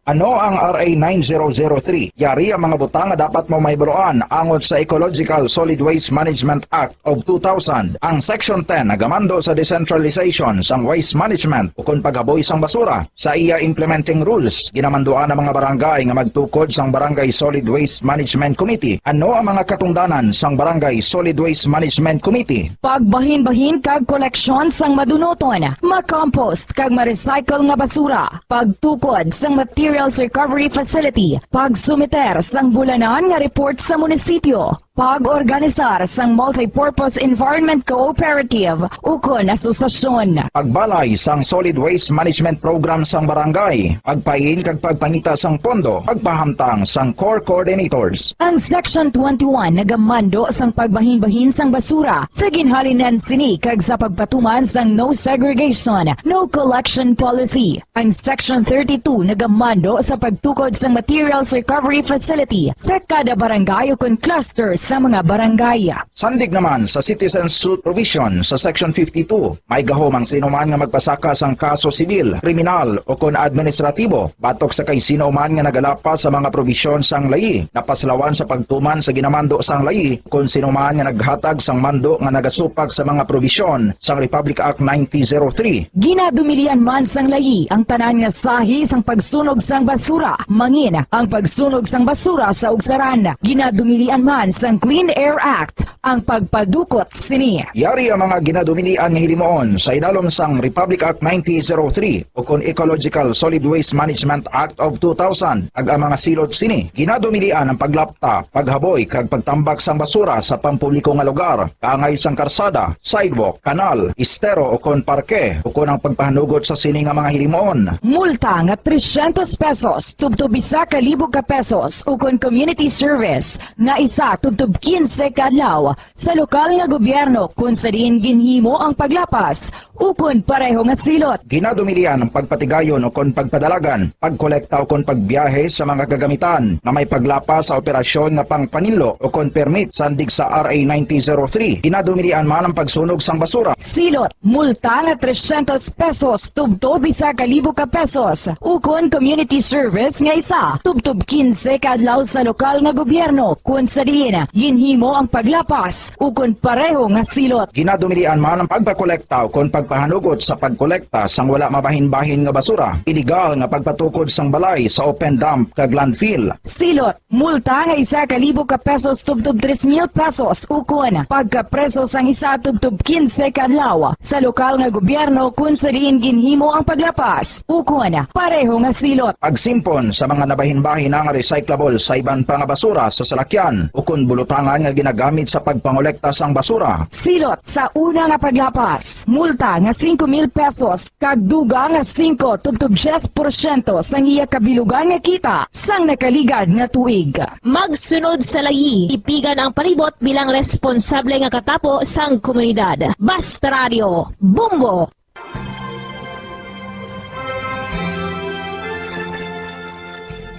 Ano ang R A nine zero zero three? Yari ang mga butang nga dapat mo mahibaluan angot sa Ecological Solid Waste Management Act of two thousand. Ang Section ten nagamando sa decentralization sang waste management ukon paghaboy sang basura. Sa iya implementing rules, ginamanduan ang mga barangay nga magtukod sang Barangay Solid Waste Management Committee. Ano ang mga katungdanan sang Barangay Solid Waste Management Committee? Pagbahinbahin kag koleksyon sang madunuton, ma-compost kag ma-recycle nga basura, pagtukod sang materials recovery facility, pagsumiter sang bulanan nga report sa munisipyo, pag-organisar sang multipurpose environment cooperative ukon asosasyon. Pagbalay sang solid waste management program sang barangay, pagpain kag pagpangita sang pondo, pagpahamtang sang core coordinators. Ang Section twenty-one nagamando sang pagbahinbahin sang basura sa ginhalinan sini kag sa pagpatuman sang no segregation, no collection policy. Ang Section thirty-two nagamando sa pagtukod sang materials recovery facility sa kada barangay ukon cluster sa mga barangay. Sandig naman sa citizen suit provision sa Section fifty-two, may gahom ang sino man nga magpasaka sang kaso sibil, kriminal, ukon administratibo batok sa kay sino man nga nagalapas sa mga probisyon sang layi, napaslawan sa pagtuman sa ginamando sang layi, kon sino man nga naghatag sang mando nga nagasupak sa mga probisyon sang Republic Act nineteen zero three. Ginadumilian man sang layi ang tanan nga sahi sang pagsunog sang basura, mangin ang pagsunog sang basura sa ugsaran. Ginadumilian man sang Clean Air Act ang pagpadukot sini. Yari ang mga ginadumilian nga hilimuon sa idalom sang Republic Act nineteen zero three ukon Ecological Solid Waste Management Act of two thousand, kag ang mga silot sini. Ginadumilian ang paglapta, paghaboy, kag pagtambak sang basura sa pampubliko nga lugar, kaangay sang karsada, sidewalk, kanal, estero, ukon parke, ukon ang pagpahanugot sa sini nga mga hilimuon. Multa nga trescientos pesos tubtob isa ka libo ka pesos, ukon community service nga isa tubtob quince ka adlaw sa lokal nga gobyerno kon sa diin ginhimo ang paglapas ukon pareho nga silot. Ginadumilian ang pagpatigayon ukon pagpadalagan, pagkolekta ukon pagbiyahe sa mga kagamitan nga may paglapas sa operasyon nga pangpaninlo ukon permit sandig sa R A nineteen zero three. Ginadumilian man ang pagsunog sang basura. Silot, multa nga trescientos pesos tubtob isa ka libo ka pesos, ukon community service nga isa tubtob quince ka adlaw sa lokal nga gobyerno kon sa diin ginhimo ang paglapas ukon pareho nga silot. Ginadumilian man ang pagpakolekta ukon pagpahanugot sa pagkolekta sang wala mabahinbahin nga basura, iligal nga pagpatukod sang balay sa open dump kag landfill. Silot, multa nga isa ka libo ka pesos tubtob tres mil pesos, ukon pagkapreso sang isa tubtob quince ka adlaw sa lokal nga gobyerno kon sa diin ginhimo ang paglapas ukon pareho nga silot. Pagsimpon sa mga nabahinbahin nga recyclable sa iban pa nga basura sa salakyan ukon bulutangan nga ginagamit sa pagpangolekta sang basura. Silot sa una nga paglapas, multa nga singko mil pesos kag dugang nga singko tubtob diyes porsyento sang iya kabilugan nga kita sang nakaligad nga tuig. Magsunod sa layi, tipigan ang palibot bilang responsable nga katapo sang komunidad. Basta Radio, Bombo!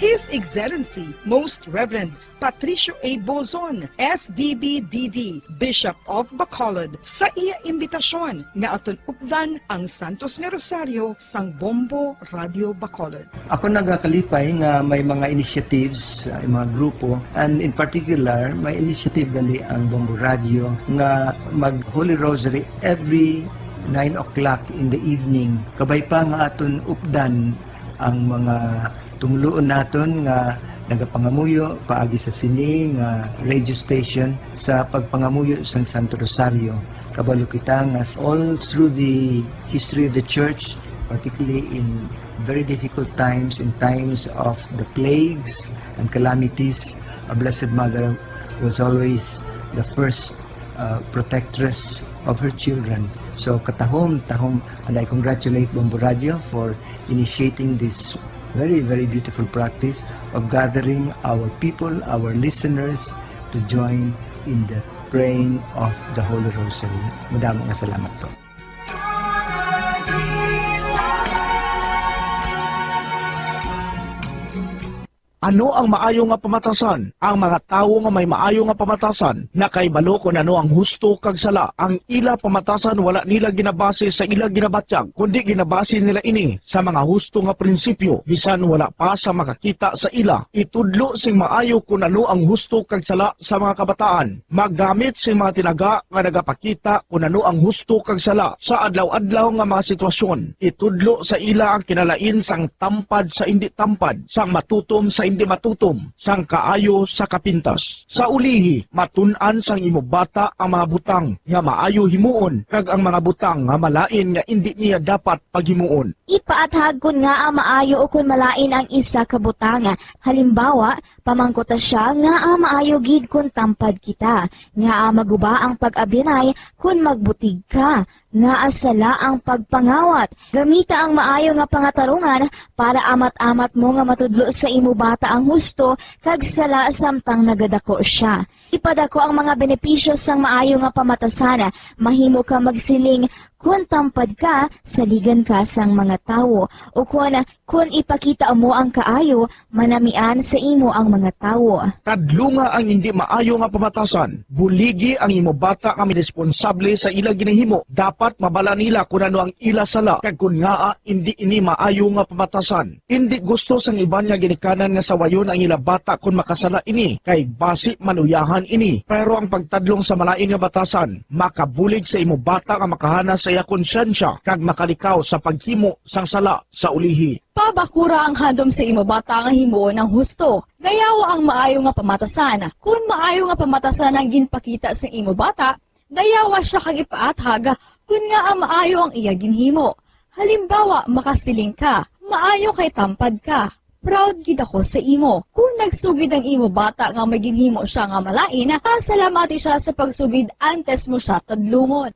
His Excellency Most Reverend Patricio A. Bozon, S D B D D, Bishop of Bacolod, sa iya imbitasyon nga aton updan ang Santos nga Rosaryo sang Bombo Radio Bacolod. Ako nagakalipay nga may mga initiatives, uh, mga grupo, and in particular, may initiative gali ang Bombo Radio nga mag Holy Rosary every nine o'clock in the evening. Kabay pa nga aton updan ang mga tumluon naton nga nagapangamuyo paagi sa sini nga radio station sa pagpangamuyo sang Santo Rosario. Kabalo kita nga s-, all through the history of the church, particularly in very difficult times, in times of the plagues and calamities, a Blessed Mother was always the first, uh, protectress of her children. So, katahom, tahom, and I congratulate Bombo Radio for initiating this very, very beautiful practice of gathering our people, our listeners, to join in the praying of the Holy Rosary. Madamo nga salamat po. Ano ang maayo nga pamatasan? Ang mga tawo nga may maayo nga pamatasan nakahibalo kon ano ang husto kag sala. Ang ila pamatasan wala nila ginabase sa ila ginabatyag, kundi ginabase nila ini sa mga husto nga prinsipyo, bisan wala pa sa makakita sa ila. Itudlo sing maayo kon ano ang husto kag sala sa mga kabataan. Maggamit sing mga tinaga nga nagapakita kon ano ang husto kag sala sa adlaw-adlaw nga mga sitwasyon. Itudlo sa ila ang kinalain sang tampad sa indi tampad, sang matutom sa indi matutom, sang kaayo sa kapintas. Sa ulihi, matun-an sang imo bata ang mga butang nga maayo himuon kag ang mga butang nga malain nga indi niya dapat paghimuon. Ipaathag kon ngaa maayo ukon malain ang isa ka butang. Halimbawa, pamangkuta sia ngaa maayo gid kon tampad kita, ngaa maguba ang pag-abyanay kon magbutig ka, ngaa sala ang pagpangawat. Gamita ang maayo nga pangatarungan para amat-amat mo nga matudlo sa imo bata ang husto kag sala samtang nagadako sia. Ipadako ang mga benepisyo sang maayo nga pamatasan. Mahimo ka magsiling, "Kon tampad ka, saligan ka sang mga tawo." Ukon, "Kon ipakita mo ang kaayo, manamian sa imo ang mga tawo." Kadlunga ang indi maayo nga pamatasan. Buligi ang imo bata nga may responsable sa ila ginahimo. Dapat mabala nila kon ano ang ila sala kag kon ngaa indi ini maayo nga pamatasan. Indi gusto sang iban nga ginikanan nga sawayon ang ila bata kon makasala ini, kay basi maluyahan ini. Pero ang pagtadlong sa malain nga batasan makabulig sa imo bata nga makahanas sa iya konsyensya kag makalikaw sa paghimo sang sala sa ulihi. Pabakura ang handom sa imo bata nga himuon ang husto. Dayawa ang maayo nga pamatasan. Kon maayo nga pamatasan ang ginpakita sa imo bata, dayawa sia kag ipaathag kon ngaa maayo ang iya ginhimo. Halimbawa, makasiling ka, "Maayo kay tampad ka. Proud gid ako sa imo." Kon nagsugid ang imo bata nga may ginhimo sia nga malain, pasalamati sia sa pagsugid antes mo sia tadlungon.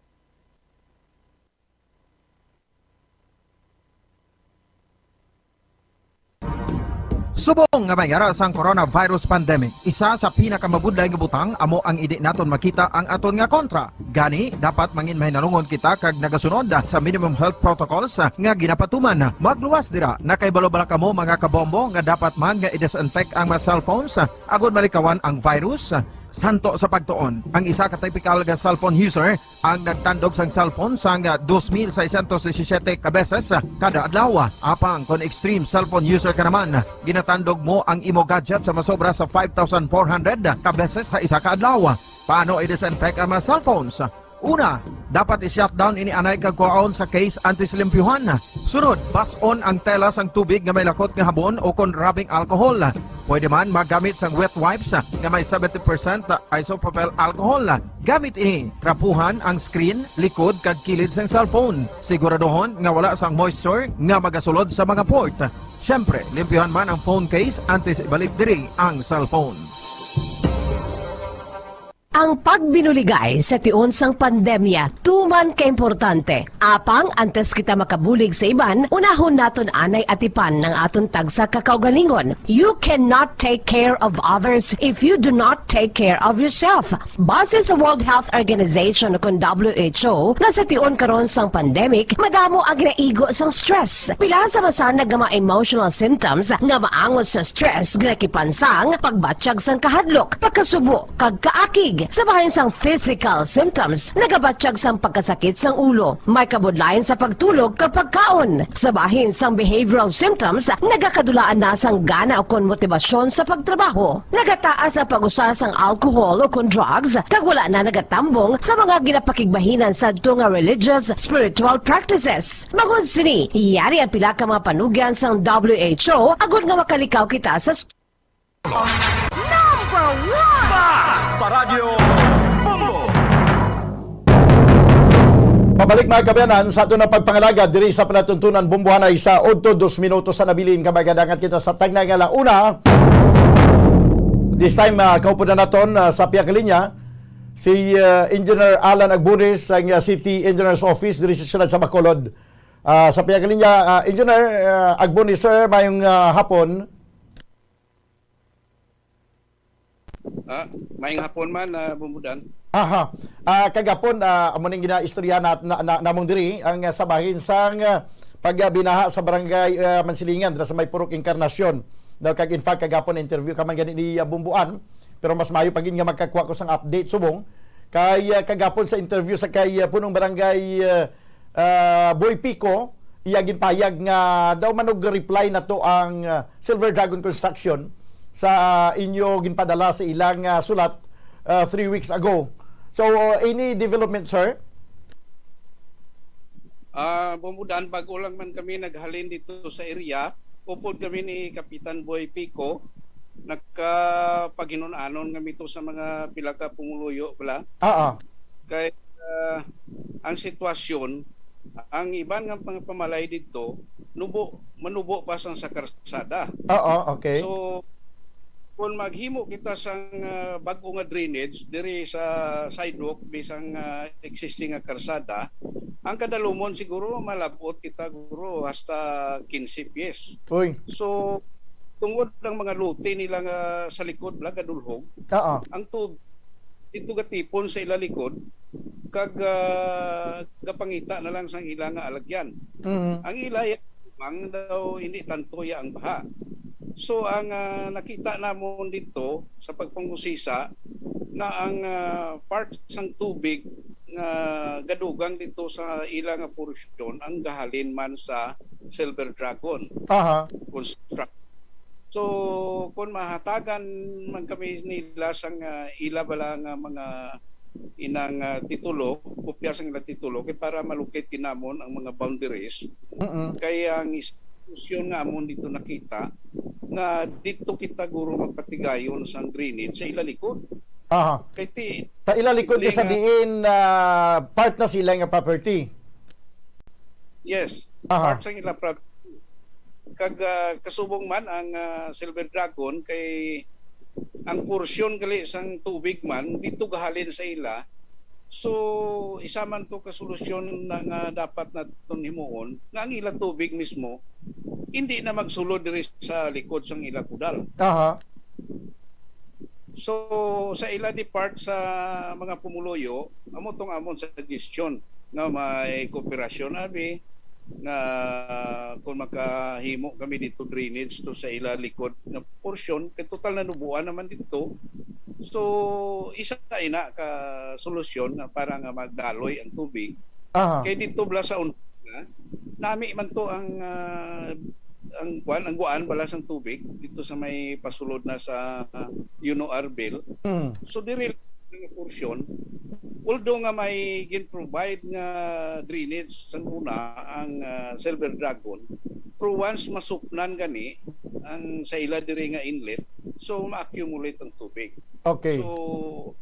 Subong nga may ara sang coronavirus pandemic, isa sa pinakamabudlay nga butang amo ang indi naton makita ang aton nga kontra. Gani, dapat mangin mahinalungon kita kag nagasunod sa minimum health protocols nga ginapatuman. Magluwas dira, nakahibalo bala kamo, mga kabombo, nga dapat man nga i-disinfect ang mga cellphones agod malikawan ang virus? Santo sa pagtuon, ang isa ka typical nga cellphone user ang nagtandog sang cellphone sang dos mil seiscientos disisiete ka beses kada adlaw. Apang kon extreme cellphone user ka naman, ginatandog mo ang imo gadget sa masobra sa five thousand four hundred ka beses sa isa ka adlaw. Paano i-disinfect ang mga cellphones? Una, dapat i-shutdown ini anay kag kuhaon sa case antes limpyuhan. Sunod, bas-on ang tela sang tubig nga may lakot nga habon o kon rubbing alcohol. Pwede man magamit sang wet wipes nga may seventy percent isopropyl alcohol. Gamit ini, trapuhan ang screen, likod, kag kilid sang cellphone. Siguraduhon nga wala sang moisture nga magasulod sa mga port. Siyempre, limpyuhan man ang phone case antes ibalik diri ang cellphone. Ang pagbinuligay sa tion sang pandemya tuman ka importante. Apang antes kita makabulig sa iban, unahon naton anay atipan ang aton tagsa ka kaugalingon. You cannot take care of others if you do not take care of yourself. Base sa World Health Organization o kon W H O, nga sa tion karon sang pandemic, madamo ang ginaigo sang stress. Pila sa masanag nga mga emotional symptoms nga maangot sa stress, ginakipan sang pagbatyag sang kahadlok, pagkasubo, kag kaakig. Sa bahin sang physical symptoms, nagabatyag sang pagkasakit sang ulo, may kabudlayan sa pagtulog kag pagkaon. Sa bahin sang behavioral symptoms, nagakadulaan na sang gana o kon motibasyon sa pagtrabaho. Nagataas ang pag-usa sang alcohol o kon drugs, kag wala na nagatambong sa mga ginapakigbahinan sadto nga religious, spiritual practices. Bangod sini, yari ang pila ka mga panugyan sang W H O agod nga makalikaw kita sa Number one! Bas! Paradyo Bombo! Pabalik, mga kaabyanan, sa aton nga pagpangalagad diri sa palatuntunan Bombohanay sa udto dos minutos sa nabilin, kag magadangat kita sa tagna nga la una. This time, ah, kaupod na naton, ah, sa pihak linya si, ah, Engineer Alan Agbonis sang, ah, City Engineer's Office diri sa siyudad sa Bacolod. Ah, sa pihak linya, ah, Engineer, ah, Agbonis, sir, mayong, ah, hapon. Ah, maayong hapon man, ah, Bombodan. Aha. Ah, kagapon, ah, amo ning ginaistorya na, na, na, namong diri ang, ah, sa bahin sang, ah, pagbinaha sa barangay, ah, Mansilingan, dira sa may Purok Encarnacion. No, kag in fact, kagapon interview ka man gani ni, ah, Bomboan, pero mas maayo pa gid nga magkakuha ko sang update subong kay, ah, kagapon sa interview sa kay, ah, punong barangay, ah, ah, Boy Pico, iya ginpahayag nga daw man og reply na to ang, ah, Silver Dragon Construction sa, ah, inyo ginpadala sa ilang, ah, sulat, ah, three weeks ago. So, uh, any development, sir? Ah, Bombodan, bago lang man kami naghalin dito sa area, upod kami ni Kapitan Boy Pico, nagkapaghinun-anon kami to sa mga pila ka pumuluyo bala. Oo. Kay, ah, ang sitwasyon, ang iban nga mga pamalay didto, nubo, manubo pa sang sa karsada. Oo, okay. So, kung maghimo kita sang, ah, bag-o nga drainage diri sa sidewalk, bisang, ah, existing nga karsada, ang kadalumon siguro malab-ot kita, guro, hasta quince pies. Uy. So, tungod ang mga lote nila nga sa likod bala gadulhog, Oo. ang tub-, dito gatipon sa ila likod, kag, ah, gapangita na lang sang ila nga alagyan. Mhm. Ang ila, ya-, ang daw hindi tanto ya ang baha. So, ang, ah, nakita namon dito sa pagpangusisa nga ang, ah, part sang tubig nga gadugang dito sa ila nga porsyon ang gahalin man sa Silver Dragon Aha. Construction. So, kung mahatagan man kami nila sang, ah, ila bala nga mga inang, ah, titulo, kopya sang ila titulo, kay para malukit kinamon ang mga boundaries. Mm-mm. Kay ang institusyon nga amon dito nakita, nga dito kita guro magpatigayon sang drainage sa ila likod. Aha. Kay ti-, Sa ila likod ka sa nga diin, ah, part na sila nga property? Yes, Aha. part sang ila property. Kag, ah, kasubong man ang, ah, Silver Dragon kay ang porsyon gali sang tubig man dito gahalin sa ila. So, isa man to ka solusyon na nga dapat naton himuon, nga ang ila tubig mismo hindi na magsulod diri sa likod sang ila kudal. Aha. So, sa ila di part sa mga pumuluyo, amo tong amon suggestion nga may kooperasyon, abi, nga kung makahimo kami dito drainage to sa ila likod nga porsyon, kay total nanubuan naman dito. So, isa ina ka solusyon nga para nga magdaloy ang tubig. Aha. Kay dito bala sa una, nami man to ang, ah, ang kuan, ang guan bala sang tubig dito sa may pasulod na sa, ah, Yuno Arbel. Mm. So, diri nga porsyon, although nga may gin-provide nga drainage sang una ang, ah, Silver Dragon, pero once masupnan gani ang sa ila diri nga inlet, so ma-accumulate ang tubig. Okay. So,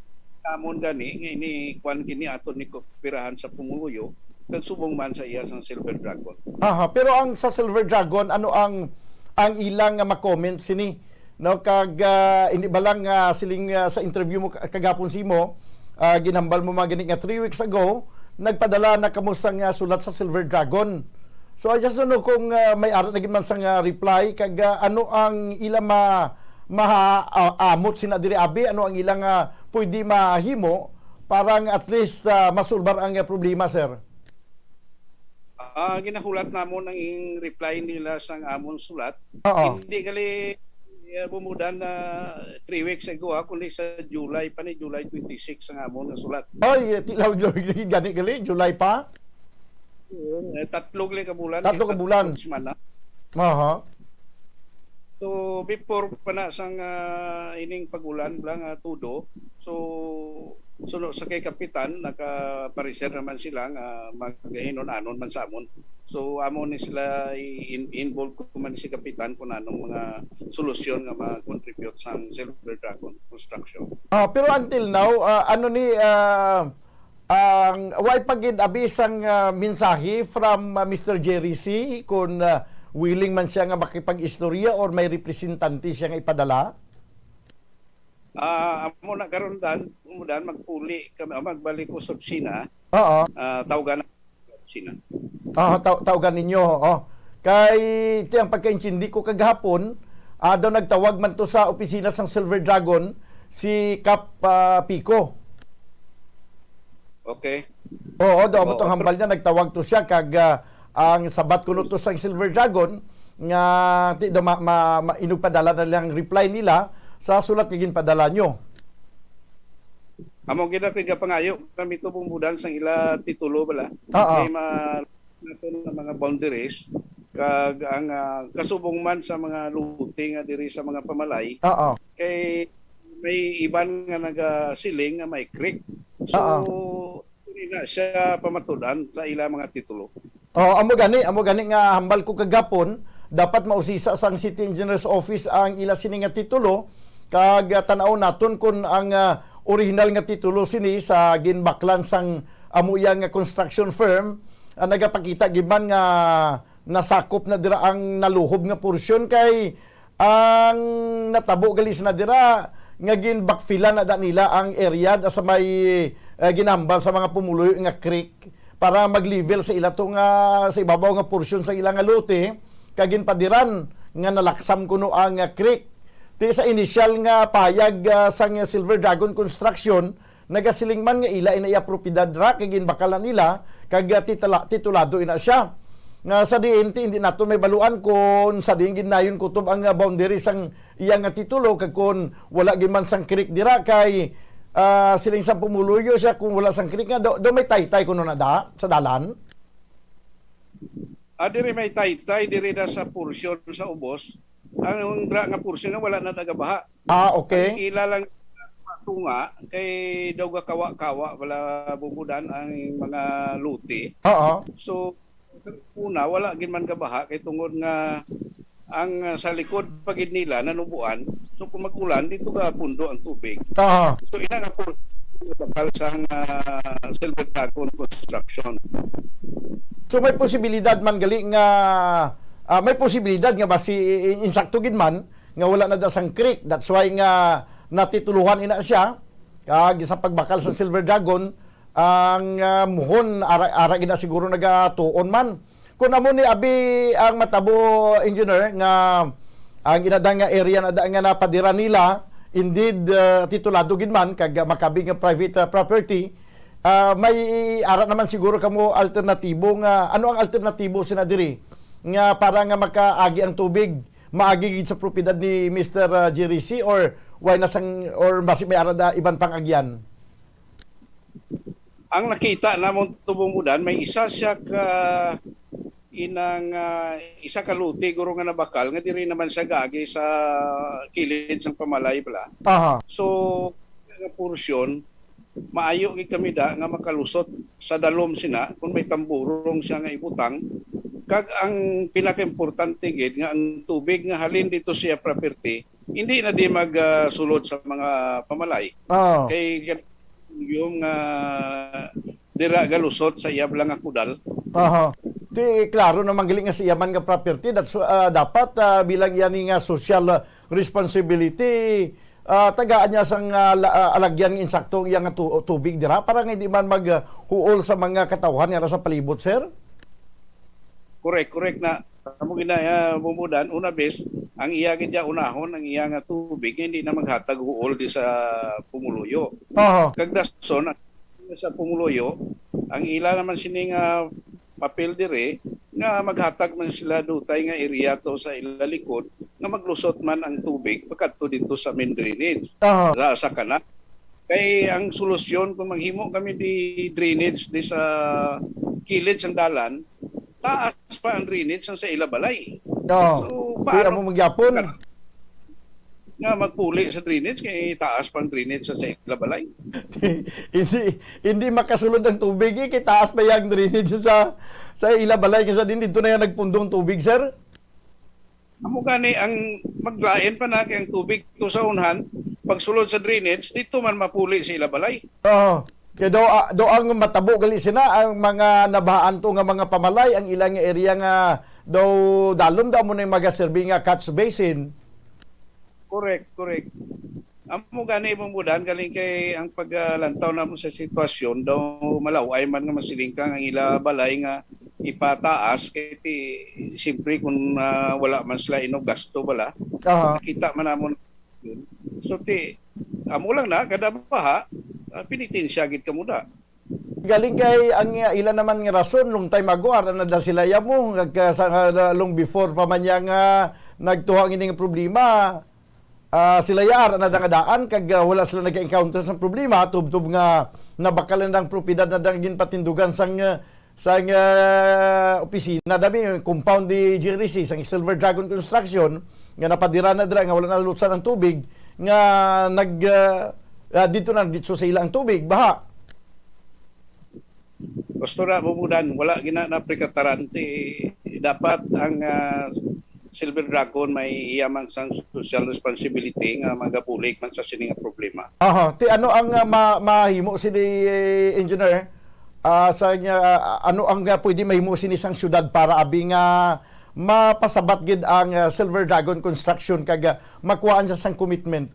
namon gani nga ini kuan kini aton ni kooperahan sa pumuluyo kag subong man sa iya sang Silver Dragon. Aha, pero ang sa Silver Dragon, ano ang, ang ilang nga ma-comment sini? No, kag, ah, hindi ba lang, ah, siling, ah, sa interview mo ka-, kagapon sa imo, Ah, ginhambal mo man gani nga three weeks ago, nagpadala na kamo sang, ah, sulat sa Silver Dragon. So, I just don't know kung, ah, may ara na gid man sang, ah, reply, kag, ah, ano ang ila ma-, maha-, ah, amot sina diri, abi? Ano ang ilang, ah, pwede mahimo para nga at least, ah, masulbar ang, ah, problema, sir? Ah, ginahulat namon ang reply nila sang amon sulat. Oo. Hindi gali, ah, bumudan na three weeks ago, ha, kundi sa July pa ni, July twenty-six ang amon nga sulat. Ay, tilaw, gani gali, July pa? Oo, eh, tatlo gali ka bulan, Tatlo eh, ka bulan. tatlong semana. Aha. So, before pa na sang, ah, ining pag-ulan bala nga tudo, so, suno sa kay kapitan, nakapareser naman sila nga maghinon-anon man sa amon. So, amo ni sila i-, in-, involve ko man si kapitan kung anong mga solusyon nga mag-contribute sang Silver Dragon Construction. Ah, pero until now, ah, ano ni, ah, ang, way pa gid abi sang, ah, mensahe from, ah, Mister Jerry C, kung, ah, willing man siya nga makipag-istorya or may representante siya nga ipadala? Ah, amo na karon, Dan, amo, Dan, magpuli kami, ah, magbalik ko sa opisina. Oo. Ah, tawagan na opisina. Ah, taw-, tawagan ninyo, oo. Kay, ti ang pagkaintindi ko kagahapon, ah, daw nagtawag man to sa opisina sang Silver Dragon si Kap, ah, Pico. Okay. Oo, daw amo Oo, tong hambal niya, nagtawag to siya, kag, ah, ang sabat kuno to sang Silver Dragon, nga ti daw ma-, ma-, ma-, inugpadala na lang reply nila sa sulat nga ginpadala nyo. Amo gid ang pigapangayo kami to, bumudan sang ila titulo bala. Oo. Kay ma-, nato na mga boundaries, kag ang, ah, kasubong man sa mga lote nga diri sa mga pamalay, Oo. kay may iban nga nagasiling nga may creek. So, Oo. dili na siya pamatud-an sa ila mga titulo. Oh, amo gani, amo gani nga hambal ko kagapon, dapat mausisa sang City Engineer's Office ang ila sini nga titulo, kag, ah, tan-aw naton kon ang, ah, orihinal nga titulo sini sa ginbaklan sang amo iya nga construction firm, ah, nagapakita gid man nga nasakop na dira ang naluhob nga porsyon, kay ang natabo gali sina dira nga ginbackfillan na da nila ang area da sa may, eh, ginhambal sa mga pumuluyo nga creek para mag-level sa ila to nga sa ibabaw nga porsyon sa ila nga lote, kag ginpadiran nga nalaksam kuno ang, ah, creek. Ti sa inisyal nga payag, ah, sang Silver Dragon Construction, nagasiling man nga ila ina iya propiedad ra kay ginbakal na nila kag, ah, titala-, titulado ina siya. Nga sa diin ti hindi nato may baluan kon sa diin gid nayon kutob ang, ah, boundary sang iya nga titulo, kag kon wala gid man sang creek dira kay, ah, siling sang pumuluyo siya, kung wala sang creek nga do, do may taytay kuno na da sa dalan. Ah, diri may taytay, diri na sa porsyon sa ubos. Ang dira nga porsyon nga wala na nagabaha. Ah, okay. Ang ila lang tunga kay daw gakawa-kawa wala bumudan ang mga luti. Oo. So, una, wala gid man gabaha kay tungod nga ang, ah, sa likod pa gid nila nanubuan. So, kung mag-ulan, dito ga pundo ang tubig. Aha. So, ina nga po, bakal sang, ah, Silver Dragon Construction. So, may posibilidad man gali nga, ah, may posibilidad nga basi, i-, i-, insakto gid man nga wala na da sang creek. That's why nga natituluhan ina siya. Kag sa pagbakal sa Silver Dragon, ang, ah, muhon, ara, ara gid na siguro nagatuon man. Kung amo ni abi ang matabo, engineer, nga ang inada nga area na da nga napadira nila, indeed, ah, titulado gid man kag, ah, makabig nga private, ah, property, ah, may ara naman siguro kamo alternatibo nga, ano ang alternatibo sina diri nga para nga makaagi ang tubig, maagi gid sa propiedad ni Mister, ah, Jerry C, or why na sang, or basi may ara da iban pang agyan? Ang nakita namon tubong udan, may isa siya ka inang, ah, isa ka lote guro nga nabakal nga diri naman siya gaagi sa kilid sang pamalay bala. Aha. So, nga porsyon, maayo gid kami da nga makalusot sa dalom sina kung may tamburong siya nga ibutang. Kag ang pinakaimportante gid nga ang tubig nga halin dito siya property, hindi na di mag, ah, sulod sa mga pamalay. Oo. Kay yung, ah, dira galusot sa iyab lang nga kudal. Aha. Ti, klaro naman gali nga sa iya man nga property, that's, ah, dapat, ah, bilang iya ni nga social, ah, responsibility, ah, tagaan niya sang, ah, la-, ah, alagyan nga insakto ang iya nga tu-, tubig dira para nga hindi man mag, ah, huol sa mga katawhan nga nasa palibot, sir? Correct, correct na. Amo gina, ah, bumudan, una bes, ang iya gid ya unahon, ang iya nga tubig, hindi na maghatag huol di sa pumuluyo. Aha. Kag dason, ang sa pumuluyo, ang ila naman sini nga papel dire, nga maghatag man sila dutay nga area to sa ila likod, nga maglusot man ang tubig pakadto dito sa main drainage, Aha. sa, sa kanal. Kay ang solusyon, kung maghimo kami di drainage di sa kilid sang dalan, taas pa ang drainage sang sa ila balay. Oo. So, Kaya paano mo magyapon? Nga magpuli sa drainage, kay taas pa ang drainage sa, sa ila balay? Hindi, hindi makasulod ang tubig, eh, kay taas pa yang drainage sa, sa ila balay. Kaysa din dito na yan nagpundong tubig, sir? Amo gani ang maglain pa na kay ang tubig to sa unhan, pagsulod sa drainage, dito man mapuli sa ila balay. Oo. Kaya daw, ah, daw ang matabo gali sina ang mga nabahaan to nga mga pamalay, ang ilang area nga daw dalom daw mo na yung magaserbi nga catch basin. Correct, correct. Amo gani, Bumbudan, galing kay ang paglantaw namo sa sitwasyon, daw malaway man nga masiling ka ang ila balay nga ipataas, kay ti, siyempre, kung, ah, wala man sila inog gasto bala, Aha. nakita man namon yun. So, ti, amo lang na, kada baha, ah, pinitensya gid ka muna. Galing kay ang, uh, ila naman nga rason, long time ago, ara na da sila yamo, nagka-, sa, uh, long before pa man niya nga nagtuha ang ining problema. Ah, sila ya, ara na da nga daan, kag, uh, wala sila nag-encounter sa problema, tubtob nga nabakal na ang propiedad na da nga ginpatindugan sang, uh, sang, uh, opisina, dami, compound ni G R C, sang Silver Dragon Construction, nga napadira na dira, nga wala na lutsan ang tubig, nga nag, uh, uh, dito na, dito sa ila ang tubig, baha. Gusto na, Bumudan, wala gina na prikataran. Ti, dapat ang, ah, Silver Dragon may iya man sang social responsibility nga magabulig man sa sini nga problema. Aha. Ti ano ang, ah, ma-, mahimo sini, engineer? Ah, sa niya, ah, ano ang, ah, pwede mahimo sini sang syudad para abi nga mapasabat gid ang, ah, Silver Dragon Construction kag, ah, makuhaan sa sang commitment?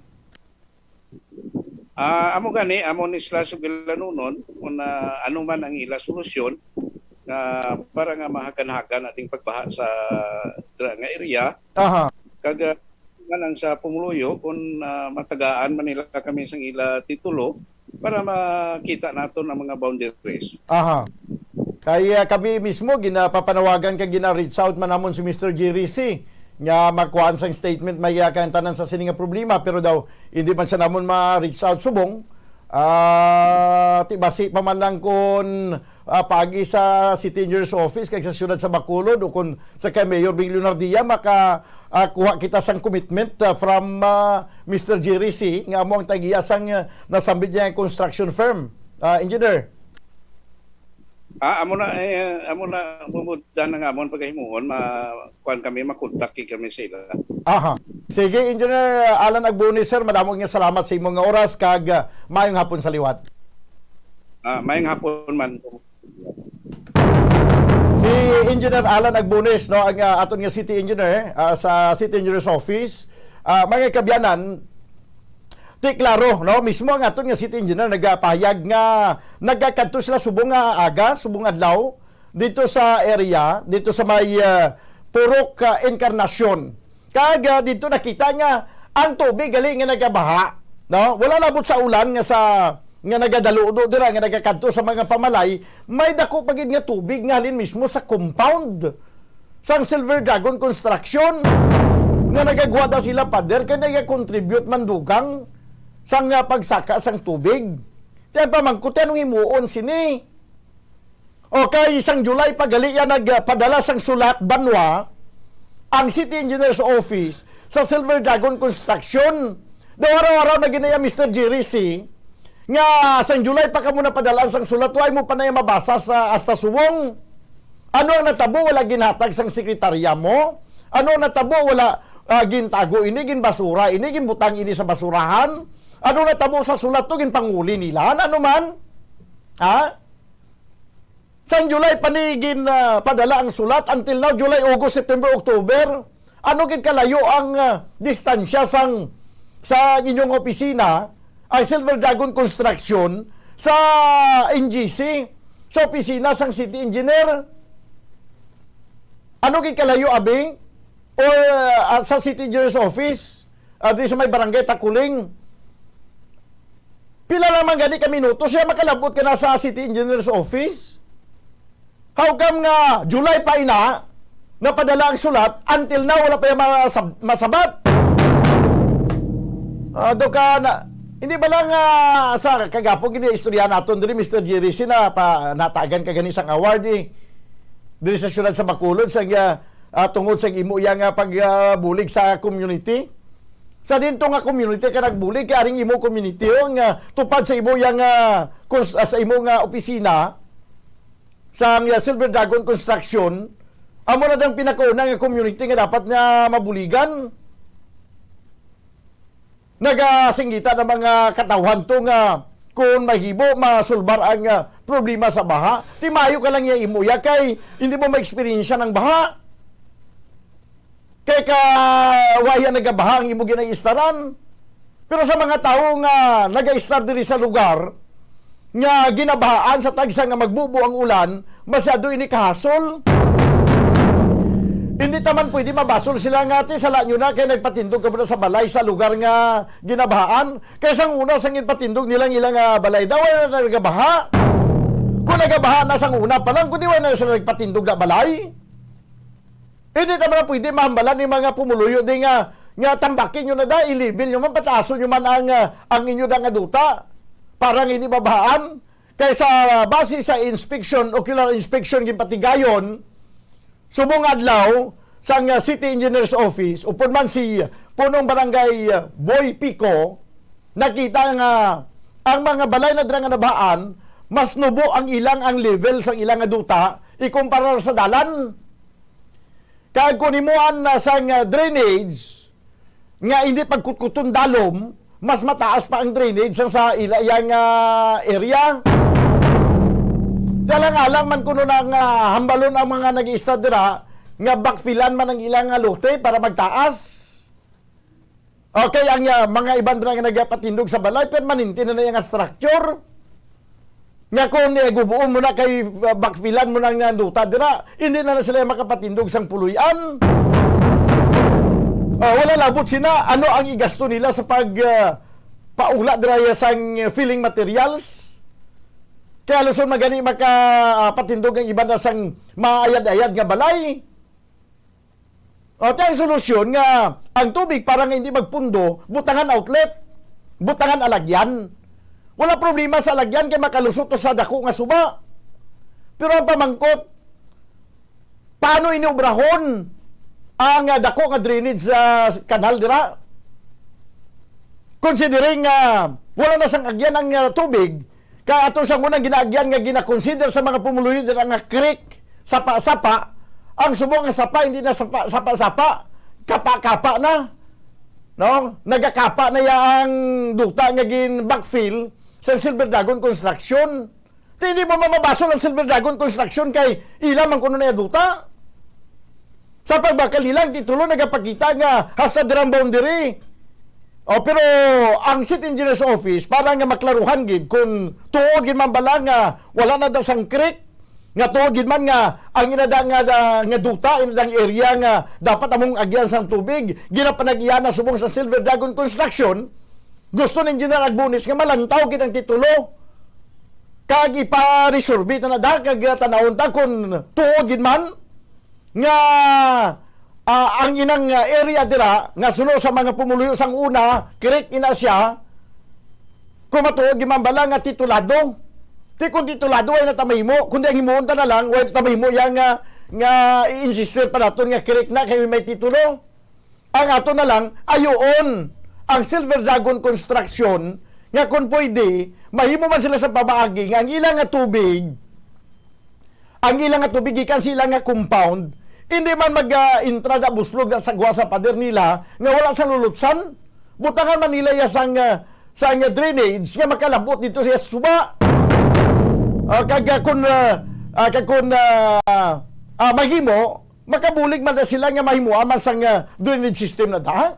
Ah, amo gani, amo ni sila sugilanunon kung, ah, ano man ang ila solusyon nga para nga mahagan-hagan ating pagbaha sa dra-, nga area. Aha. Kag, ah, man ang sa pumuluyo kung, ah, matagaan man nila kami sang ila titulo para makita naton ang mga boundaries. Aha. Kay, ah, kami mismo, ginapapanawagan kag gina-reach out man namon si Mister Jerry C nga makuhaan sang statement, may, ah, kang tanan sa sini nga problema, pero daw hindi man siya namon ma-reach out subong. Ah, ti basi pa man lang kun, ah, paagi sa City Engineer's Office kag sa siyudad sa Bacolod o kun sa kay Mayor Bing Leonardia, maka, ah, kuha kita sang commitment, ah, from, ah, Mister Jerry C nga amo ang tag-iya sang, ah, nasambit niya nga construction firm. Ah, Engineer. Ah, amo na, eh, amo na, Bumudan, ang amon pagahimuon, ma-, kuwan kami, makontak kami sa ila. Aha. Sige, Engineer Alan Agbunis, sir, madamo nga salamat sa imo nga oras, kag, ah, maayong hapon sa liwat. Ah, maayong hapon man. Si Engineer Alan Agbunis, no, ang, ah, aton nga city engineer, ah, sa City Engineer's Office. Ah, mga kabyanan, ti klaro, no, mismo ang aton nga city engineer nagapahayag nga nagakadto sila subong nga aga, subong adlaw, dito sa area, dito sa may, ah, Purok, ah, Encarnacion. Kag, ah, dito nakita nga ang tubig gali nga nagabaha, no? Wala labot sa ulan nga sa, nga nagadaludo dira, nga nagakadto sa mga pamalay, may dako pa gid nga tubig nga halin mismo sa compound sang Silver Dragon Construction nga nagagwa da sila, pader, kay nagakontribute man dugang sang, ah, pagsaka sang tubig. Ti ang pamangkot, anong himuon sini? Okay, sang July pa gali yan nagpadala sang sulat, banwa, ang City Engineer's Office sa Silver Dragon Construction. Daw araw-araw na ginaya, Mister Jerry C, nga sang July pa kamo napadalaan sang sulat, wala mo pa na mabasa sa hasta subong. Ano ang natabo? Wala ginhatag sang sekretarya mo? Ano ang natabo? Wala, ah, gintago ini, ginbasura ini, ginbutang ini sa basurahan? Ano natabo sa sulat to? Ginpanguli nila? Ano man? Ha? Sang July pa ni gin, ah, padala ang sulat, until now, July, August, September, October. Ano gid kalayo ang, ah, distansya sang sa inyong opisina ang Silver Dragon Construction sa N G C, sa opisina sang city engineer? Ano gid kalayo, abing? Or, ah, sa city engineer's office, ah, di sa may barangay Takuling? Pila lang man gani ka minuto siya makalabot ka na sa city engineer's office? How come nga July pa ina napadala ang sulat, until now wala pa yung masab-, masabat? Ah, do ka na, hindi ba lang, ah, sa kagapon gini istorya naton diri, Mister Jerry, sina pa natagan ka gani sang award, eh, diri sa siyudad sa Bacolod sa, ah, ah, tungod sa imo iya nga pagbulig sa community? Sa dinto nga community ka nagbulig, kay aring imo community, oh, nga tupad sa imo iya nga, kus-, ah, sa imo nga opisina, sang, ah, Silver Dragon Construction, amo na dang pinakauna nga community nga dapat nga mabuligan. Nagasinggita na mga katawhan to nga kung mahimo masulbar ang, ah, problema sa baha, ti maayo ka lang iya imo iya kay hindi mo ma-experience ang baha. Kay ka, wa iya nagabaha ang imo ginaistaran. Pero sa mga tawo nga nagaistar diri sa lugar nga ginabahaan sa tagsa nga magbubo ang ulan, masyado ini kahasol. Hindi ta man pwede mabasol sila nga, "Ti, sala nyo na kay nagpatindog kamo na sa balay sa lugar nga ginabahaan." Kay sang una, sang ginpatindog nila ang ilang, ah, balay daw, wala na nagabaha. Kung nagabaha na sang una pa lang, kung di wala na sila nagpatindog na balay. Hindi ta man pwede mahambalan ni mga pumuluyo di nga, nga tambakin nyo na da, i-level nyo man, pataason nyo man ang, ah, ang inyo da nga duta para nga hindi mabahaan. Kay sa, ah, base sa inspection, ocular inspection, ginpatigayon, subong adlaw, sang, ah, City Engineer's Office, upod man si Punong Barangay, ah, Boy Pico, nakita nga ang mga balay na dira nga nabahaan, mas nubo ang ilang, ang level sang ilang nga duta ikumparar sa dalan. Kag kung himuan na sang, ah, drainage nga hindi pagkutkuton dalom, mas mataas pa ang drainage sang sa ila iya nga area. Alang-alang man kuno na nga hambalon ang mga nag-iista dira nga backfillan man ang ilang nga lote para magtaas. Okay, ang, ah, mga iban dira nga nagapatindog sa balay, permanente na na iya nga structure. Nga kung, eh, gubuon mo na kay, ah, backfillan mo na nga duta dira, hindi na, na sila makapatindog sang puloy-an. Ah, wala labot sina, ano ang igasto nila sa pag, ah, paula dira ya sang filling materials? Kaya aluson magani maka, ah, patindog ang iban na sang maayad-ayad nga balay. O, ti ang solusyon nga ang tubig para nga hindi magpundo, butangan outlet, butangan alagyan. Wala problema sa alagyan kay makalusot to sa dako nga suba. Pero ang pamangkot, paano ini obrahon ang, ah, dako nga drainage sa kanal dira? Considering nga wala na sang agyan ang, ah, tubig, kay ato sang unang ginaagyan nga gina-consider sa mga pumuluyo dira nga creek, sapa-sapa, ang subong nga sapa, hindi na sapa, sapa-sapa, kapa-kapa na. No? Nagakapa na ya ang duta nga gin-backfill sa Silver Dragon Construction. Ti, hindi mo mamabasol ang Silver Dragon Construction kay ila man kuno na ya duta. Sa pagbakal nila, ang titulo nagapakita nga hasta dira ang boundary. O, pero ang City Engineer's Office, para nga maklaruhan gid kung tuod gid man bala nga wala na da sang creek, nga tuod gid man nga ang inada nga, nga duta, inadang area nga dapat among agyan sang tubig, ginapanag-iya na subong sa Silver Dragon Construction, gusto ni Engineer Agbonis nga malantaw gid ang titulo. Kag ipa-resurvey ta na da, kag, ah, tanawon ta kung tuod gid man nga, ah, ang inang, ah, area dira nga suno sa mga pumuluyo sang una, correct ina siya, kung matuod gid man bala nga titulado. Ti kung titulado, way na ta mahimo. Kundi ang himuon ta na lang, way na ta mahimo yang, ah, nga i-insistir pa naton nga correct na kay may titulo. Ang ato na lang, ayuon ang Silver Dragon Construction nga kung pwede, mahimo man sila sa pamaagi nga ang ilang nga tubig, ang ilang nga tubig gikan sa ilang nga compound, hindi man mag, ah, entrada buslog na sa gwa sa pader nila nga wala sa lulutsan. Butangan man nila ya sang, ah, sang drainage nga makalabot dito sa suba. Ah, kag, ah, kun, ah, ah, kag kun, ah, ah, mahimo, makabulig man na sila nga mahimuan man sang, ah, drainage system na da.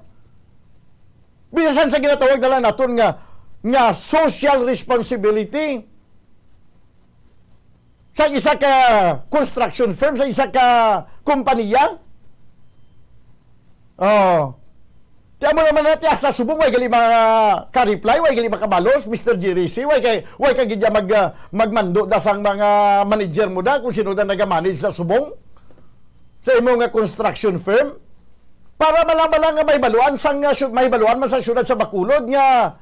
Bisan sa ginatawag na lang naton nga, nga social responsibility sa isa ka construction firm, sa isa ka kompanya. Oh. Ti amo naman na, ti sa subong, way gali maka-reply, way gali makabalos, Mister G R C, way kay, way ka gid ya mag, ah, magmando da sang mga manager mo da, kung sino da nag-manage sa subong sa imo nga construction firm. Para malang-malang nga mahibaluan sang, ah, syu-, mahibaluan man sa siyudad sa Bacolod nga,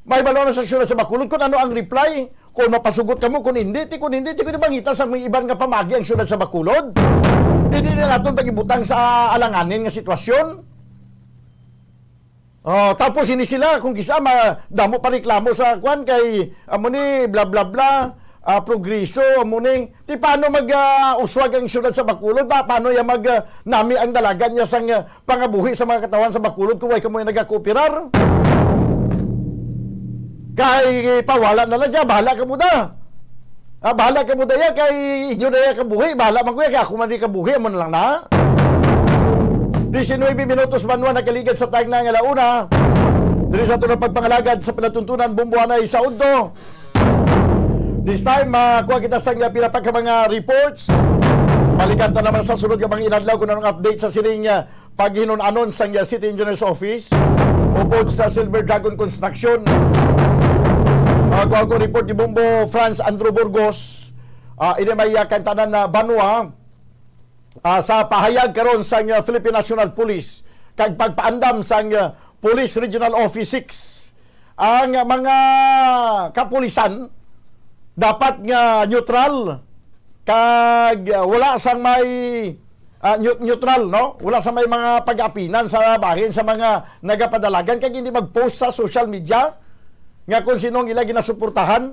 mahibaluan man sa siyudad sa Bacolod kung ano ang reply, kung mapasugot kamo, kung hindi, ti, kung hindi, ti, kung mangita sa mga iban nga pamagi ang siyudad sa Bacolod. Hindi na naton pag-ibutang sa alanganin nga sitwasyon. Oh, tapos ini sila, kung kisa, ma-, damo pa reklamo sa kwan kay, amo ni, bla, bla, bla, ah, progreso, amo ni. Ti paano mag, ah, uswag ang siyudad sa Bacolod? Pa, paano ya mag, ah, nami ang dalagan niya sang, ah, pangabuhi sa mga katawhan sa Bacolod kung way kamo nagakooperar? Kay pawala na lang siya, bahala kamo da. Ah, bahala kamo da ya, kay inyo na ya kabuhi, bahala man ko ya, kay ako man di kabuhi, amo na lang na. Diecinuebe minutos man wa nakaligad sa tagna nga launa. Diri sa aton pagpangalagad sa palatuntunan, Bombo Anay sa Udto. This time, makuha kita sa nga pila pa ka mga reports. Balikan ta naman sa sunod nga mga inadlaw kung anong update sa sining, ah, paghinun-anon sang, ah, City Engineers Office upod sa Silver Dragon Construction. Ah, kuha ko report ni Bombo Franz Andrew Burgos. Ah, ini may, ah, kantanan na banwa, ah, sa pahayag karon sang, ah, Philippine National Police kag pagpaandam sang, ah, Police Regional Office six. Ang mga kapulisan dapat nga neutral kag, ah, wala sang may, ah, neu-, neutral, no? Wala sa may mga pag-apinan sa bahin sa mga nagapadalagan kag hindi mag-post sa social media nga kung sino ang ila ginasuportahan.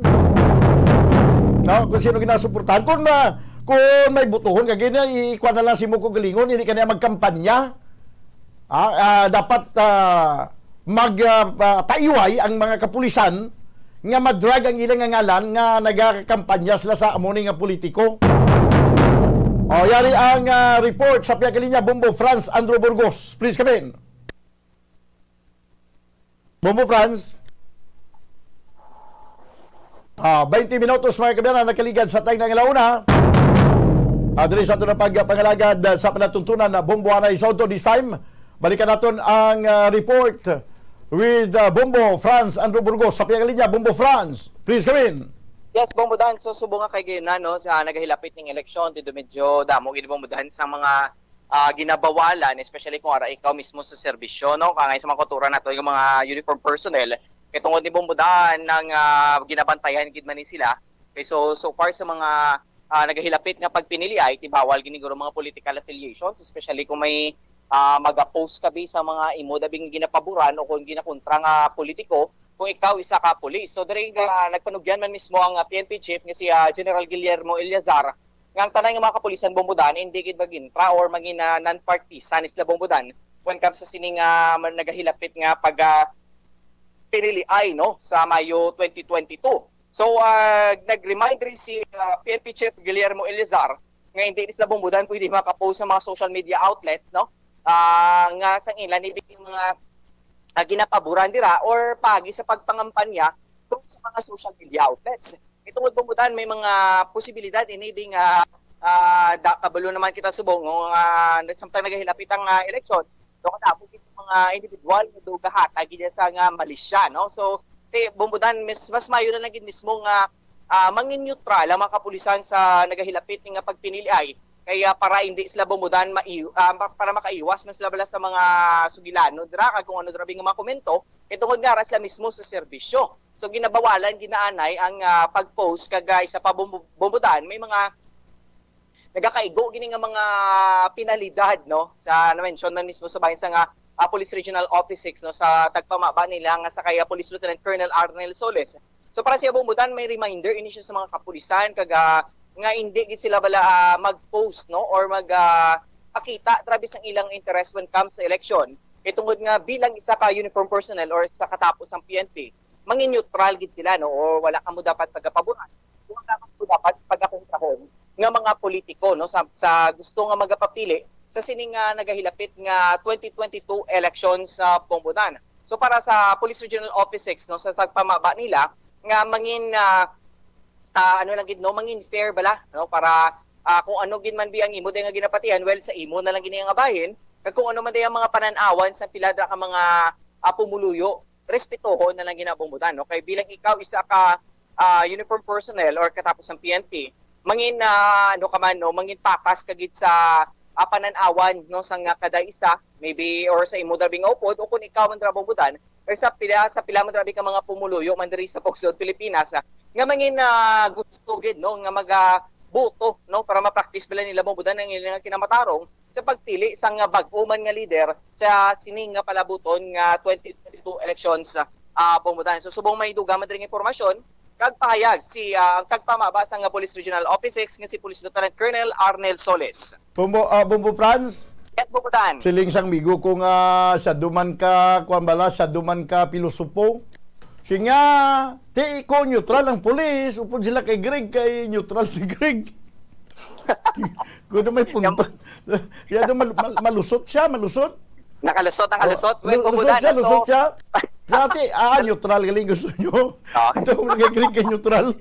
No? Kung sino ginasuportahan. Kung, ah, kung may butuhon kag gina, i-, ikuan na lang si Muko Galingon, hindi ka na magkampanya. Ah, ah, dapat, ah, mag, ah, pa-, paiway ang mga kapulisan nga ma-drag ang ilang nga ngalan nga nagakampanya sila sa amo ni nga politiko. Oh, yari ang, ah, report sa Piyagalinya, Bombo Franz Andrew Burgos. Please come in. Bombo Franz. Ah, twenty minutos, mga kabayan, ang nakaligad sa tagna nga launa. Ah, diri sa aton ang pagpangalagad, ah, sa panatuntunan na Bombo Anay sa Udto. This time, balikan naton ang, ah, report with, ah, Bombo Franz Andrew Burgos sa Piyagalinya. Bombo Franz, please come in. Yes, Bombo Dan. So, subong nga kay gina, no, sa nagahilapit ning eleksyon, dito medyo damo gid, Bombo Dan, sa mga, ah, ginabawalan, especially kung ara ikaw mismo sa serbisyo, no? Kangay sa mga kultura nato, yung mga uniform personnel, kay tungod ni Bombo Dan, nang, ah, ginabantayan gid man ni sila. Okay, so, so far sa mga, ah, nagahilapit nga pagpinili ay, ti bawal gid ni guro mga political affiliations, especially kung may, ah, mag-oppose ka bi sa mga imo dabing ginapaboran o kung ginakontra nga politiko, kung ikaw isa ka pulis. So, diri nga nagpanugyan man mismo ang, ah, P N P chief nga si, ah, General Guillermo Eleazar, nga ang tanan nga mga kapulisan, Bombo Dan, hindi gid mag-intra or mangin, ah, non-partisan sila, Bombo Dan, when comes sa sining, ah, man-, nagahilapit nga pag, ah, piniliay, no, sa Mayo twenty twenty-two. So, ah, nag-remind rin si, ah, P N P Chief Guillermo Eleazar nga hindi ni sila, Bombo Dan, pwede makapost sa mga social media outlets, no, ah, nga sang ilan ibig yung mga, ah, ginapaboran dira or pagi sa pagpangampanya through sa mga social media outlets. Itungod, Bombo Dan, may mga posibilidad ini ding, ah, ah, da-, kabalo naman kita subong, no, nga samtang nagahilapit ang, ah, eleksyon, do kadamo gid sa mga individual nga do gahatag gid sa nga malisya, no? So, ti, Bombo Dan, mas, mas maayo na lang gid mismo nga, ah, mangin neutral ang mga kapulisan sa nagahilapit nga pagpiniliay, kaya para hindi sila, Bombo Dan, mai-, ah, pa-, para makaiwas man sila bala sa mga sugilanon dira kag kung ano dira nga mga komento, kay tungod nga ara sila mismo sa serbisyo. So, ginabawalan ginaanay ang, ah, pag-post kag, ah, isa pa, Bombo-, Bombo Dan, may mga nagakaigo gini nga mga penalidad, no? Sa na-mention man mismo sa bahin sa nga, ah, Police Regional Office six, no, sa tagpamaba nila nga sa kay, ah, Police Lieutenant Colonel Arnel Soles. So, para sa iya, Bombo Dan, may reminder ini siya sa mga kapulisan kag, ah, nga hindi gid sila bala, ah, mag-post, no, or mag, ah, pakita trabi sang ilang interest when comes sa election. Kay tungod nga bilang isa ka uniform personnel or sa katapos ang P N P, mangin neutral gid sila, no, or wala kamo dapat pagapaboran, wala kamo dapat pagakontrahon nga mga politiko, no, sa, sa gusto nga magapapili sa sining nga nagahilapit nga twenty twenty-two election sa, Bombo Dan. So para sa Police Regional Office six, no, sa tagpamaba nila nga mangin, ah, ah, ano lang gid, no, mangin fair bala, no, para, ah, kung ano gid man bi ang imo din nga ginapatihan, well, sa imo na lang gini nga bahin, kag kung ano man din ang mga panan-awan sa pila dira ka mga, ah, pumuluyo, respetuhon na lang gina, Bombodan, no? Kay bilang ikaw isa ka, ah, uniform personnel or katapos ng P N P, mangin, ah, ano ka man, no, mangin patas ka gid sa, ah, panan-awan, no, sa nga kada isa, maybe, or sa imo dabi nga upod, o kung ikaw man dira, Bombodan, or sa pila, sa pila man dabi ka mga pumuluyo man diri sa Pogsod, Pilipinas, ah, nga mangin, ah, gusto gid, no, nga maga boto, no, para ma-practice bala nila, Bombodan, ang ilang kinamatarong sa pagpili sang bag-o man nga lider sa sining nga palabuton nga twenty twenty-two elections, ah, Bombodan. So, subong may dugang man diri nga impormasyon kag pahayag si, ah, ang tagpamaba sang Police Regional Office six nga si Police Lieutenant Colonel Arnel Solis. Bombo, ah, Bombo Franz? Yes, Bombodan. Siling sang migo ko nga siya duman ka, kuwan bala, siya duman ka pilosopo. Siya nga, di ko neutral ang pulis, upod sila kay Greg, kay neutral si Greg. Kuno may punto. Siya daw mal-, mal-, malusot siya, malusot. Nakalusot, nakalusot. Oh, Well, lu-, lusot Bombodan, siya, so lusot siya. Dati, ah, neutral galing gusto nyo. Ah. Ito, nag-agree kay neutral.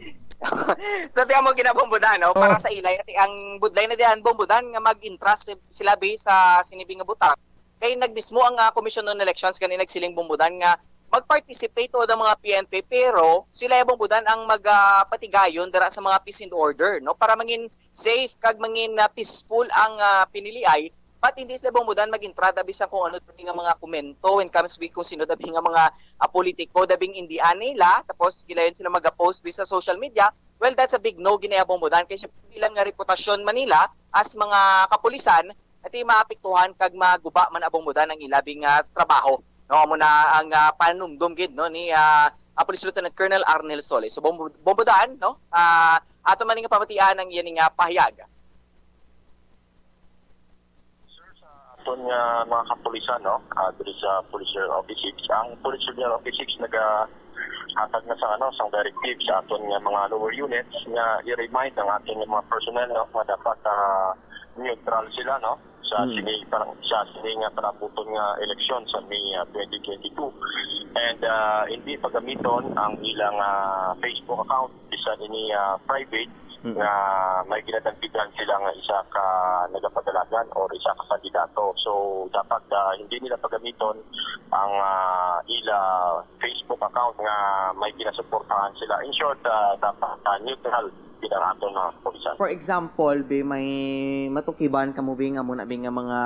Sa tiyan mo, gina, Bombodan, no? Para Oh. sa ilay, ati ang budlay na diyan, Bombodan, nga mag-entrust si-, sila bi sa sinibi nga butang. Kay nagmismo ang, ah, Commission on Elections gani nagsiling, Bombodan, nga mag-participate tuod ang mga P N P, pero sila, Bombodan, ang mag, ah, patigayon dira sa mga peace and order, no? Para mangin safe kag mangin, ah, peaceful ang, ah, piniliay, but hindi sila, Bombodan, mag-entrada bisan kung ano dabi nga mga komento when comes bi kung sino dabi nga mga, ah, politiko dabing indian nila, tapos gilayon sila mag-post bi sa social media. Well, that's a big no, gini, Bombodan, kay syempre ilang nga reputasyon man nila as mga kapulisan, ati maapektuhan kag maguba man, Bombodan, ang ilabi nga trabaho. No, amo na ang, ah, panumdom gid, no, ni, ah, ah, Police Lieutenant Colonel Arnel Solis. So, Bombo-, Bombodan, no, ah, ato man nga pamatian ang iya nga pahayag. Sir, sa aton nga mga kapulisan, no, ah, diri sa Police Office six, ang Police Office six naga hatag na sa, ano, sang directive sa aton nga mga lower units nga i-remind ang aton nga mga personnel, no, nga dapat, ah, neutral sila, no, sa Mm. sini, parang sa sini nga palabuton nga eleksyon sa May, ah, twenty twenty-two. And, ah, hindi pagamiton ang ilang, ah, Facebook account, bisan ini, ah, private, Mm. nga may ginadampigan sila nga isa ka nagapadalagan or isa ka kandidato. So, dapat, ah, hindi nila pagamiton ang, ah, ila Facebook account nga may ginasuportahan sila. In short, ah, dapat, ah, neutral gid ang aton mga kapulisan. For example, bi, may matukiban kamo, bi, nga amo na, bi, nga mga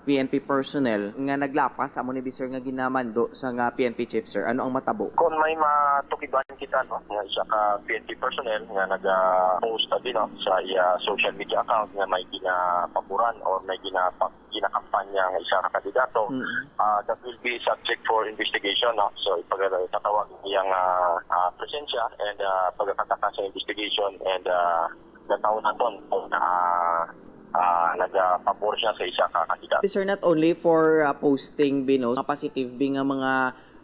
P N P personnel nga naglapas, amo ni, bi, sir, nga ginamando sa nga P N P chief, sir. Ano ang matabo? Kung may matukiban kita, no, nga isa ka P N P personnel nga naga-post, abi, no, sa iya social media account nga may ginapaboran or may ginapa-, ginakampanya nga isa ka kandidato, Mm. ah, that will be subject for investigation, no? So, ipag-, itatawag iyang, ah, ah, presensya and, ah, pagkakataka sa investigation and, ah, nataon naton kung, ah, ah, nagapabor siya sa isa ka kandidato. Sir, not only for, ah, posting, bi, no, nga positive, bi, nga mga,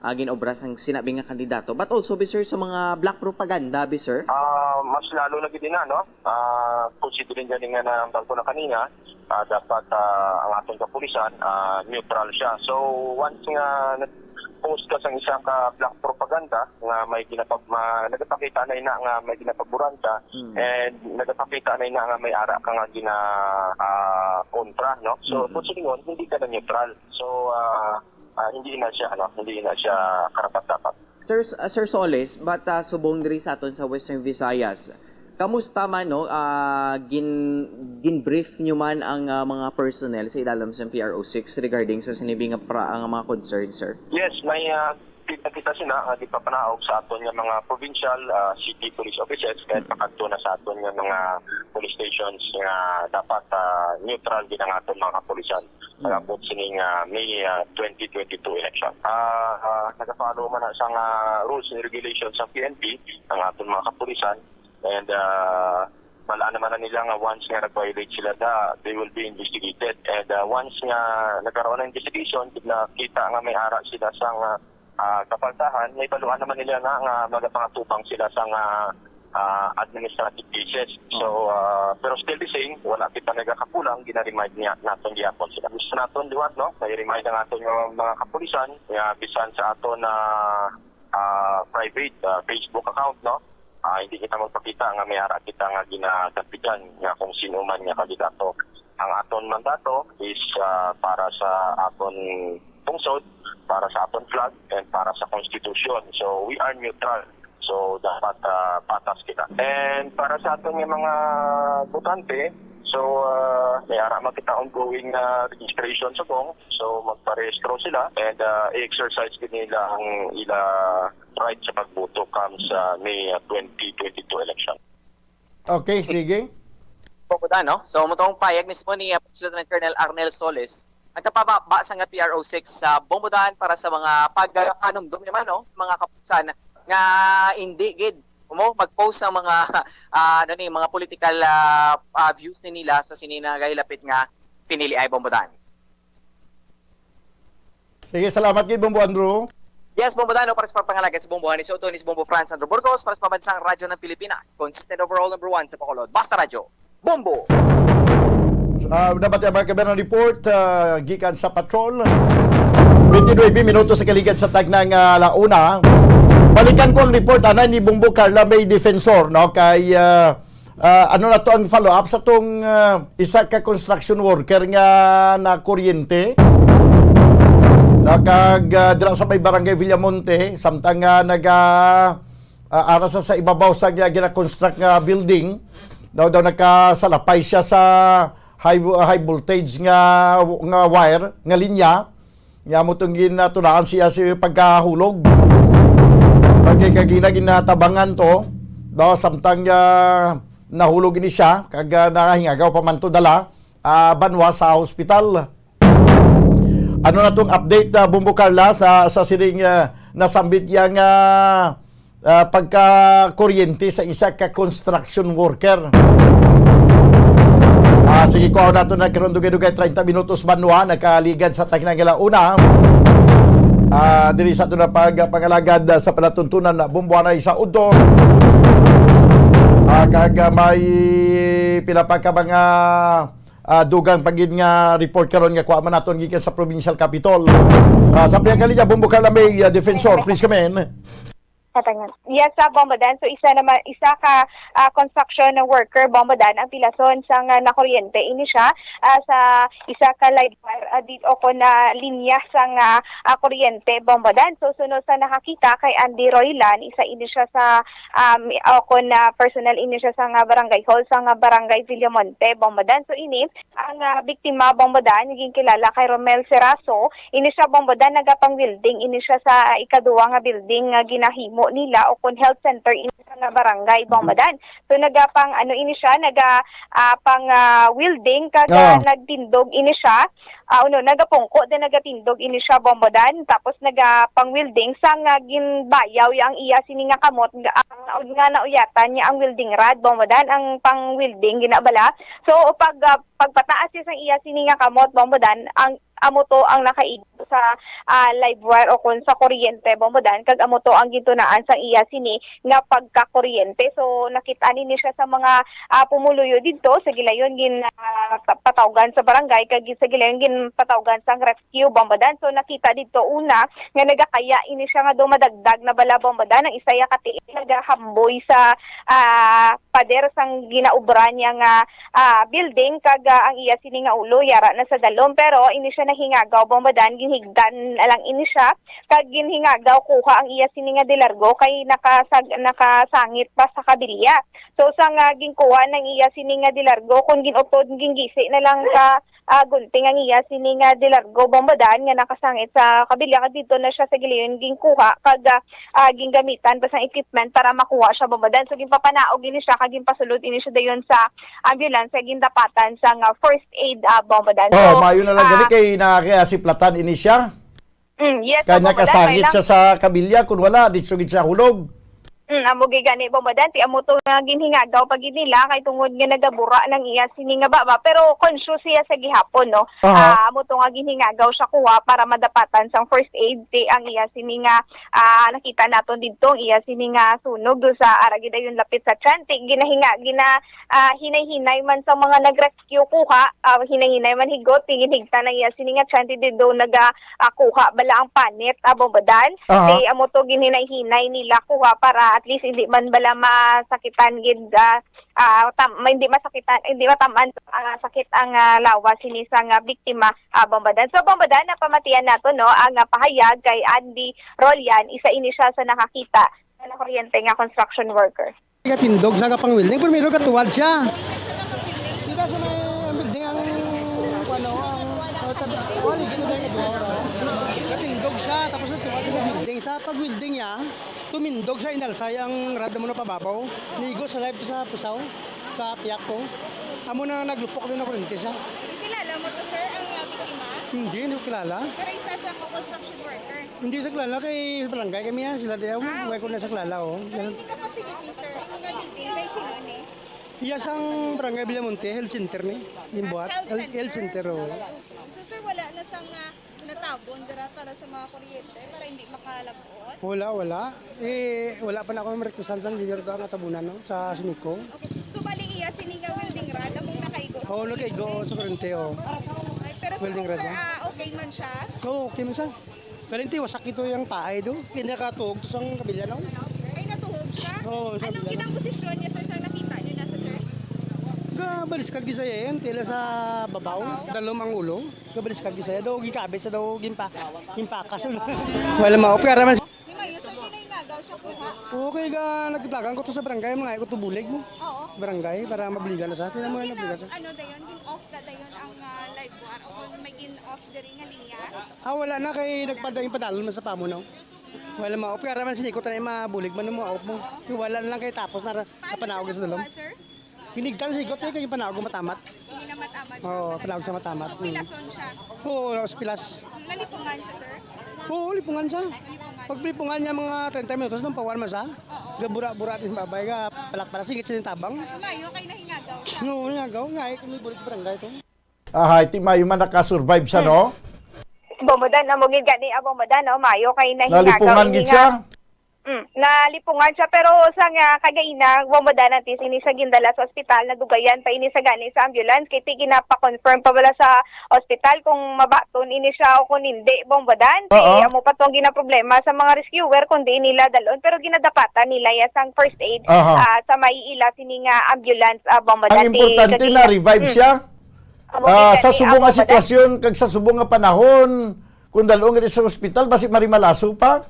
ah, ginobra sang sinabi nga kandidato, but also, bi, sir, sa mga black propaganda, bi, sir? Ah, mas lalo na gid na, no? Ah, considering gani nga nahambal ko na kanina, ah, dapat, ah, ang aton kapulisan, ah, neutral siya. So, once nga nag-post ka sang isa ka black propaganda nga may ginapag-, ma-, nagapakita na ina nga may ginapaboran ka, Mm. and nagapakita na ina nga may ara ka nga gina-, ah, kontra, no? So, Mm. kung silingon, hindi ka na neutral. So, ah, ah, hindi na siya, ano, hindi na siya karapat-dapat. Sir, uh, Sir Solis, but, uh, subong diri sa aton sa Western Visayas, kamusta man, no? Ah, gin-, gin-brief nyo man ang, ah, mga personnel sa ilalim sa P R O six regarding sa sinibi nga pra-, nga mga concern, sir? Yes, may, ah, kita, kita sila nga gipapanaog sa aton nga mga provincial, ah, city police officers, kaya pakadto na sa aton nga mga police stations nga dapat, ah, neutral gid ang aton mga kapulisan. Pag-abot sining, ah, May, ah, twenty twenty-two election. Ah, ah, nagafollow man na sang, ah, rules and regulations sa P N P ang aton mga kapulisan. And, ah, balaan naman na nila nga once nga nag-violate sila, da, they will be investigated. And, ah, once nga nagkaroon ng investigation, nakita nga may ara sila sang, ah, ah, kapaltahan, may baluan naman nila na nga magapangatubang sila sang, ah, ah, administrative cases. So, ah, pero still the same, wala kita nagakakulang, gina-remind niya naton gihapon sila. Gusto naton liwat, no? May remind ang aton nga mga kapulisan, nga bisan sa aton na, ah, private, ah, Facebook account, no? Ah, hindi kita magpakita nga may ara kita nga ginadampigan nga kung sino man nga kandidato. Ang aton mandato is, ah, para sa aton pungsod, para sa aton flag, and para sa konstitusyon. So, we are neutral. So, dapat, ah, patas kita. And para sa aton nga mga botante, so, ah, may ara man kita ongoing, ah, registration subong. So, magparehistro sila and, ah, i-exercise gid nila ang ila right sa pagboto come sa May, ah, twenty twenty-two election. Okay, sige. Bumbudan, no? So, mutong payag mismo ni uh, Police Lieutenant Colonel Arnel Solis, nagkapababa sa nga P R O six sa Bumbudan para sa mga pagpanumdum naman, no? Sa mga kapusan nga hindi gid mo mag-post sa mga ah, ano ni mga political ah, ah, views ni nila sa sini nagahilapit nga pinili ay Bumbudan. Sige, salamat kay Bombo Andrew. Yes, Bombo Dano, para sa pagpangalaga sa Bombo Hanis Oto, ni Bombo France Andrew Burgos, para sa Pambansang Radyo ng Pilipinas, consistent overall number one sa Bacolod. Basta Radyo, Bombo! Uh, dapat yung mga kabayan report uh, gikan sa patrol. twenty-nine minutos sa kaligad sa tagnang uh, launa. Balikan ko ang report, anay ni Bombo Carla May Defensor, no? Kay uh, Ah, ano na to ang follow-up sa tong ah, isa ka construction worker nga nakuryente? Nakag ah, dira sa may barangay Villamonte, samtang nga naga ah, ara sa, sa ibabaw sa nga gina-construct nga building, daw daw nakasalapay siya sa high vo- high voltage nga nga wire, nga linya. Nya mo tong ginatulaan siya si pagkahulog. Pagkay kagina ginatabangan to, daw samtang ah, nahulog ini siya kag ah, nahingagaw pa man to dala ah, banwa sa hospital. Ano na tong update na Bumbo Carla sa sa sining ah, nasambit yang ah, ah, pagka-kuryente sa isa ka construction worker. Ah, sige, kuha nato na karon dugay-dugay treinta minutos banwa nakaligad sa tagnang una. Ah, diri sa ato na pagpangalagad ah, sa palatuntunan na Bumbuanay sa Udto. Ah, kag ah, may pila pa ka mga ah, dugang pa gid nga report karon nga kuha man naton gikan sa provincial capitol. Ah, sa pihak kalinya, Bumbo Carla May ah, Defensor, please come in. Katangan. Yes, sa Bombodan. So, isa naman, isa ka ah, construction worker, Bombodan, ang pilason sang ah, nakuryente. Ini siya ah, sa isa ka live wire ah, di, o kon na linya sang ah, ah, kuryente, Bombodan. So, sunod sa nakakita kay Andy Roylan, isa ini siya sa um, o kon na personal ini siya sa nga barangay hall, sa nga barangay Villamonte, Bombodan. So, ini, ang ah, biktima, Bombodan, ginkilala kay Romel Seraso. Ini siya, Bombodan, nagapang-welding. Ini siya sa ikaduwa nga building nga ginahimo nila o kon health center ini sa nga barangay, Bombodan. So, nagapang, ano ini siya, naga ah, pang ah, welding, kag ah, Oo. nagtindog ini siya. Ah, ano, nagapungko din, nagatindog ini siya, Bombodan. Tapos nagapang-welding sa nga ginbayaw ya ang iya sini nga kamot nga, ang, nga nauyatan niya ang welding rod, Bombodan, ang pang-welding ginabala. So, pag ah, pagpataas siya sang iya sini nga kamot, Bombodan, ang amo to ang nakaigo sa ah, live wire o kon sa kuryente, Bombodan, kag amo to ang gintunaan sang iya sini nga pagkakuryente. So, nakit-an ini siya sa mga ah, pumuluyo didto sa gilayon gin ah, patawgan sa barangay kag sa gilayon gin patawgan sang rescue, Bombodan. So, nakita didto una nga nagakaya ini siya nga dumadagdag na bala, Bombodan, ang isa ya ka tiil nagahamboy sa ah, pader sang ginaubra niya nga ah, building kag ah, ang iya sini nga ulo yara na sa dalom, pero ini siya nahingagaw, Bombodan, ginhigdan na lang ini siya kag ginhingagaw kuha ang iya sini nga dilargo kay nakasag nakasangit pa sa kabilya. So, sang ah, ginkuha ng iya sini nga dilargo, kung ginutod, ginggisi na lang ka ah, gunting ang iya sini nga dilargo, Bombodan, nga nakasangit sa kabilya, kag didto na siya sa gilayon ginkuha kag ah, ah, ginggamitan pa sang equipment para makuha siya, Bombodan. So, ginpapanaog ini siya kag ginpasulod ini siya dayon sa ambulance kag gindapatan sang ah, first aid, ah, Bombodan. Oh, So, maayo na lang ah, gani kay nakasiplatan ini siya. Mm, yes, Kay Bombodan, nakasangit kay siya sa kabilya, kung wala, ditso gid siya hulog. Mm, amo gid gani, Bombo Dan, ti amo to nga ginhingagaw pa gid nila kay tungod nga nagabura nang iya sini nga baba, pero conscious siya sa gihapon, no? Aha. Ah, amo to nga ginhingagaw siya kuha para madapatan sang first aid, ti ang iya sini nga, ah, nakita naton didto, ang iya sini nga sunog do sa ara gid dayon lapit sa tiyan, ti ginahinga, gina, ah, hinay-hinay man sa mga nag-rescue kuha, ah, hinay-hinay man higot, ti ginhigtan ang iya sini nga tiyan, ti didto naga, ah, kuha bala ang panit, ah, Bombo Dan. Aha. Ti amo to ginhinay-hinay nila kuha para at least hindi man bala masakitan gid, ah, ah, tam-, hindi masakitan, hindi matamaan, ah, sakit ang, ah, lawas sini sa nga biktima, ah, Bombo Dan. So, Bombo Dan, napamatian nato, no, ang, ah, pahayag kay Andy Rolian, isa ini siya sa nakakita sa nakuryente nga construction worker. Gatindog sa kapang-welding, primero gatuwad siya. Kita sa may, ang building ang, ano, ang, ang, ang, ang, gatindog siya, tapos natuwad sa building. Sa pag-welding niya, tumindog siya, inalsay ang rad mo na pababaw. Nigo sa live sa pusaw, sa piyak ko. Amo na naglupok din ako rin siya. Kilala mo to, sir, ang, ah, biktima? Hindi, hindi ko kilala. Pero isa sa mga construction worker. Hindi sa kilala, kay barangay kami yan, sila diyaw. Ah, okay. May ko na sa kilala, oh. Pero hindi ka facility, sir. Hindi nga building, kay sino ni? Iya sang Barangay Villamonte, health center ni. Yung buhat, health center, oh. So, sir, wala na sang, ah, natabon dira para sa mga kuryente, para hindi makalabot? Wala, wala. Eh, wala pa na ako ma-requestan sang leader ko ang atabunan, no, sa Sinico. Okay. So, bali iya, sini nga welding rod, among nakaigo sa Oo, nakaigo sa kuryente, oh. Ay, pero sa Welding rod, sir, oh. Ah, okay man siya? Oo, okay man siya. Pero hindi, wasak ito yung paay do. Pinakatuhog to sang kabilya, no? Ay, natuhog siya? Oo, sa Anong kabilya. Ginang posisyon niya, sir, sa nakita niyo na sa sir? Gabaliskad gid siya yan, tila sa babaw, dalom ang ulo. Gabaliskad gid siya, daw gikabit siya, daw gimpa, gimpakas. Wala maupra man. Di ba, yun, sir, ginaingagaw siya po, ha? Okay, ga, nagtagan ko to sa barangay, mga ikot to bulig mo. Oo. Barangay, para mabuligan na siya. Tingnan mo So, na gina-, nabuligan siya. Ano dayon, gin-off na dayon ang, ah, live wire? O kung may gin-off diri nga linya? Ah, wala na kay nagpada-, yung padalon man sa pamo, no? Wala maupra man, sinikot na yung mabulig man mo, op mo. Yung wala na lang kay tapos na ra-, Paano napanaog siya sa dalom. Nakuha, sir? Hinigtan sa higot, eh, kay panaog matamat. Hindi na matamat. Oo, panaog sa matamat. So, Mm. pilason siya. Oo, sa pilas. Nalipungan siya, sir? Oo, lipungan siya. Nalipungan. Pag lipungan niya mga treinta minutos, nang pawan man siya. Oo. Gabura-bura din babay, ga palakpala, sige, siya yung tabang. Lumayo kay nahingagaw siya. Oo, nahingagaw. Nga, eh, kami bulit barangay to. Ahay, ti maayo man nakasurvive siya, no? Bombo Dan, amo gid gani, ah, Bombo Dan, no? Maayo kay nahingagaw Nalipungan ini gid nga siya? Mm, nalipungan siya, pero sa nga kagaina, Bombo Dan, antes ini siya gindala sa ospital, nadugayan pa ini sa gani sa ambulance, kay ti ginapa-confirm pa bala sa ospital kung mabaton ini siya o kung hindi, Bombo Dan. Ti Oo. Amo pa tong ginaproblema sa mga rescuer kung diin nila dalon, pero ginadapatan nila ya sang first aid, Aha. ah, sa may ila sini nga ambulance, ah, Bombo Dan. Ang Ti importante kagaina. Na revive Mm. siya. Amo Ah, gid sa gani, subong nga ah, Bombo Dan. Sitwasyon kag sa subong nga panahon, kung dalon gid sa ospital, basi marimalaso pa.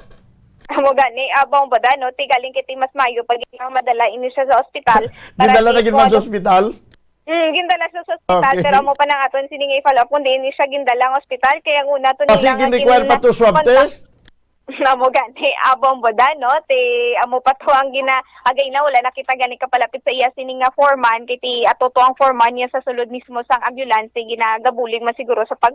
Amo gani, ah, Bombo Dan, no? Ti galing kiti mas maayo pa gid nga madala ini siya sa ospital para Gindala na ti gid man sa kuwan ospital? Mm, gindala siya sa ospital, Okay. pero amo pa nang aton sini nga i-follow up kung diin ni siya gindala ang ospital. Kay ang una to Kasi nila nga gin-require pa gin-, to swab contact. Test? Amo gani, ah, Bombo Dan, no? Ti, amo pa to ang gina-, again na, wala na kita gani kapalapit sa iya sini nga foreman, kay ti ato to ang foreman niya sa sulod mismo sang ambulance, ginagabulig man siguro sa pag-